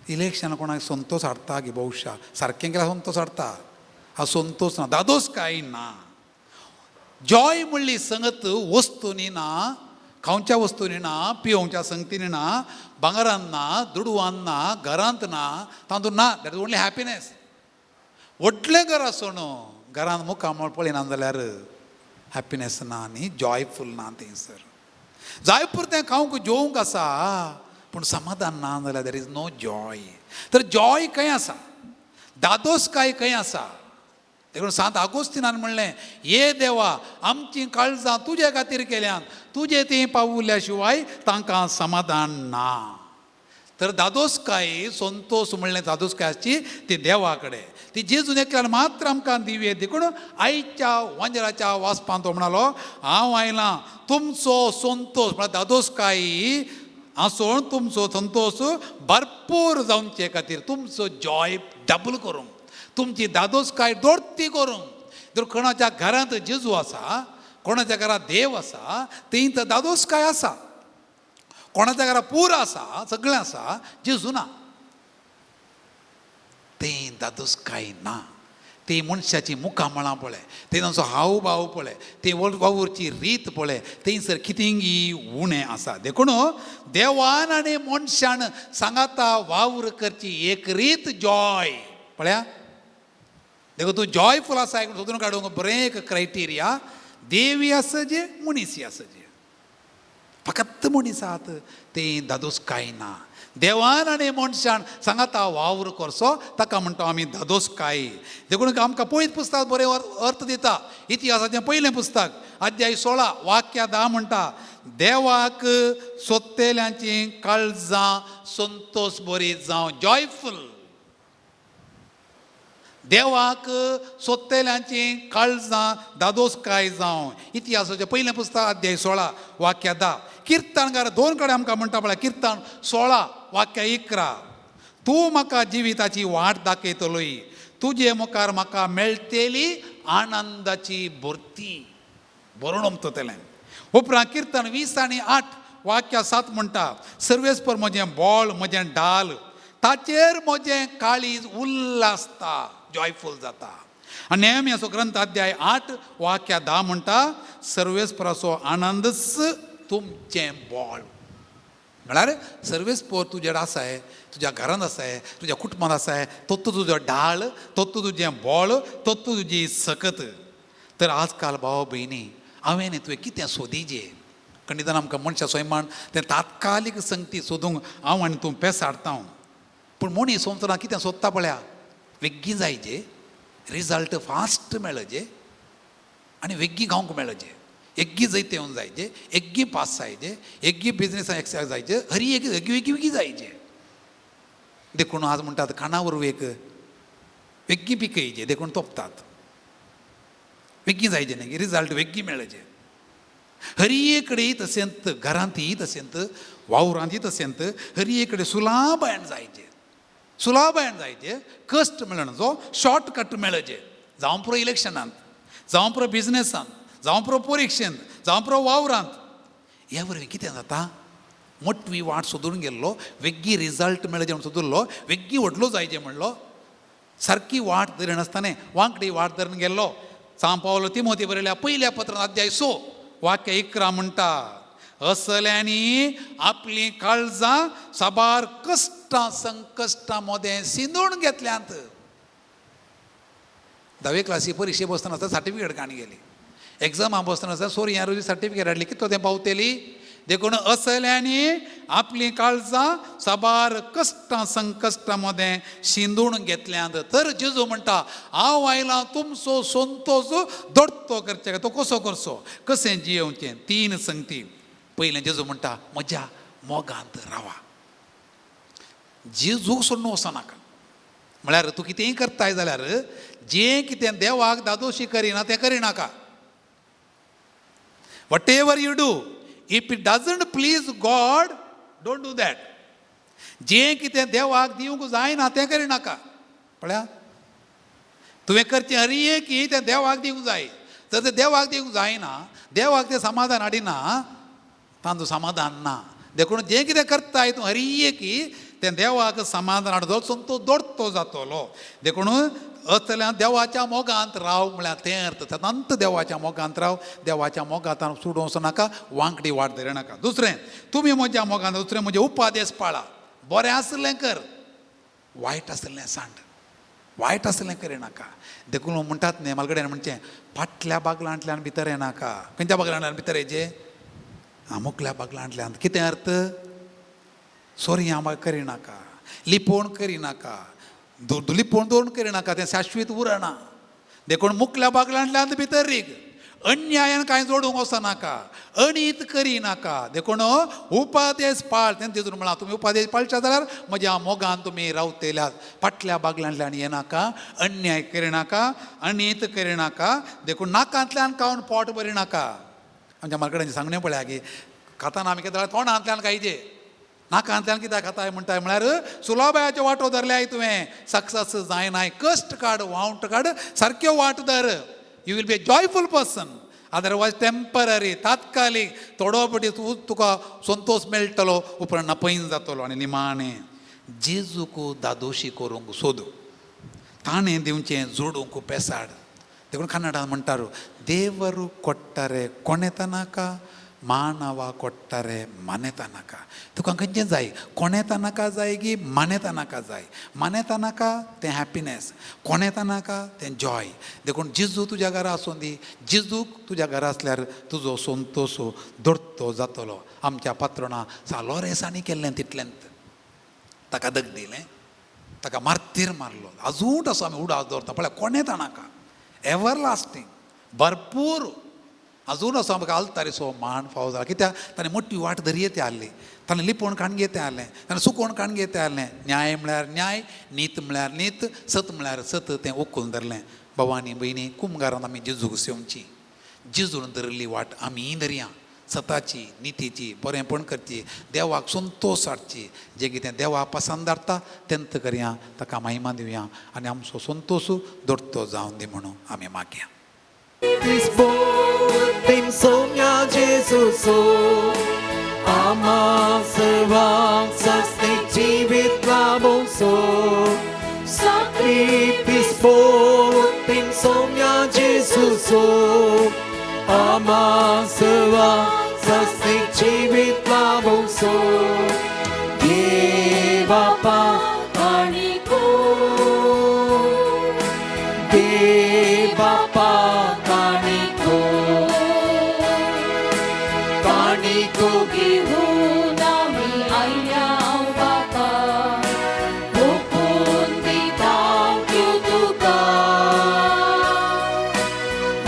इलेक्शन कोणाक संतोश हाडटा की? भोवशा सारकें केल्यार संतोश हाडटा. हा, संतोश ना, दादोस काय ना. जॉय म्हणली संगत वस्तूंनी ना, खावच्या वस्तूंनी ना, पिवच्या संगतींनी ना, भांगरान ना, दुडवान ना, घरांत ना, तातूंत ना. That is only happiness. व्हडलें घर आसून घरांत मुखामळ पळयना जाल्यार हॅपिनेस ना न्ही, जॉयफूल ना थंयसर. जाय पुरतें खावंक जेवंक आसा पूण समाधान ना जाल्यार there is no joy. तर जॉय खंय आसा? दादोसकाय खंय आसा? देखून सांत आगोस्तिनान म्हणलें, ये देवा, आमचीं काळजां तुजे खातीर केल्यात, तुजे तीं पावुल्या शिवाय तांकां समाधान ना. तर दादोसकाय संतोस म्हणलें दादोसकाय आसची ती देवा कडेन, ती जेजून एकल्यान मात्र आमकां दिवये. देखून आयच्या वांजराच्या वाचपांत तो म्हणालो, हांव आयलां तुमचो संतोस म्हळ्यार दादोसकाय आसून तुमचो संतोस भरपूर जावचे खातीर, तुमचो जॉय डबल करूंक, तुमची दादोसकाय दोडती करूंक. जर कोणाच्या घरांत जेजू आसा, कोणाच्या घरांत देव आसा, थंय तर दादोसकाय आसा. कोणाच्या घरा पूर आसा, सगळें आसा, जेजू ना, तें दादोसकाय ना. ती मनशाची मुखामळां पळय, ते तांचो हाव भाव पळय, ती वावुरची रीत पळय, थंयसर कितेंगी उणें आसा. देखून देवान आनी मनशान सांगाता वावर करची एक रीत जॉय पळया. देखून तूं जॉयफूल आसा एक सोदून काडूंक बरें एक क्रायटेरिया, देवी आसजे मनीसी आसजे. फकत मनीस आहात तें दादोसकाय ना. देवान आनी मनशान सांगाता वावर करचो ताका म्हणटा आमी दादोसकाय. देखून आमकां पयलीं पुस्तक बरें अर्थ दिता. इतिहासाचें पयलें पुस्तक अध्याय 16 वाक्य 10 म्हणटा, देवाक सोदतेल्यांची काळजां संतोस बरी जावं, जॉयफूल. देवाक सोदतेल्यांची काळजां दादोसकाय जावं. इतिहासाचें पयलें पुस्तक अध्याय 16 वाक्य 10. किर्तनकार दोन कडेन आमकां म्हणटा पळय, किर्तन 16 वाक्य 11, तूं म्हाका जिविताची वाट दाखयतलोय, तुजे मुखार म्हाका मेळटली आनंदाची भरती. बरोवन उमततलें. उपरांत किर्तन 20 आनी 8 वाक्य 7 म्हणटा, सर्वेस्पर म्हजें बोळ म्हजें ढाल, ताचेर म्हजें काळीज उल्हासता, जॉयफूल जाता. आनी नेहमियाचो ग्रंथ अध्याय 8 वाक्य 10 म्हणटा, सर्वेस्पराचो आनंदच तुमचें बोळ. म्हळ्यार सर्वेस्पर तुजेर आसाय, तुज्या घरांत आसाय, तुज्या कुटुंबांत आसाय, तोच तुजो ढाल, तोच तुजें बोळ, तोच तुजी सकत. तर आजकाल भाव भयणी हांवें न्ही तुवें कितें सोदीजे. खंडितान आमकां मनशां स्वयमान तें तात्कालीक संगती सोदूंक हांव आनी तूं पेसाडटा. पूण मनीस संवसारांत कितें सोदता पळया, वेगीं जायजे, रिजल्ट फास्ट मेळजे आनी वेगीं गावंक मेळजे, एग्गी जैत येवन जायजे, एग्गी पास जायजे, एग्गी बिजनेस एक्सेस जायजे, हरी एक एग्गी वेगीं वेगीं जायजे. देखून आज म्हणटात खाणा वरवीं एक वेगीं पिकयजे, देखून तोपतात, वेगीं जायजे न्ही, रिजल्ट वेगीं मेळजे. हरी कडेन तशेंच घरांतय तशेंच वावरांतय तशेंच हरी कडेन सुलाबायन जायजे, सुलाबायन जायजे, कश्ट मेळना जो शॉर्टकट मेळजे. जावं पुरो इलेक्शनांत, जावं पुरो बिजनेसांत, जावं पुरो परिक्षेंत, जावं पुरो वावरांत. ह्या वरवीं कितें जाता, मोटवी वाट सोदून गेल्लो, वेगीं रिजल्ट मेळजे म्हूण सोदुल्लो, वेगीं व्हडलो जायजे म्हणलो, सारकी वाट धरिनासतना वांकडी वाट धरून गेल्लो. सांव पावलो तिमोती बरयल्या पयल्या पत्रांत अध्याय 6 वाक्य 11 म्हणटा, असल्यांनी आपलीं काळजां साबार कश्टां संकश्टां मदें सिंदून घेतल्यांत. धावे क्लासी परिक्षे बसतना आसतना सर्टिफिकेट काडून गेली, एग्जामा बसतना आसतना सोरी ह्या रोजी सर्टिफिकेट हाडली, कितलो तें पावतली. देखून असल्यांनी आपलीं काळजां साबार कश्टां संकश्टां मदें शिंदून घेतल्यांत. तर जेजू म्हणटा, हांव आयलां तुमचो संतोस दोडतो करचे. तो कसो करचो, कशें जियेवचें, 3 संगती. पयलें जेजू म्हणटा, म्हज्या मोगांत रावा, जेजूक सोडून वचनाका. म्हळ्यार तूं कितेंय करताय जाल्यार जें कितें देवाक दादोशी करिना तें करिनाका. Whatever you do, if it doesn't please God, don't do that. जें कितें देवाक दिवंक जायना तें करिनाका. पळया, तुवें करचें हरी की तें देवाक दिवंक जाय. जर तें देवाक दिवंक जायना, देवाक तें समाधान हाडिना, तांचो समाधान ना. देखून जें कितें करताय तूं हरी की तें देवाक समाधान हाडटलो, संतोष दोडतो जातलो. देखून असल्या देवाच्या मोगांत राव म्हळ्यार तें अर्थ, सदांत देवाच्या मोगांत राव, देवाच्या मोगांत सोडून वचूं नाका, वांकडी वाट धरिनाका. दुसरें, तुमी म्हज्या मोगांत, दुसरें म्हजें उपादेश पाळा, बरें आसलें कर, वायट आसलें सांड, वायट आसलें करिनाका. देखून म्हणटात न्ही म्हालगड्यान म्हणचें, फाटल्या बागलांतल्यान भितर येनाका. खंयच्या बागलांतल्यान भितर येचे? मुखल्या बागलांतल्यान. कितें अर्थ? सोरी हांव करिनाका, लिपोवन करिनाका, लिपोवन दवरून करिनाका, तें शाश्वीत उरना. देखून मुकल्या बागलांतल्यान भितर रीग, अन्यायान कांय जोडूंक वचनाका, अणीत करी नाका. देखून उपादेश पाळ. तें तितून म्हळां तुमी उपादेश पाळच्या जाल्यार म्हज्या मोगान तुमी रावतल्यात. फाटल्या बागलांतल्यान येनाका, अन्याय करिनाका, अनीत करिनाका. देखून नाकांतल्यान खावन पोट भरिनाका. आमच्या मार्कडांची सांगणें पळया की खाताना आमी कितें तोंडांतल्यान खायचे, नाकांतल्यान कित्याक खाताय म्हणटाय म्हळ्यार सुलाबायाच्यो वाटो धरल्याय तुवें, सक्सस जायनाय. कश्ट काड, वावट काड, सारक्यो वाट धर. You will be a joyful person. Otherwise temporary, तात्कालीक, थोडो पटी तूं तुका संतोश मेळटलो, उपरांत नपयन जातलो. आनी निमाणें जेजूक दादोशी करूंक सोद, ताणें दिवचें जोडूंक पेसाड. देखून कन्नडान म्हणटार देವರು ಕೊಟ್ಟರೆ ಕೊನೆತನಕ, ಮಾನವ ಕೊಟ್ಟರೆ ಮನೆತನಕ. तुका खंयचें जाय, कोणेतनका जाय की मानेतनका जाय? मानेतनका तें हॅपिनेस, कोणेतनका तें जॉय. देखून जेजू तुज्या घरा आसूं दी. जेजूक तुज्या घरा आसल्यार तुजो संतोश दोडतो जातलो. आमच्या पात्रोणा सालोरेसांनी केल्लें तितलेंत, ताका दग दिलें, ताका मार्तीर मारलो, अजून असो आमी उडास दवरता. पळय कोणेतनाका एवरलास्टींग भरपूर अजून असो आमकां आल्तारीचो मान फावो जाला. कित्याक ताणें मोठी वाट धरयेते आहली, ताणें लिपोवन काण घेते आहलें, ताणें सुकोवन काण घेते आहलें. न्याय म्हळ्यार न्याय, नीत म्हळ्यार नीत, सत म्हळ्यार सत, तें उखलून धरलें. भाव आनी भयणी, कुमगारान आमी जेजूक सेवची. जेजून धरिल्ली वाट आमी धरया, सताची, नितीची, बरेंपण करची, देवाक संतोश हाडची. जें कितें देवा पसंद हाडटा तेंत करया, ताका महिमा दिवया आनी आमचो संतोश दोडतो जावन दी म्हणून आमी मागया. Somya Jesuso ama sevak sasnik jivit labongso sakripis potim somya Jesuso ama sevak sasnik jivit labongso Deva pa काणिको Deva pa काणिको काणिको घेऊन आमी आयल्या बापा, ओपून दिता त्यो तुका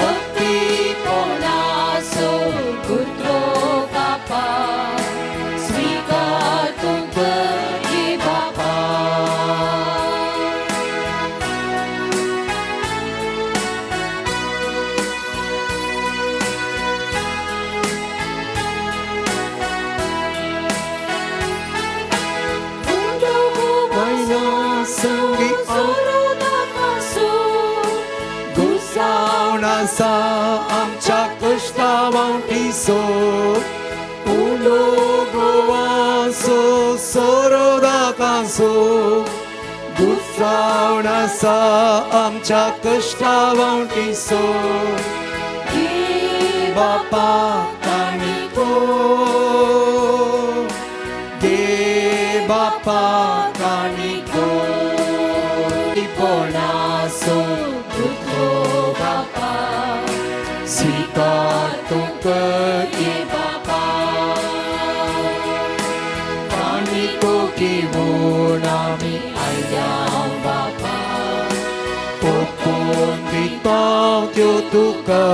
भक्तीपणाचो गुरतो बापा, स्वीकार तुमकां घे बापा. गुसावणासा आमच्या कश्टावांटीसो उलो गोवासो सोरोदाकासो गुसावणासा आमच्या कश्टावांटीसो बापा काणिको दे बापा काणिको कोणासो गुरतो बापा, स्वीकार तुमकां घे बापा. काणिको घेवन आमी आयल्या बापा, ओपून दिता त्यो तुका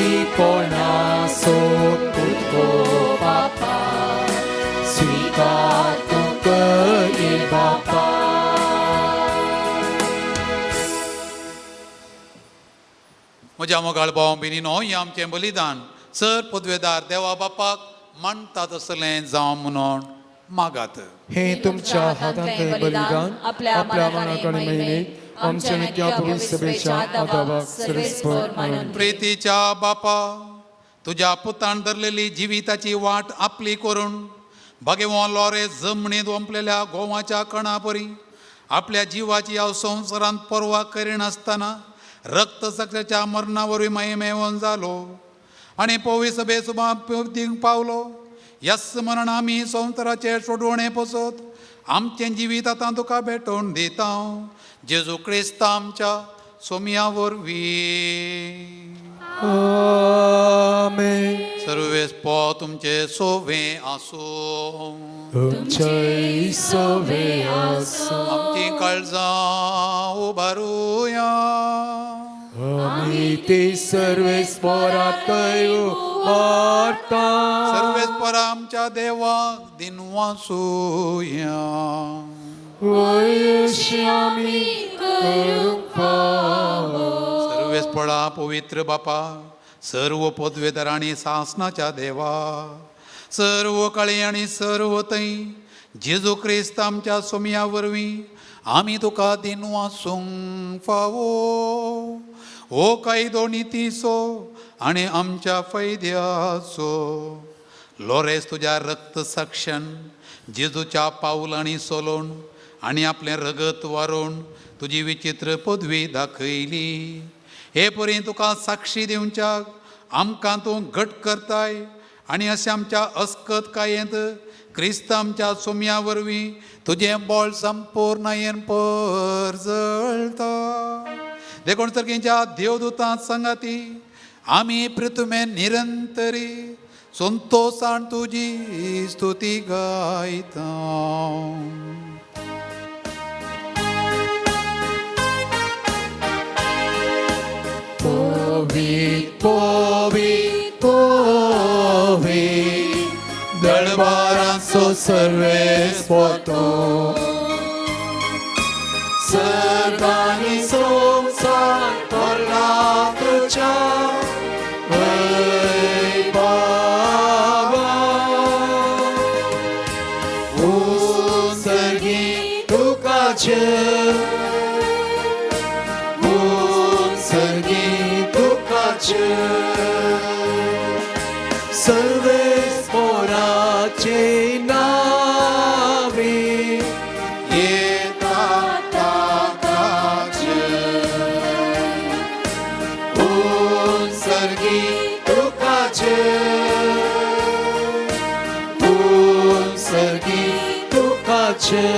भक्तीपणासो गुरतो बापा, स्वीकार तुमकां घे बापा. म्हज्या मोगाळ भाव भयणीनो, हें आमचें बलिदान सर पदवेदार देवा बापाक मानता तसलें जावं म्हणून मागात. हे तुमच्या हातांतलें बलिदान आपल्या मनाक आनी महिमेक आमच्या नित्या पवित्र सभेच्या आदाबाक सर्वेस्पर मानून. प्रितीच्या बापा, तुज्या पुतान धरलेली जिविताची वाट आपली करून भगेवो लोरे जमनीत ओंपलेल्या गोवाच्या कणा परी आपल्या जिवाची ह्या संवसारांत पर्वा करिनासतना रक्त सक्याच्या मरणा वरवीं महिमेवन जालो आनी पवी सभे सुबा पावलो. यस मरण आमी संवसाराचे सोडवणे पसत आमचें जिवीत आतां तुका भेटोवन दिता, जेजू क्रिस्त आमच्या सोमया वरवीं. आमेन. सर्वेस पो तुमचे सोवे आसूं. तुमचे सवे आसूं. आमची काळजां उबारुया. आमी ते सर्वेस पोराकय वार्ता. सर्वेस परा आमच्या देवाक दिनवासूया. वयशी आमी करूंक फावो. सर्वेस पळा पवित्र बापा, सर्व पदवेदार आनी सासनाच्या देवा, सर्व काळी आनी सर्व थंय जेजू क्रिस्त आमच्या सोमया वरवीं आमी तुका दिनवासूंक फावो. हो कायदो नितीचो आनी आमच्या फायद्याचो. लोरेस तुज्या रक्त साक्षण जेजूच्या पावलांनी सोलोवन आनी आपलें रगत वारोवन तुजी विचित्र पदवी दाखयली. हे परी तुका साक्षी दिवच्याक आमकां तूं घट करताय आनी अशें आमच्या अस्कत कायेंत क्रिस्त आमच्या सोमया वरवीं तुजें बळ संपूर्णयेन परजळता. देखून सर्गींच्या देवदूतां सांगाती आमी पृथ्वे निरंतरी संतोषान तुजी स्तुती गायता. पवित पवित पवित दरबारांचो सर्वेस पोतो, सर्गांनी संवसार भरला तुज्या वैभवान. उंचगी तुका जय, उंचगी तुका जय, सर्वेस पोराचे नावे येता ताका जय, उंचगी तुका जय, उंचगी तुका जय.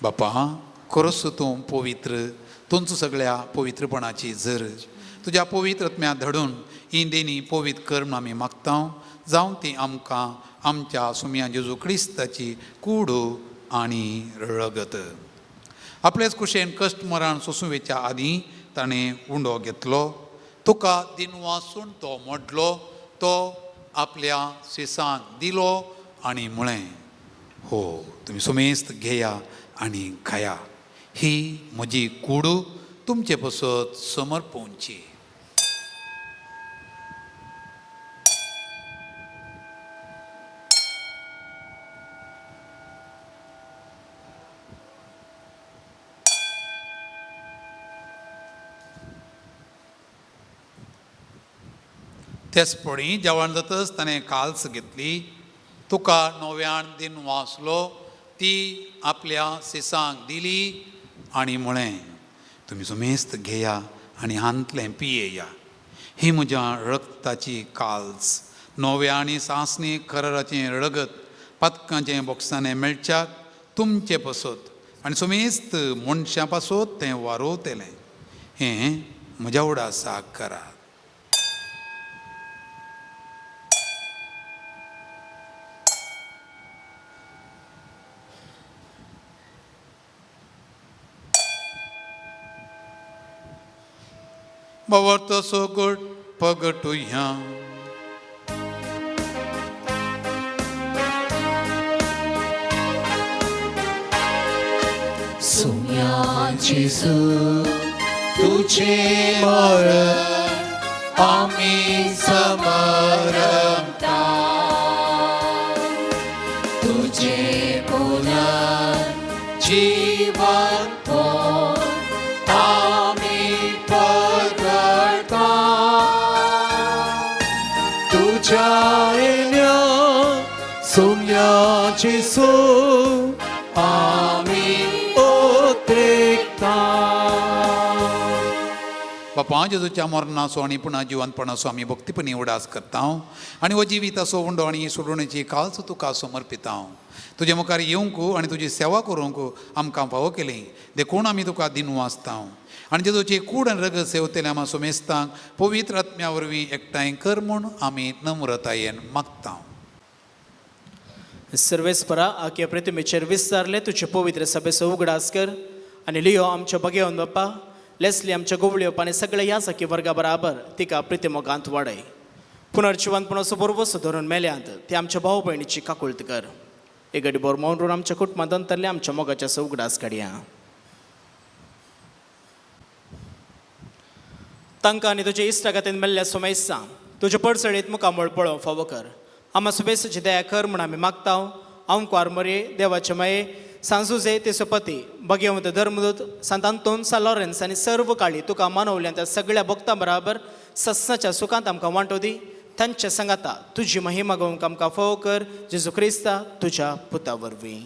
बापा खरोच तूं पवित्र, तुमचो सगळ्या पवित्रपणाची जर तुज्या पवित्र आत्म्या धाडून ही देणी पवित्र कर म्हूण आमी मागता. जावं ती आमकां आमच्या सुमया जेजू क्रिस्ताची कूड आनी रगत. आपलेच कुशेन कश्ट मरण सोसूं वेच्या आदीं ताणें उंडो घेतलो, तुका दिनवासून तो मोडलो, तो आपल्या शिसांक दिलो आनी म्हळें, हो तुमी सुमेस्त घेया आनी खाया, ही म्हजी कूड तुमचे पसत समर्पोवची. तेच पळी जेवण जातच ताणें काल्स घेतली, तुका नव्यान दिन वाचलो, ती आपल्या शिसांक दिली आनी म्हळें, तुमी सुमेस्त घेया आनी हांतलें पियेया, ही म्हज्या रक्ताची काल्स, नव्या आनी सासणी कराराचें रगत पातकांचें बोक्सांनी मेळच्याक तुमचे पसत आनी सुमेस्त मनशां पासत तें वारोवतलें. हें म्हज्या उडासाक करात. बाबा सोगट पगटुया. सुम्या जेजू तुझे मरण आमी समरता, तुझे पुनर्जीवन आमी पगडता, तुझ्या येण्या सुम्या जेजू आमी उद्रेकता. बापा जेजूच्या मरणाचो आनी पुणा जिवंतपणाचो आमी भक्तीपणी उडास करता आनी हो जिविताचो उंडो आनी सोडवणेची काळच तुका समर्पिता. तुजे मुखार येवंक आनी तुजी सेवा करूंक आमकां फावो केली देखून आमी तुका दिनू आसता आनी जेजूची कूड आनी रगत सेवतले आमा सुमेस्तांक पवित्र आत्म्या वरवीं एकठांय कर म्हूण आमी नम्रतायेन मागता. सर्वेस्परा आख्या प्रतिमेचेर विस्तारले तुजे पवित्र सभेचो उगडास कर आनी लियो आमच्या बगेवन बाप्पा लेस्ली आमच्या गोवळयो आनी सगळे ह्या सखी वर्गा बराबर तिका प्रितिमोगांत वाडय. पुनर्जिवंतपणाचो बरोवसो धरून मेल्यांत ते आमच्या भाव भयणीची काकुळत कर. एक गडी बोर मौन आमच्या कुटुंबांत अंतरले आमच्या मोगाच्या उगडास काडया. तांकां आनी तुजे इश्टागतीन मेल्ल्या सोमेस्सा तुजे पडसळीत मुखामळ पळोवंक फावो कर. आमा सुबेसाची दया कर म्हूण आमी मागता. हांव कुवार देवाचे माये सांजुजे तेसोपती भगेवंत धर्मदूत सांत आंतोन सा लॉरेन्स आनी सर्व काळी तुका मानवल्या त्या सगळ्या भक्तां बराबर सस्नाच्या सुखांत आमकां वांटो दी. तांच्या सांगाता तुजी महिमा गोवंक आमकां फावो कर जेजू क्रिस्ता तुज्या पुता वरवीं.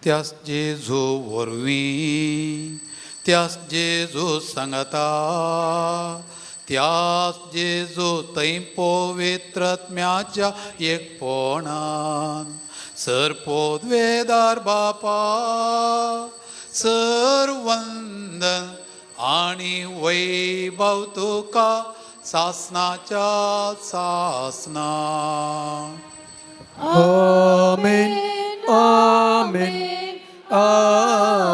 त्यास जेजू वरवीं त्यास जेजू सांगता त्यास जेजू थंय पवित्रत्म्याच्या एकपणान सर पोदवेदार बापा सर वंदन आनी वैभव तुका सासनाच्या सासना. आमेन आमेन आमेन.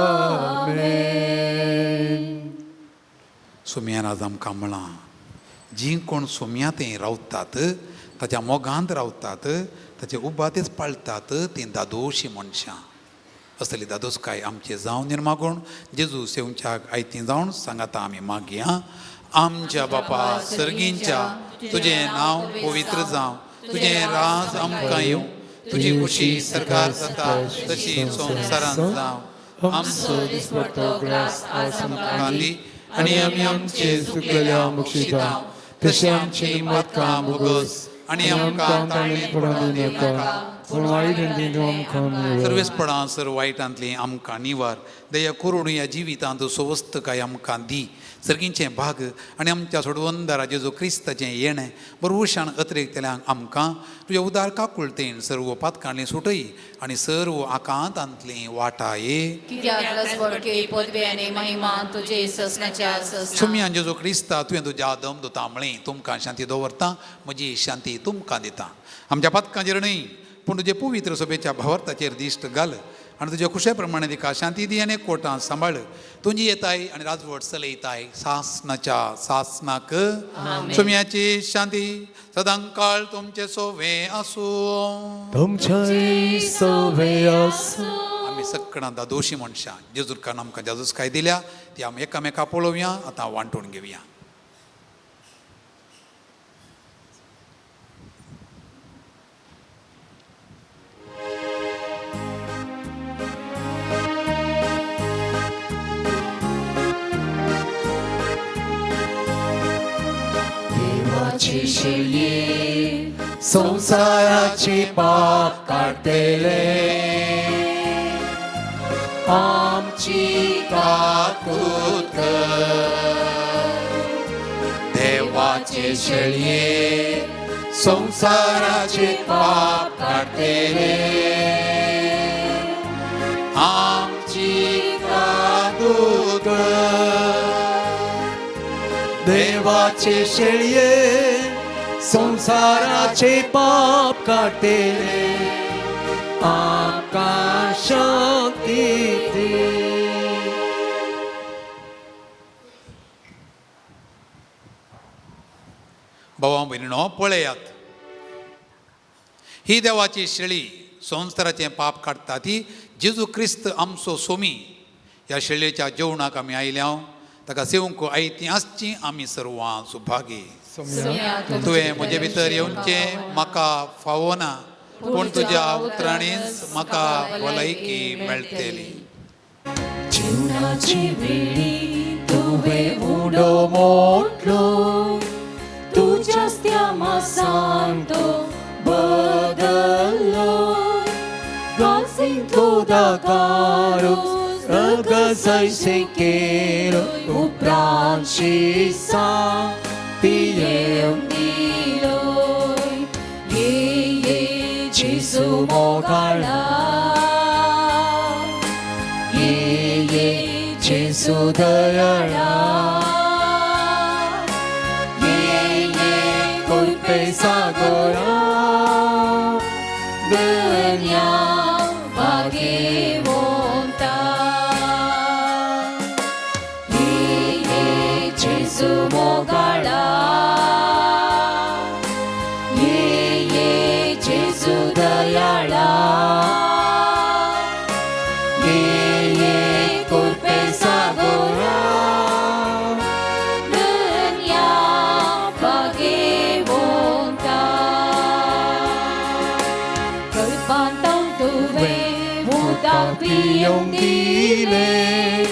सुम्यान आज आमकां म्हळां जीं कोण सुम्या थंय रावतात ताच्या मोगांत रावतात ताचे उबातेच पाळटात तीं दादोशी मनशां. असली दादोसकाय आमचे जावन निर्मागूण जेजू सेवच्याक आयतीं जावन सांगाता आमी मागया. आमच्या बापा सर्गींच्या तुजें नांव पवित्र जावं, तुजें राज आमकां येवं, तुजी खुशी सरकार जाता तशी संवसारांत जावं. आमचो दिसपट्टो ग्रास आज आमकां दी आनी आमी आमचे चुकलेल्या बक्षिता तशें आमची मतकां भोगोस आनी आमकां ताणें पडोवंक दिनाका पूण वायट तूं आमकां निवळ. सर्वेस्पणां सर वायटांतली आमकां निवार दया करून ह्या जिवितांत सवस्तकाय आमकां दी. सर्गींचें भाग आनी आमच्या सोडवंदारा जेजू क्रिस्ताचें येणें बरवशान अतिरेकतल्यांक आमकां तुज्या उदार काकुळतेन सर्व पातकांनी सुटय आनी सर्व आकांतांतली वाटाये. सुम्यान जेजू क्रिस्ता तुवें तुज्या आदम दुता म्हळें तुमकां शांती दवरता म्हजी शांती तुमकां दिता. आमच्या पातकांचेर न्हय पूण तुजे पवित्र सभेच्या भावार्थाचेर दिश्ट घाल आनी तुज्या खुशे प्रमाणे तिका शांती दी आनी कोटां सांबाळ. तुजी येताय आनी राजवट चलयताय सासनाच्या सासनाक. सुम्याची शांती सदांकाळ तुमचे सोवे आसूं. तुमचे सोवे आसूं. आमी सगळ्यां दादोशी मनशां जेजूरकान आमकां जाजूसकाय दिल्या ती आमी एकामेका पळोवया आतां वांटून घेवया. देवाची शेळये संसाराची पाप काडटले आमची काकूत कर. देवाचे शेळये संसाराचे पाप काडटले आमची काकूत कर. देवाचे शेळये संसाराचे पाप काडटले आमकां शांती दी. भावा भयणीनो पळयात ही देवाची शेळी संवसाराचें पाप काडटा ती जेजू क्रिस्त आमचो सोमी. ह्या शेळयेच्या जेवणाक आमी आयल्या ताका सेवंक आयतीं आसची आमी सर्वां सुभागी. तुवें म्हजे भितर येवचें म्हाका फावना पूण तुज्या उतरांनीच म्हाका भलायकी मेळटली. जिवनाची वेळी तुवें उडो मोडलो तुज्याच त्या मासान तो बदल्लो. गाजींतलो उदकारो रगसैसे केलो उपरांत शिसा पियेवंक दिलोय. ये ये जेजू मोगाळा, ये ये जेजू दयाळा, ये ये कृपे सागरा दर्या भाग्यवंता. ये ये जेजू मोगाळा, ये ये जेजू दयाळा, ये ये कृपे सागरा दर्या भाग्यवंता. कृपांत तुवें उदक पिवंक दिलें,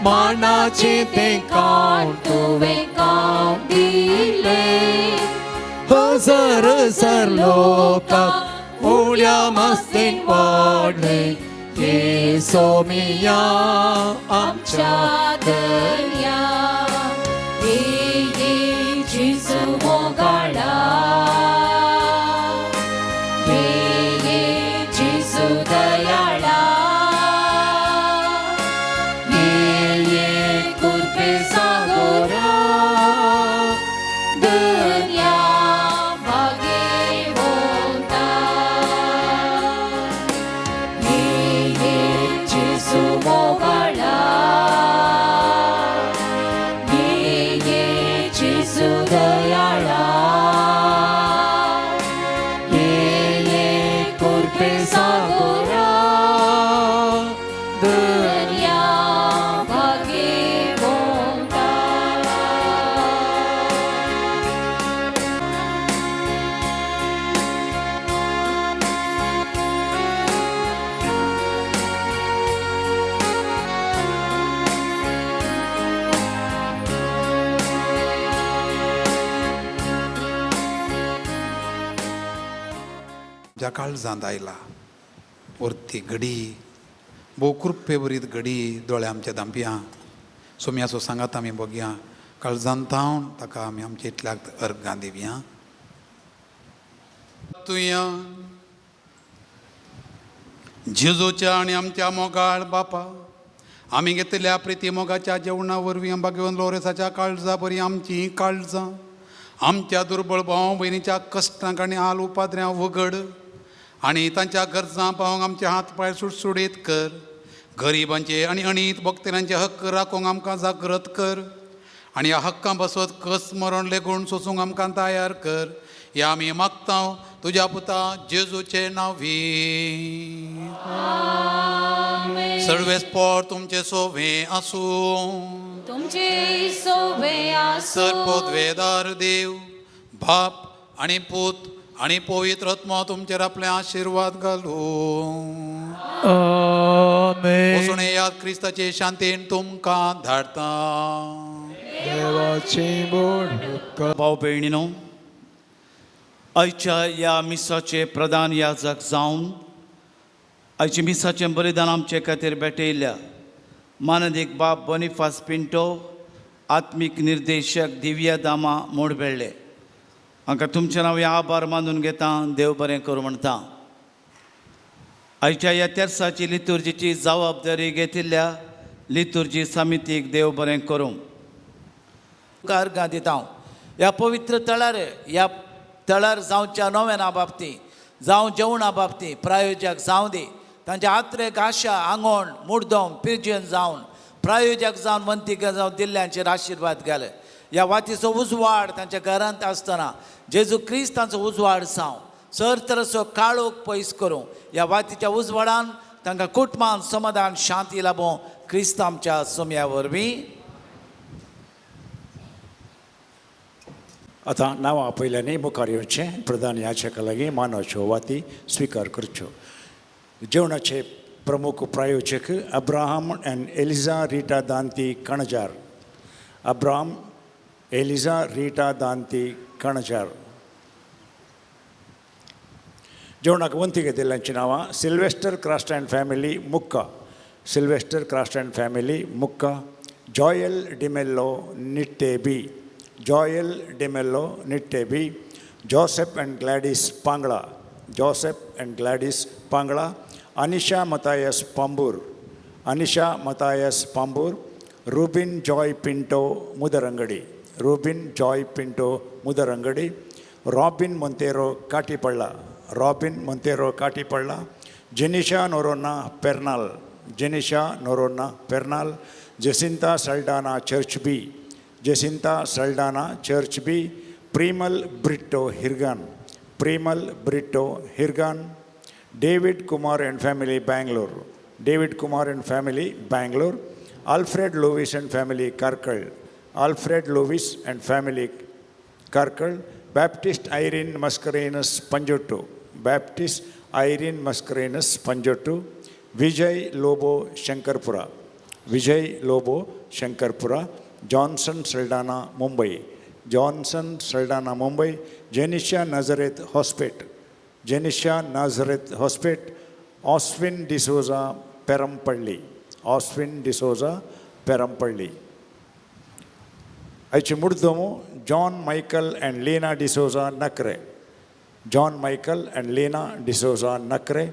मानाचें तें काण तुवें खावंक दिलें, हजार हजार लोकांक उड्या मस्तीन वाडले ये सोमिया आमच्या आमच्या दर्या. ये ये जेजू मोगाळा, ये ये जेजू दयाळा, ये ये कृपे सागरा दर्या भाग्यवंता. ये ये जेजू मोगाळा, ये ये जेजू दयाळा, ये ये कृपे सागरा दर्या भाग्यवंता. ज्या काळजांत आयला वरती घडी भोव कृपे बरीत घडी दोळे आमच्या दांपयां सोम्याचो सांगात आमी बघया काळजांत तावन ताका आमी आमच्या इतल्याक अर्गां दिवया. तुया जेजूच्या आनी आमच्या मोगाळ बापा आमी घेतल्या प्रिती मोगाच्या जेवणा वरवीं भाग्यवंत लोरेसाच्या काळजा बरी आमची काळजां आमच्या दुर्बळ भाव भयणीच्या कश्टांक आनी हाल उपाद्र्यां वगड आनी तांच्या गरजां पावोवंक आमचे हात पांय सुडसुडीत कर. गरिबांचे आनी अणीत भक्तरांचे हक्क राखूंक आमकां जागृत कर आनी ह्या हक्कां बसत कस मरण लेगून सोसूंक आमकां तयार कर. ह्या आमी मागता तुज्या पुता जेजूचे नांवी. सर्वेस पोट तुमचे सोवे आसूं. तुमचे सोवे आसूं. सर पदवेदार देव बाप आनी पूत आनी पवित्र आत्मो तुमचेर आपले आशिर्वाद घालूं. आमेन. वचून येयात क्रिस्ताचे शांतीन तुमकां धाडता. देवाची बोड. भाव भयणीनो, आयच्या ह्या मिसाचे प्रधान याजक जावन आयच्या मिसाचें बलिदान आमचे खातीर भेटयल्ल्या मानदीक बाब बोनिफास पिंटो, आत्मीक निर्देशक दिव्या दामा मोडबेळ्ळे हांकां तुमचें नांव आभार मानून घेता. देव बरें करूं म्हणटा. आयच्या ह्या तेर्साची लितुर्जीची जबाबदारी घेतिल्ल्या लितुर्जी समितीक देव बरें करूं. अर्गां दिता हांव ह्या पवित्र तळार, ह्या तळार जावच्या नोवेना बाबती जावं जेवणा बाबती प्रायोजक जावं दी. तांच्या आत्रेक आशा आंगोण मुडदोम पिर्जन जावन प्रायोजक जावन वंतीक जावन दिल्ल्यांचेर आशिर्वाद घाले. ह्या वातीचो उजवाड तांच्या घरांत आसतना जेजू क्रिस्त तांचो उजवाड जावं, सर तरसो काळोख पयस करूं. ह्या वातीच्या उजवाडान तांकां कुटुंबान समाधान शांती लाभों क्रिस्त आमच्या सोम्या वरवीं. आतां नांवां आपयल्यांनी मुखार येवचें प्रधान याचका लागीं मानाच्यो वाती स्विकार करच्यो. जेवणाचे प्रमुख प्रायोजक अब्राहम एंड एलिजा रिटा दांती कणजार. अब्राहम एलिजा रिटा दांती कणजार. जेवणाक वंती घेतिल्ल्यांची नांवां Sylvester Crasta and family Mukka, Sylvester Crasta and family Mukka, Joel D'Mello Nittebi, Joel D'Mello Nittebi, Joseph and Gladys Pangla, Joseph and Gladys Pangla, Anisha Mathias Pambur, Anisha Mathias Pambur, Rubin Joy Pinto Mudarangadi, Rubin Joy Pinto Mudarangadi, Robin Monteiro Katipalla, Robin Monteiro Katipalla, Jenisha Noronha Pernal, Jenisha Noronha Pernal, Jacinta Saldanha Church B, Jacinta Saldanha Church B, Premal Britto Hirgan, Premal Britto Hirgan, David Kumar and family Bangalore, David Kumar and family Bangalore, Alfred Lewis and family Karkal, Alfred Lewis and family Karkal, Baptist Irene Mascarenhas Panjottu, Baptist Irene Mascarenhas Panjottu, Vijay Lobo Shankarpura, Vijay Lobo Shankarpura, Johnson Saldanha Mumbai, Johnson Saldanha Mumbai, Jenisha Nazareth Hospet, Jenisha Nazareth Hospet, Oswin D'Souza Perampalli, Oswin D'Souza Perampalli. आयची मुर्दमो John Michael and Leena D'Souza Nakre, John Michael and Leena D'Souza Nakre,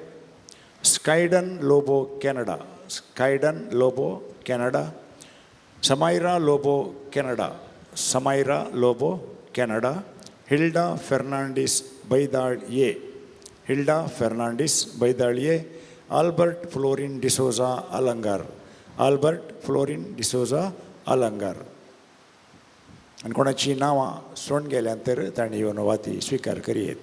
Skyden Lobo Canada, Skyden Lobo Canada, Samaira Lobo Canada, Samaira Lobo Canada, Hilda Fernandes Baidal A, Hilda Fernandes Baidal A, Albert Florin D'Souza Alangar, Albert Florin D'Souza Alangar. आनी कोणाची नांवां सोडून गेल्यान तर तांणी येवन वाती स्विकार करयेत.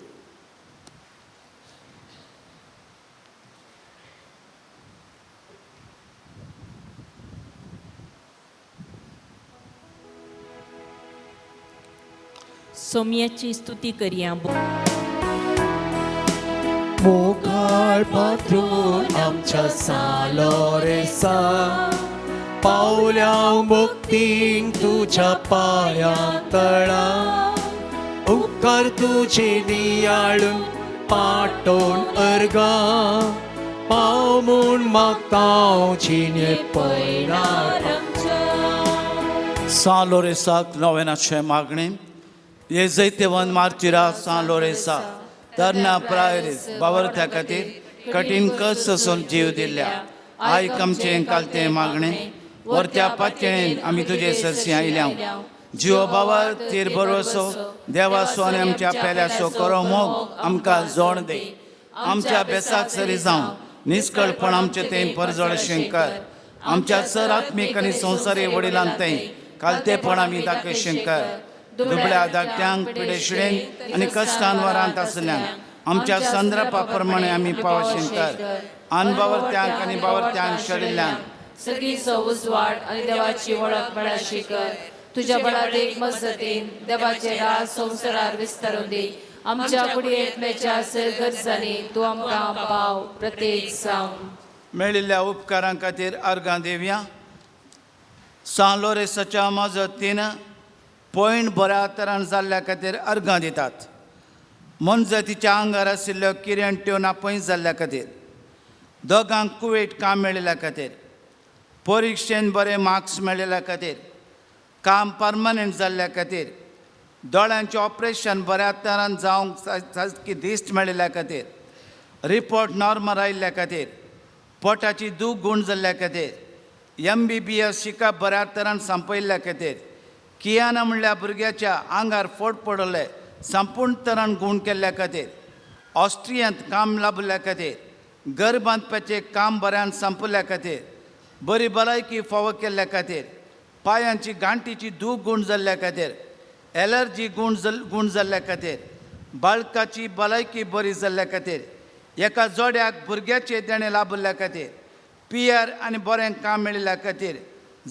सोम्याची स्तुती करया. मोगाळ पात्रून आमच्या सालोरेसा, पावल्या मुक्तींक तुज्या पांयां तळा, उपकार तुजे नियाळून पाटोवन अर्गा, पाव म्हूण मागता जिणे पयणार. सान लोरेसाक नोवेनाचें मागणें. हे जैतेवन मार्चिरा सान लोरेसा तरण्या प्रायरीस बावरत्या खातीर कठीण कश्ट सोसून जीव दिल्ल्या आयक आमचें कालतें मागणें. वरत्या पातयेन आमी तुजे सरशी आयल्या. जिवो बावर तीर बरोसो देवाचो आनी आमच्या पेल्याचो करो मोग आमकां जोड दी. आमच्या बेसाक सरी जावं निस्कळपण आमचें तें परजळशें कर. आमच्या सर आत्मीक आनी संवसारी वडिलांक तें कालतेपण आमी दाखयशें कर. दुबळ्या धाकट्यांक पिडेशिडेन आनी कश्टान वरांत आसल्यांक आमच्या संद्रपा प्रमाणे आमी पावशें कर. अनबावरत्यांक आनी बावरत्यांक शरिल्ल्यांक सगळीचो उजवाड आनी देवाची वळख मेळाशी कर. तुज्या बळादेक मजतीन देवाचे राज संवसारार विस्तारून दी. आमच्या कुडयेंतल्याच्या गरजांनी तूं आमकां पाव प्रत्येक जावन. मेळिल्ल्या उपकारां खातीर अर्गां दिवया. सान लोरेसाच्या मजतीन पयण बऱ्या तरान जाल्ल्या खातीर अर्गां दितात. मनजातीच्या आंगार आशिल्ल्यो किरण नापयस जाल्ल्या खातीर, दोगांक कुवेट काम मेळिल्ल्या खातीर, परिक्षेन बरे मार्क्स मेळिल्ल्या खातीर, काम परमनंट जाल्ल्या खातीर, दोळ्यांचें ऑपरेशन बऱ्या तरान जावंक सारकी दिश्ट मेळिल्ल्या खातीर, रिपोर्ट नॉर्मल आयिल्ल्या खातीर, पोटाची दूख गूण जाल्ल्या खातीर, MBBS शिकप बऱ्या तरान सांपयल्ल्या खातीर, कियाना म्हणल्या भुरग्याच्या आंगार फोट पडले संपूर्ण तरान गूण केल्ल्या खातीर, ऑस्ट्रियांत काम लाभिल्ल्या खातीर, घर बांदपाचें काम बऱ्यान सांपयल्ल्या खातीर, बरी भलायकी फावो केल्ल्या खातीर, पांयांची गांठीची दूख गूण जाल्ल्या खातीर, एलर्जी गूण जाल्ल्या खातीर, बाळकाची भलायकी बरी जाल्ल्या खातीर, एका जोड्याक भुरग्याचें देणें लाभिल्ल्या खातीर, पियर आनी बरें काम मेळिल्ल्या खातीर,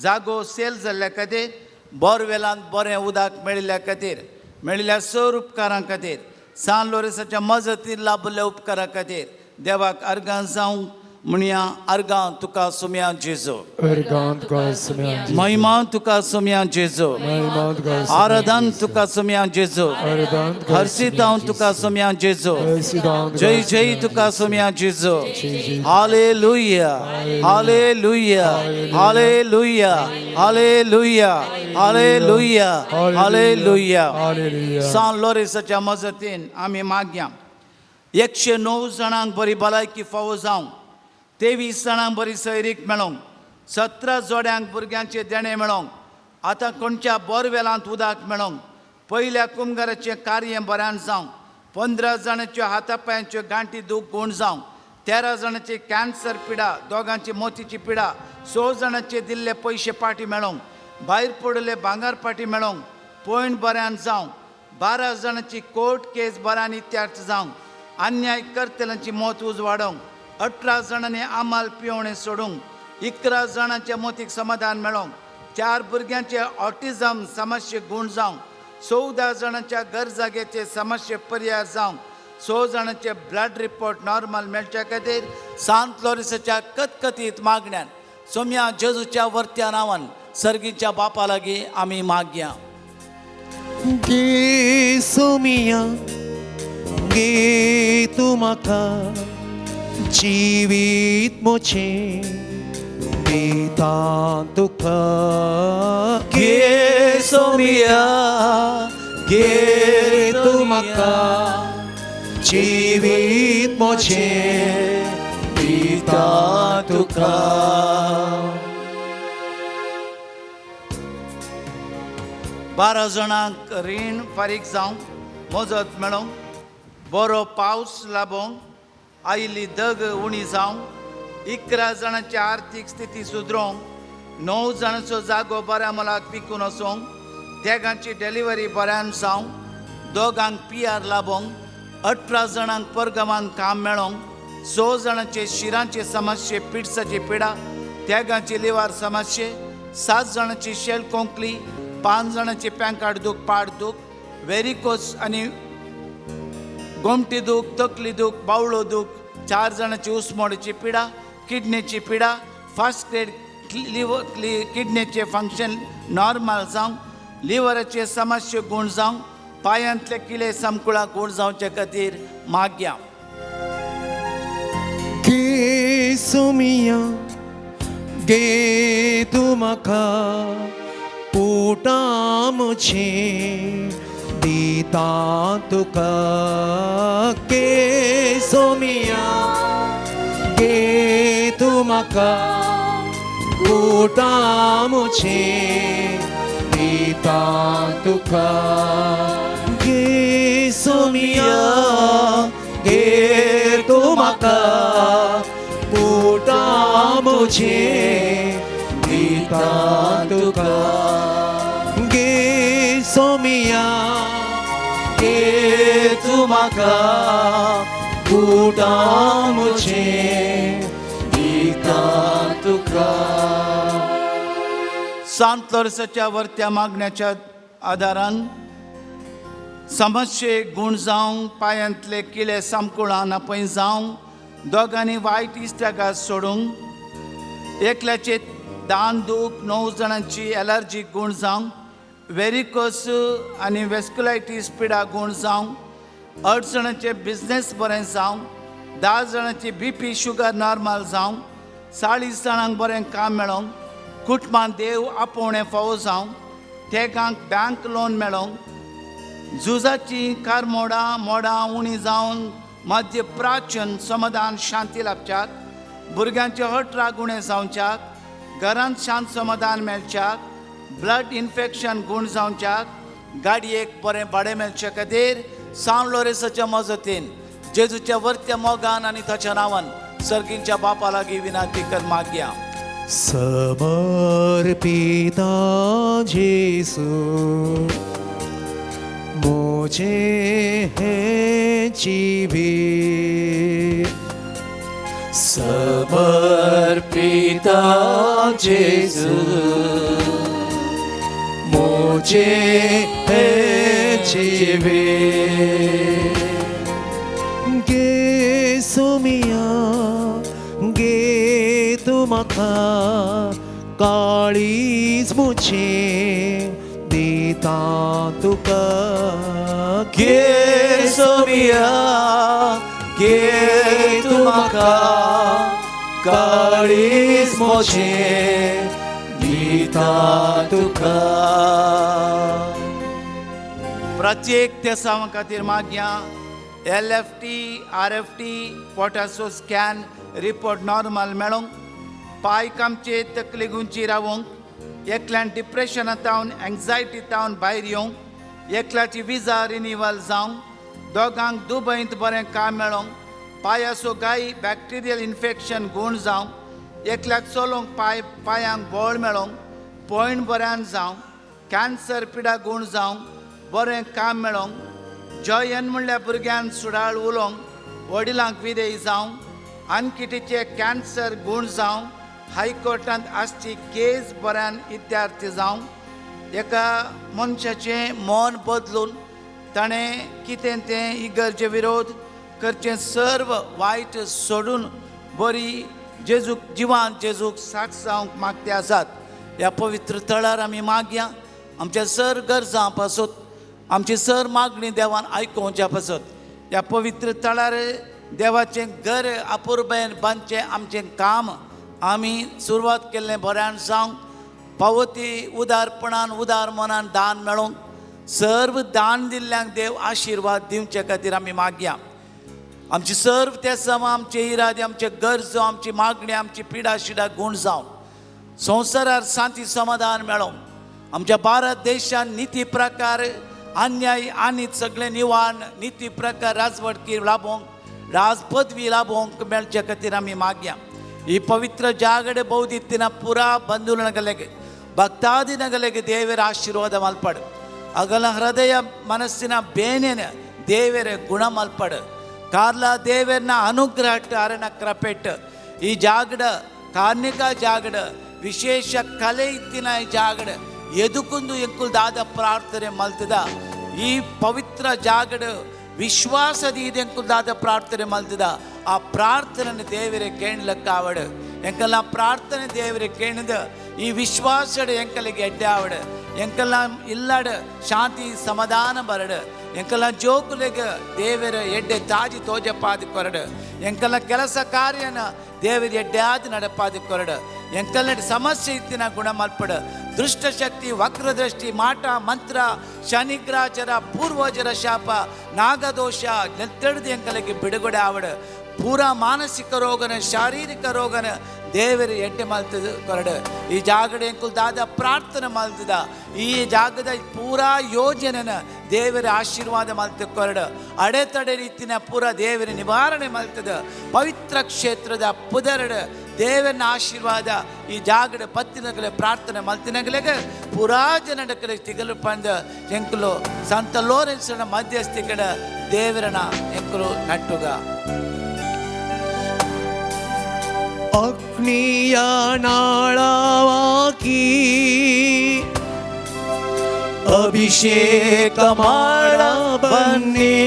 जागो सेल जाल्ल्या खातीर, बोरवेलांत बरें उदक मेळिल्ल्या खातीर, मेळिल्ल्या सर उपकारां खातीर, सान लोरेसाच्या मजतीन लाभिल्ल्या उपकारां खातीर देवाक अर्गां जावंक. म्हणया अर्गां तुका सोम्या जेजू, अर्गां तुका सोम्या जेजू, महिमा तुका सोम्या जेजू, महिमा तुका सोम्या आराधन तुका सोम्या जेजू, आराधन तुका हर्षितांव तुका सोम्या जेजू, हर्षितांव तुका जय जय तुका सोम्या जेजू. Hallelujah, hallelujah, hallelujah, hallelujah, hallelujah, hallelujah. सान लोरेसाच्या मजतीन आमी मागया 109 जाणांक बरी भलायकी फावो जावंक, 23 जाणांक बरी सैरीक मेळोंक, 17 जोड्यांक भुरग्यांचें देणें मेळोंक, आतां कोणच्या बोरवेलांत उदक मेळोंक, पयल्या कुमगाराचें कार्य बऱ्यान जावंक, 15 जाणांच्यो हाता पांयांच्यो गांठी दूख गूण जावंक, 13 जाणांची कॅन्सर पिडा, दोगांची मोतीची पिडा, 6 जाणांचे दिल्ले पयशे पाटी मेळोंक, भायर पडिल्ले भांगर पाटी मेळोंक, पॉयंट बऱ्यान जावंक, 12 जाणांची कोर्ट केस बऱ्यान इत्यार्थ जावंक, अन्याय करतल्यांची मौत उजवाडोवंक, 18 जाणांनी आमाल पिवणें सोडूंक, 11 जाणांच्या मोतीक समाधान मेळोंक, 4 भुरग्यांचे ऑटिझम समस्ये गूण जावंक, 14 जाणांच्या गरजागेचे समस्ये पर्याय जावंक, 6 जाणांचे ब्लड रिपोर्ट नॉर्मल मेळच्या खातीर सांत लोरिसाच्या कतकतीत मागण्यान सोम्या जेजूच्या वर्त्या नांवान सर्गीच्या बापा लागीं आमी मागया. गे सोमिया गे तूं म्हाका जिवीत मोचें दिता तुका. गे सोमिया गे तूं म्हाका जिवीत मोचें दिता तुका. 12 जाणांक रीण फारीक जावंक मजत मेळोंक, बरो पावस लाबोवंक, आयिल्ली दग उणी जावंक, 11 जाणांची आर्थीक स्थिती सुदरोवंक, 9 जाणांचो जागो बऱ्या मोलाक विकून वचोंक, तेगांची डिलिव्हरी बऱ्यान जावंक, दोगांक पी आर लाबोवंक, 18 जाणांक परगमान काम मेळोंक, 6 जाणांचे शिरांचे समस्ये पिडसाची पिडा, तेगांची लिव्हर समस्ये, 7 जाणांची शेल कोंकली, 5 जाणांची पँकाड दूख, पाड दूख, वेरिकोस आनी गोमटी दूख, तकली दूख, बावळो दूख, 4 जाणांची उस्मोडीची पिडा, किडनीची पिडा, फास्ट ग्रेड लिव्हर किडनीचे फंक्शन नॉर्मल जावंक, लिव्हराचे समस्ये गूण जावंक, पांयांतले किले समकुळा गूण जावचे खातीर मागया. गे सोमिया गे तूं म्हाका पोटा म्हजें दिता तुका. गे सोमिया गे तूं म्हाका पोटा म्हजें दिता तुका. गे सोमिया गे तूं म्हाका पोटा म्हजें दिता तुका. गे सोमिया गे तूं म्हाका पोटा म्हजें दिता तुका. सांत लोरसाच्या वर्त्या मागण्याच्या आदारान समस्ये गूण जावंक, पांयांतले किले सामकुळां नापय जावंक, दोगांनी वायट इश्टागात सोडूंक, एकल्याचे दान दूख, 9 जाणांची एलर्जी गूण जावंक, वेरिकोस आनी वेस्कुलायटीस पिडा गूण जावंक, 8 जाणांचे बिजनेस बरें जावंक, 10 जाणांची बी पी शुगर नॉर्मल जावंक, 40 जाणांक बरें काम मेळोंक, कुटुंबांत देव आपोवणें फावो जावंक, तेगांक बँक लोन मेळोंक, झुजाची कारमोडां मोडां उणी जावन मध्य प्राचीन समाधान शांती लाभच्याक, भुरग्यांचे 18 गुणे जावच्याक, घरांत शांत समाधान मेळच्याक, ब्लड इन्फेक्शन गूण जावच्याक, गाडयेक बरें भाडें मेळचे खातीर सांव लोरेसाच्या मजतीन जेजूच्या वर्त्या मोगान आनी ताच्या नांवान सर्गींच्या बापा लागीं विनंती कर मागया. समर्पिता जेसू मोजे हे जीवी, समर्पिता जेसू मोजे हे जीवी. गे सोमिया गे तुका काळीज मुझे दिता तुका. घे सोमिया घे तूं म्हाका काळीज म्हजें दिता तुका. प्रत्येक तेसांव खातीर मागया. LFT RFT पोटाचो स्कॅन रिपोर्ट नॉर्मल मेळोंक, पांयक आमचे तकली गुंची रावोंक, एकल्यान डिप्रेशना तावन एंग्जायटी तावन भायर येवंक, एकल्याची विजा रिनिवल जावंक, दोगांक दुबयंत बरें काम मेळोंक, पांयाचो गाय बॅक्टेरियल इन्फेक्शन गूण जावंक, एकल्याक चलोवंक पांयांक बळ मेळोंक, पॉयंट बऱ्यान जावंक, कॅन्सर पिडा गूण जावंक, बरें काम मेळोंक, जॉयन म्हणल्यार भुरग्यान सुडाळ उलोवंक, वडिलांक विदेय जावंक, आनकिटीचे कॅन्सर गूण जावंक, हायकोर्टांत आसची केस बऱ्यान विद्यार्थी जावंक, एका मनशाचें मन बदलून ताणें कितें तें इगर्जे विरोध करचें सर्व वायट सोडून बरी जेजूक जिवान जेजूक साक्ष जावंक मागते आसात. ह्या पवित्र थळार आमी मागया आमच्या सर गरजां पासत, आमची सर मागणी देवान आयकोवच्या पासत. ह्या पवित्र थळार देवाचें घर अपुरबायेन बांदचें आमचें काम आमी सुरवात केल्लें बऱ्यान जावंक, पावती उदारपणान उदार मनान दान मेळोंक, सर्व दान दिल्ल्यांक देव आशिर्वाद दिवचे खातीर आमी मागया. आमची सर्व ते समा आमचे इरादे आमचे गरजो आमची मागणी आमची पिडा शिडा गूण जावन संवसारार शांती समाधान मेळोंक, आमच्या भारत देशान निती प्रकार अन्याय आनी सगळें निवारण निती प्रकार राजवटकी लाभोवंक, राज पदवी लाभोवंक मेळचे खातीर आमी मागया. ಈ ಪವಿತ್ರ ಜಾಗಡೆ ಬೌದಿತ್ತಿನ ಪೂರಾ ಬಂಧುನಗಲೆಗೆ ಭಕ್ತಾದಿನಗಲೆಗೆ ದೇವರ ಆಶೀರ್ವಾದ ಮಲ್ಪಡು. ಅಗಲ ಹೃದಯ ಮನಸ್ಸಿನ ಬೇನೆನ ದೇವರ ಗುಣ ಮಲ್ಪಡು. ಕಾರ್ಲ ದೇವರನ್ನ ಅನುಗ್ರಹ ಅರಣ ಕ್ರಪೆಟ್ ಈ ಜಾಗಡ ಕಾರ್ಣಿಕ ಜಾಗಡ ವಿಶೇಷ ಕಲೆ ಇತ್ತಿನ ಈ ಜಾಗಡ ಎದುಕುಂದು ಎಂಕುಲ್ದಾದ ಪ್ರಾರ್ಥನೆ ಮಲ್ತದ. ಈ ಪವಿತ್ರ ಜಾಗಡ ವಿಶ್ವಾಸದ ಎಂಕುಲ್ದಾದ ಪ್ರಾರ್ಥನೆ ಮಲ್ತದ. ಆ ಪ್ರಾರ್ಥನೆ ದೇವರೇ ಕೇಳಲಿಕ್ಕಾವಡು. ಎಂಕೆಲ್ಲ ಪ್ರಾರ್ಥನೆ ದೇವರೇ ಕೇಳಿದ ಈ ವಿಶ್ವಾಸಡು ಎಂಕಲಿಗೆ ಎಡ್ಡೆ ಆವಡು. ಎಂಕೆಲ್ಲ ಇಲ್ಲಡು ಶಾಂತಿ ಸಮಾಧಾನ ಬರಡು. ಎಂಕೆಲ್ಲ ಜೋಕುಲಿಗೆ ದೇವರ ಎಡ್ಡೆ ತಾಜಿ ತೋಜಪಾದಿ ಕೊರಡು. ಎಂಕೆಲ್ಲ ಕೆಲಸ ಕಾರ್ಯನ ದೇವರ ಎಡ್ಡೆ ಆದಿ ನಡಪಾದಿ ಕೊರಡು. ಎಂಕೆಲ್ಲ ಸಮಸ್ಯೆ ಇತ್ತಿನ ಗುಣ ಮಲ್ಪಡು. ದುಷ್ಟಶಕ್ತಿ ವಕ್ರದೃಷ್ಟಿ ಮಾಟ ಮಂತ್ರ ಶನಿಗ್ರಾಚರ ಪೂರ್ವಜರ ಶಾಪ ನಾಗದೋಷ ನೆತ್ತೆಡ್ದು ಎಂಕಲಿಗೆ ಬಿಡುಗಡೆ ಆವಡು. ಪೂರಾ ಮಾನಸಿಕ ರೋಗನ ಶಾರೀರಿಕ ರೋಗನ ದೇವರು ಎಡ್ಡೆ ಮಲ್ತದ ಕೊರಡು. ಈ ಜಾಗಡ ಎಂಕುಲ್ದಾದ ಪ್ರಾರ್ಥನೆ ಮಲ್ತದ. ಈ ಜಾಗದ ಪೂರಾ ಯೋಜನೆನ ದೇವರ ಆಶೀರ್ವಾದ ಮಲ್ತ ಕೊರಡು. ಅಡೆತಡೆ ರೀತಿನ ಪೂರಾ ದೇವರ ನಿವಾರಣೆ ಮಲ್ತದ. ಪವಿತ್ರ ಕ್ಷೇತ್ರದ ಪುದರಡು ದೇವನ ಆಶೀರ್ವಾದ ಈ ಜಾಗಡ ಪತ್ತಿನಗಲೆ ಪ್ರಾರ್ಥನೆ ಮಲ್ತಿನಗಲೆಗೆ ಪೂರಾ ಜನಡಕಲೆ ತಿಗಲು ಪಂದ ಎಂಕುಲು ಸಂತ ಲೋರೆನ್ಸನ ಮಧ್ಯಸ್ಥಿಕಡ ದೇವರನ ಎಂಕುಲು ನಟ್ಟುಗ. ಅಗ್ನಿಯ ನಾಳವಾಗಿ ಅಭಿಷೇಕ ಮಾಡ ಬನ್ನಿ,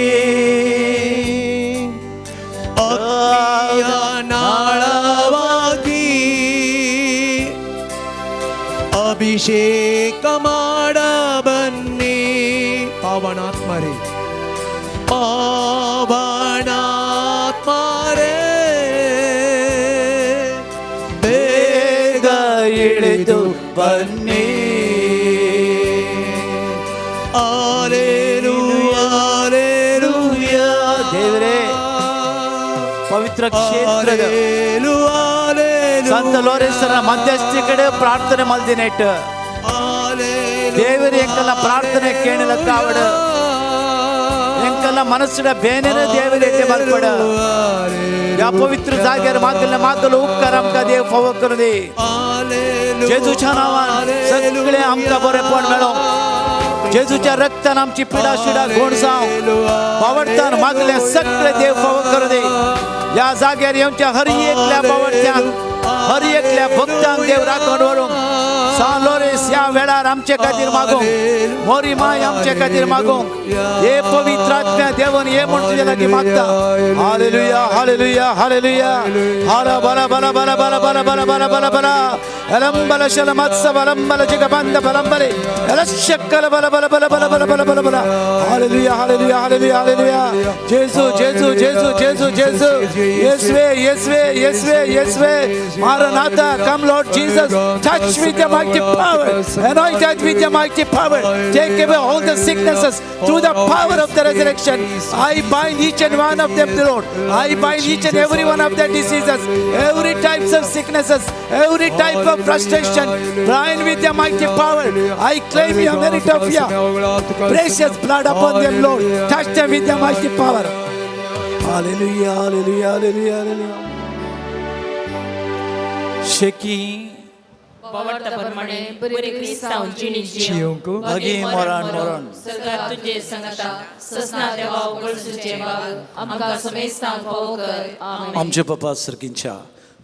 ಅಗ್ನಿಯ ನಾಳವಾಗಿ ಅಭಿಷೇಕ ಮಾಡ ಬನ್ನಿ. ಪಾವನಾತ್ಮರೇ ಪಾವನಾತ್ಮರೇ ಬೇಗ ಇಳಿದು ಬನ್ನಿ. ದೇವರೇ ಪವಿತ್ರ ಕ್ಷೇತ್ರದ ಸಂತ ಲೋರೆನ್ಸರ ಮಧ್ಯಸ್ಥಿ ಕಡೆ ಪ್ರಾರ್ಥನೆ ಮಲ್ದಿನೆಟ್ ದೇವರೇ ಎಂಕಲ್ಲ ಪ್ರಾರ್ಥನೆ ಕೇಳಲಕ್ಕಾವಡು. ಎಂಕಲ್ಲ ಮನಸ್ಸಿನ ಬೇನೆನ ದೇವರೇ ಮಲ್ಪಡ. ಯಾ ಪವಿತ್ರ ಜಾಗ್ಯಾರ ಮಾಗಲ ಮಾಗಲ उपकार आमकां देव फावो करूं दी. जेजूच्या नांवान सगळें आमकां बरेपण मेळोंक, जेजूच्या रक्तान आमची पिडा शिडा गोड जावं, बावडतान मागले सगळे देव फावो करूं दी. ह्या जाग्यार येवच्या हर एकल्या बावडत्यांक हर एकल्या भक्तांक देव राखण व्हरूंक. सान लोरेंस ह्या ह्या वेळार आमचे खातीर मागूंक, मोरी माय आमचे खातीर मागूंक, हे पवित्र आत्म्या देवन हे म्हूण तुजे लागीं मागता. हालेलुया हालेलुया हालेलुया हाला बला बला बला बला बला बला बला बला बला अलंबल शलमत्स बलंबल जिगबंद बलंबले अलशक्कल बला बला बला बला बला बला बला बला. Hallelujah hallelujah hallelujah hallelujah. जेजू जेजू जेजू जेजू जेजू येसवे येसवे येसवे येसवे. Maranatha, come Lord Jesus, touch with your mighty power, anoint us with your mighty power, take away all the sicknesses through the power of the resurrection. I bind each and one of them, Lord. I bind each and every one of their diseases, every types of sicknesses, every type of frustration. Bind with your mighty power. I claim your merit of your precious blood upon them, Lord. Touch them with your mighty power. Hallelujah, hallelujah, hallelujah, hallelujah. शेकी बावडता प्रमाणे बरे क्रिस्तांव जिणी जियोंक भगी मरण मरण सरकार तुझे संगता ससना देवा उगडसूचे बाग आमकां समेस्तांक फावो कर. आमेन. आमचे बापा सर्गींच्या,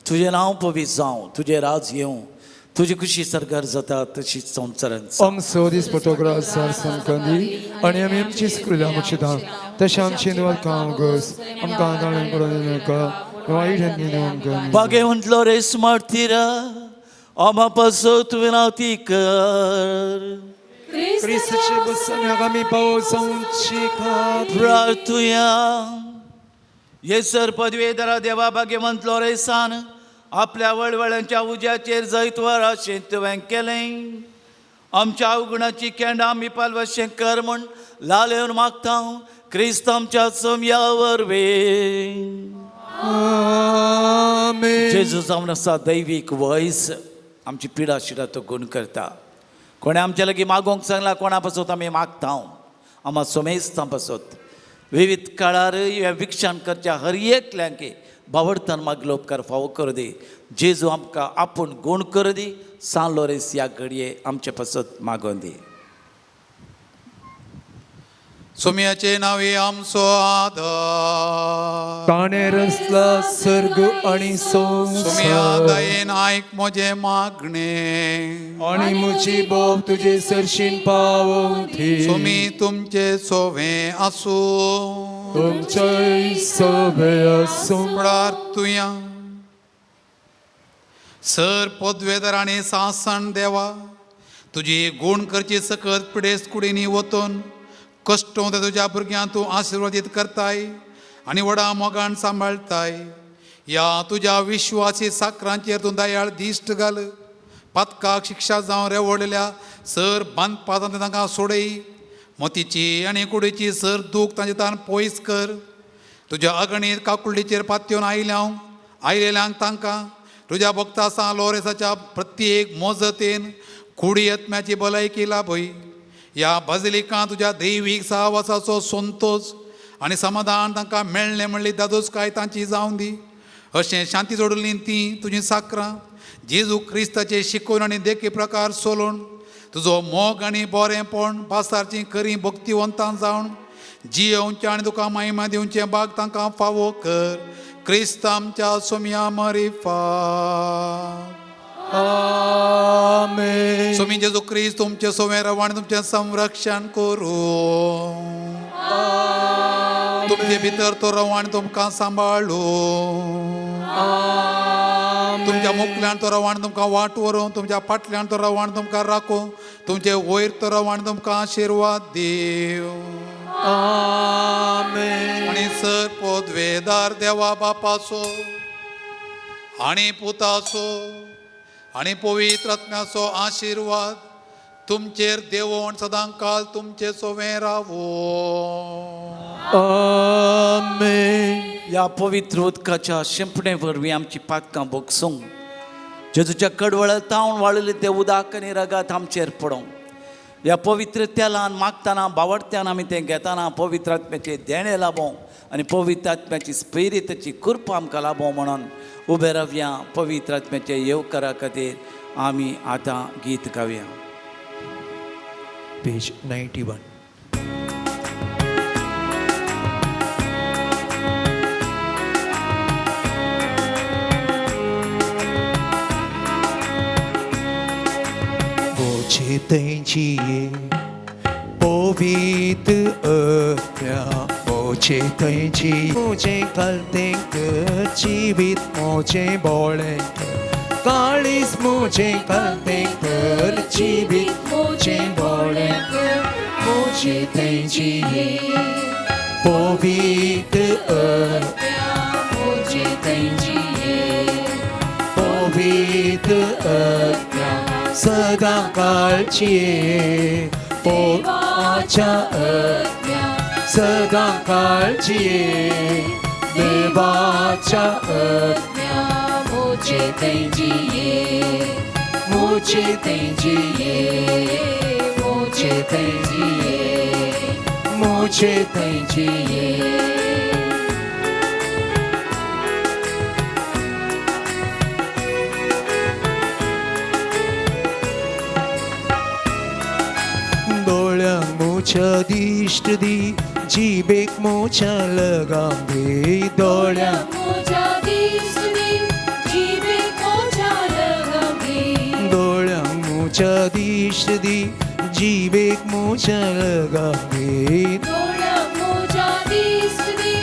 तुजें नांव पवित्र जावं, तुजें राज येवं, तुजी खुशी सरकार जाता तशीच संवसारांत. आमचो दिसपटो ग्रास संकंदी आनी आमी आमची स्कुला मुक्षिता तशें आमची निवळ काम गोस आमकां ताणें पडून नाका वायट आमकां. बागेवंतलो रेस मार्तीरा आमा पासत विनावती कर. क्रिस्ताचे बसण्याक आमी पावसांची खातीर प्रार्थुया. येसर पदवेधरा देवा भाग्यवंतलो रेसान आपल्या वळवळ्यांच्या उज्याचेर जैतवर अशें तुवें केलें. आमच्या अवगुणाची केंडां आमी पालवशें कर म्हूण लालेवन मागता क्रिस्त आमच्या सोमया वरवीं. आमेन. जेजू जावन आसा दैवीक वयस आमची पिडा शिडा तो गुण करता. कोणें आमच्या लागीं मागोवंक सांगलां कोणा पासत आमी मागता, आमा सोमेस्तां पासत विविध काळार हें विक्षण करच्या हर एकल्यांकी बावडतान मागलो उपकार फावो कर दी. जेजू आमकां आपूण गूण कर दी. सान लोरेस ह्या घडये आमचे पासत मागोवन दी. सुम्याचे नावे आमचो आदर. ताणें रचला सर्ग आनी सुम्या संवसार दयेन आयक म्हजें मागणें. आनी म्हजी बोब तुजे सरशीन पावोवंदी. सुमी तुमचे सोवे आसूं. तुमचेय सोबे आसूं. प्रार्थुया. सर पदवेदार आनी सासण देवा, तुजी गूण करची सकत पिडेस्त कुडींनी वतून कश्ट तुज्या भुरग्यांक तूं आशिर्वादीत करताय आनी व्हडा मोगान सांबाळटाय. ह्या तुज्या विश्वासी साकरांचेर तूं दयाळ दिश्ट घाल. पातकाक शिक्षा जावं रेवडलेल्या सर बांदपांत तांकां सोडय. मोतीची आनी कुडीची सर दूख तांचे तान पयस कर. तुज्या अगणीत काकुळटीचेर पातयेवन आयलेल्यांक तांकां तुज्या भक्ता सान लोरेसाच्या प्रत्येक मोजतेन कुडी आत्म्याची भलायकी लाभय. ह्या बाजलिकां तुज्या दैवीक सहवासाचो संतोश आनी समाधान तांकां मेळ्ळें म्हणली दादोसकाय तांची जावं दी. अशें शांती जोडली ती तुजी साकरां जेजू क्रिस्ताचे शिकोवन आनी देखी प्रकार सोलून तुजो मोग आनी बरेंपण पासारची खरी भक्तिवंतां जावन जियोवचें आनी तुका महिमा दिवचें बाग तांकां फावो कर. क्रिस्त आमच्या सोमया मरिफा. आमेन. सोमी जेजू क्रिस्त तुमचें सोवें राव आनी तुमचें संरक्षण करूं. तुमचे भितर तो राव आनी तुमकां सांबाळूं. तुमच्या मुखल्यान तो राव आनी तुमकां वाट व्हरूं. तुमच्या फाटल्यान तो राव आनी तुमकां राखूं. तुमचे वयर तो राव आनी तुमकां आशिर्वाद दिवं. आमेन. आनी सर पदवेदार देवा बापाचो आनी पुताचो आनी पवित्र आत्म्याचो आशिर्वाद तुमचेर देवोन सदां काल तुमचे सोवें रावो. आमेन. ह्या पवित्र उदकाच्या शिंपणे वरवीं आमची पातकां भोगसूंक जेजूच्या कडवळ्या तावन वाळिल्लें तें उदक आनी रगात आमचेर पडोवंक. ह्या पवित्र तेलान मागतना बावडत्यान आमी तें घेतना पवित्र आत्म्याचें देणें लाभोवंक आनी पवित्र आत्म्याची स्पिरिताची कृपा आमकां लाभोवंक म्हणून उबे रावया. पवित्र आत्म्याचे येवकारा खातीर आमी आतां गीत गावया. पेज 91. मुझे तंजी पवित्र आत्म्या मुझे तंजी मुझे कलतेंक जिवीत मुझे बोळेंक काळीज मुझे कलतेंक जिवीत मुझे बोळेंक मुझे तंजी पवित्र आत्म्या मुझे तंजी पवित्र आत्म्या सदां काळची देवाच्या आत्म्या सदां काळची देवाच्या आत्म्या मुझे तंजी मुझे तंजी मुझे तंजी मुझे तंजी दोळ्यांक मोच्या दिश्ट दी जिबेक मोच्या लगाम दी दोळ्यांक मोजा दिश्ट दी जिबेक मोजा लगाम दी दोळ्यांक मोच्या दिश्ट दी जिबेक मोच्या लगाम दी दोळ्यांक मोजा दिश्ट दी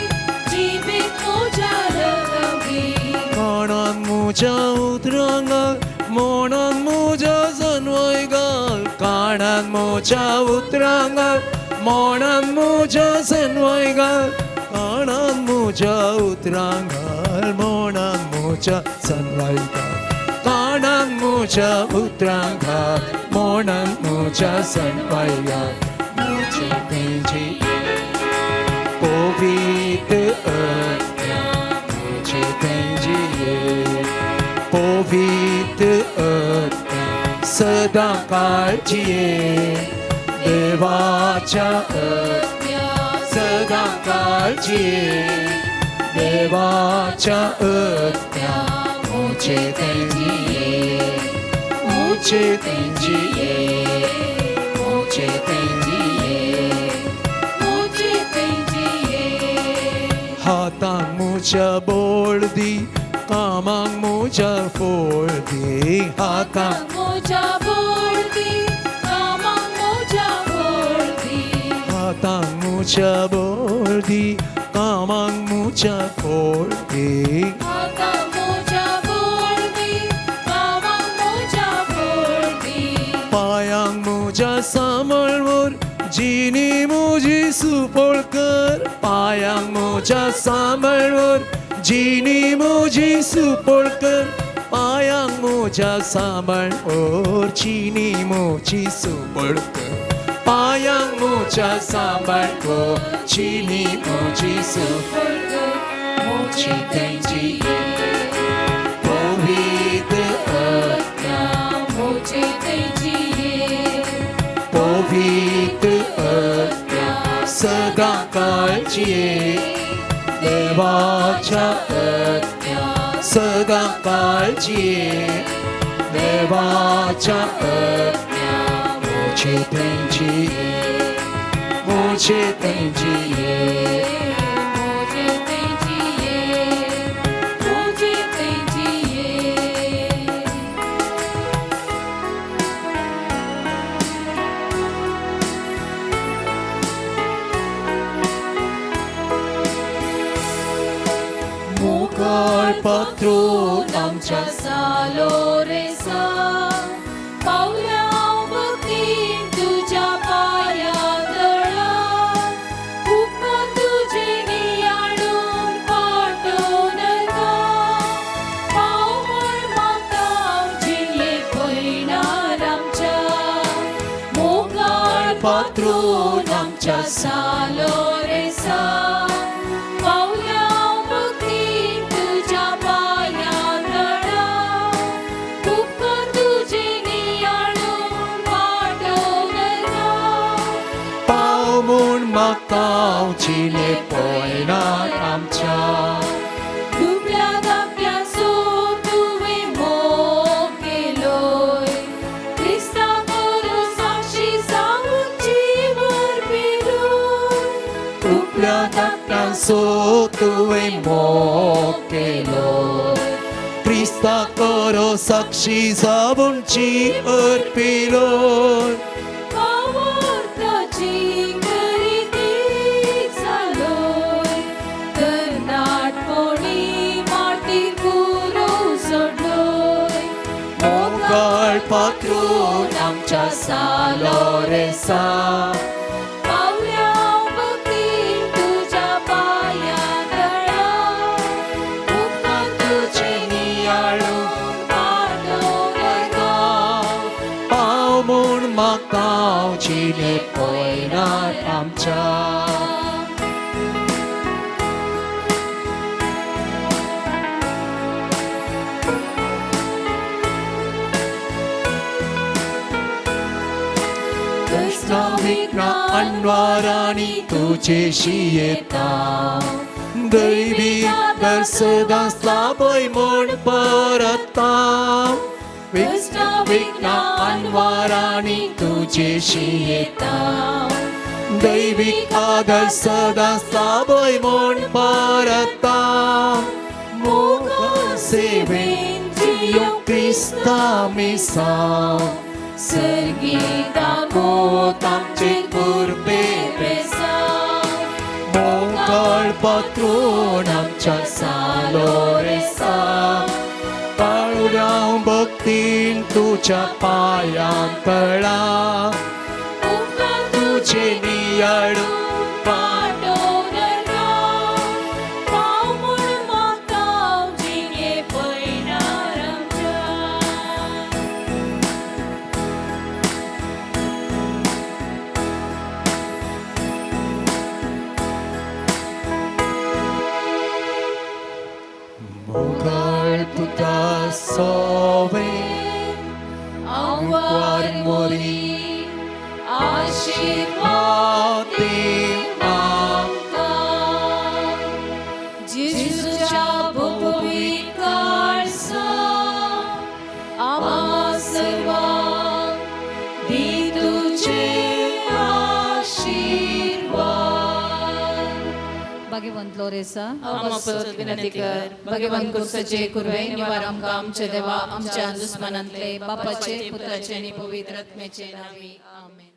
जिबेक मोजा लगाम दी कानान मोच्या उतरां घाल मोणान मोज्या जनवाय घाल कानान मोच्या उतरां घाल मोणान मोज्या जनवाय घाल कानान मोज्या उतरां घाल मोणान मोज्या जनवाय घाल कानान मोज्या उतरां घाल मोणान मोज्या जनवाय घाल मुझे तेजी पवित्र आत्म्या मुझे तेजी पवित्र आत्म्या सदां काळजी देवाच्या आत्म्या सदां काळजी देवाच्या आत्म्या मुझे तेजी मुझे तेजी मुझे तंजी मुझे तंजी हातांक म्हज्या बोळ दी कामांक म्हज्या फोळ दी हातांक मोजा बोळ दी कामाक मोजा बोळ दी हातांक म्हज्या बोळ दी कामांक म्हज्या फोळ दी हाताक मोजा बोळ दी कामाक मोजा बोळ दी पायांक म्हज्या सांबाळ व्हर जिणी म्हजी सुपोळ कर पायांक म्हज्या सांबाळ व्हर जिणी म्हजी सुपोळ कर पायांक म्हज्या सांबाळ व्हर जिणी म्हजी सुपोळ कर पायांक म्हज्या सांबाळ व्हर जिणी म्हजी सुपोळ कर मुझे तंजी पवित्र आत्म्या मुझे तंजी पवित्र आत्म्या सदां काळजी देवाच्या आत्म्या सदां काळजी देवाच्या आत्म्या मुझे तेंजी मुझे तेंजी मुझे तंजी मुझे तंजी मुखार पात्रून आमच्या सालो रे सा पावल्या भक्तीन तुझ्या पाया तळा उपकार तुझे नियाळून पाठोव नका पाव म्हण मागता जिणये पयणार आमच्या मोगाळ पात्रून आमच्या सालो रे सा पावल्या भक्तीन तुझ्या पाया तळा उपकार तुझे नियाळून वाटोव नका पाव म्हूण मागता जिणे पळयणार आमच्या दुबळ्या धाकट्याचो तुवें मोग केलोय क्रिस्ता करून साक्षी जावन जीव अर्पिलोय दुबळ्या धाकट्यांचो तुवें मोग केलो क्रिस्ता करो साक्षी जावंची अर्पिलोय भावार्थाची करीती जालोय तरणाटपणी माती पुरो सोडलोय मोगाळ पात्रून आमच्या सालोरेसा पावल्या भक्तीन तुज्या पांया तळा उपकार तुजे नियाळून पाटो पाव म्हूण मागता जिणे पयणार आमच्या कृष्णा अनवाराणी तुझेशी येता दैवी दर्शदास लाभय म्हूण परता विघ्न अनवाराणी तुझेशी येता दैवीक आदर सदांच लाभय म्हूण परता मोगा सेवेन जियो क्रिस्ता मिसांव सर्गीता दाखोत आमचे कुर्बे मोगाळ पात्रून आमच्या सालोरेसा पाळुल्या भक्तीन तुज्या पांयां तळा तुजे नियाळून पाटो पाव म्हूण मागता जिणे पयणार आमच्या. मोगाळ पुता सोवे आव्हार मोरी आशीर्वाद देव आमकां जेजूच्या भोवी काळसा आम्हा सर्वांक दी तुझे आशीर्वाद. भाग्यवंत लोरेसा आम्हा परत विनंती कर. भगवंत कुर्सचे कुर्वे निवार आमकां आमचे देवा आमच्या दुस्मनांतले बापाचे पुत्राचे आनी पवित्र आत्म्याचे नावी आमेन.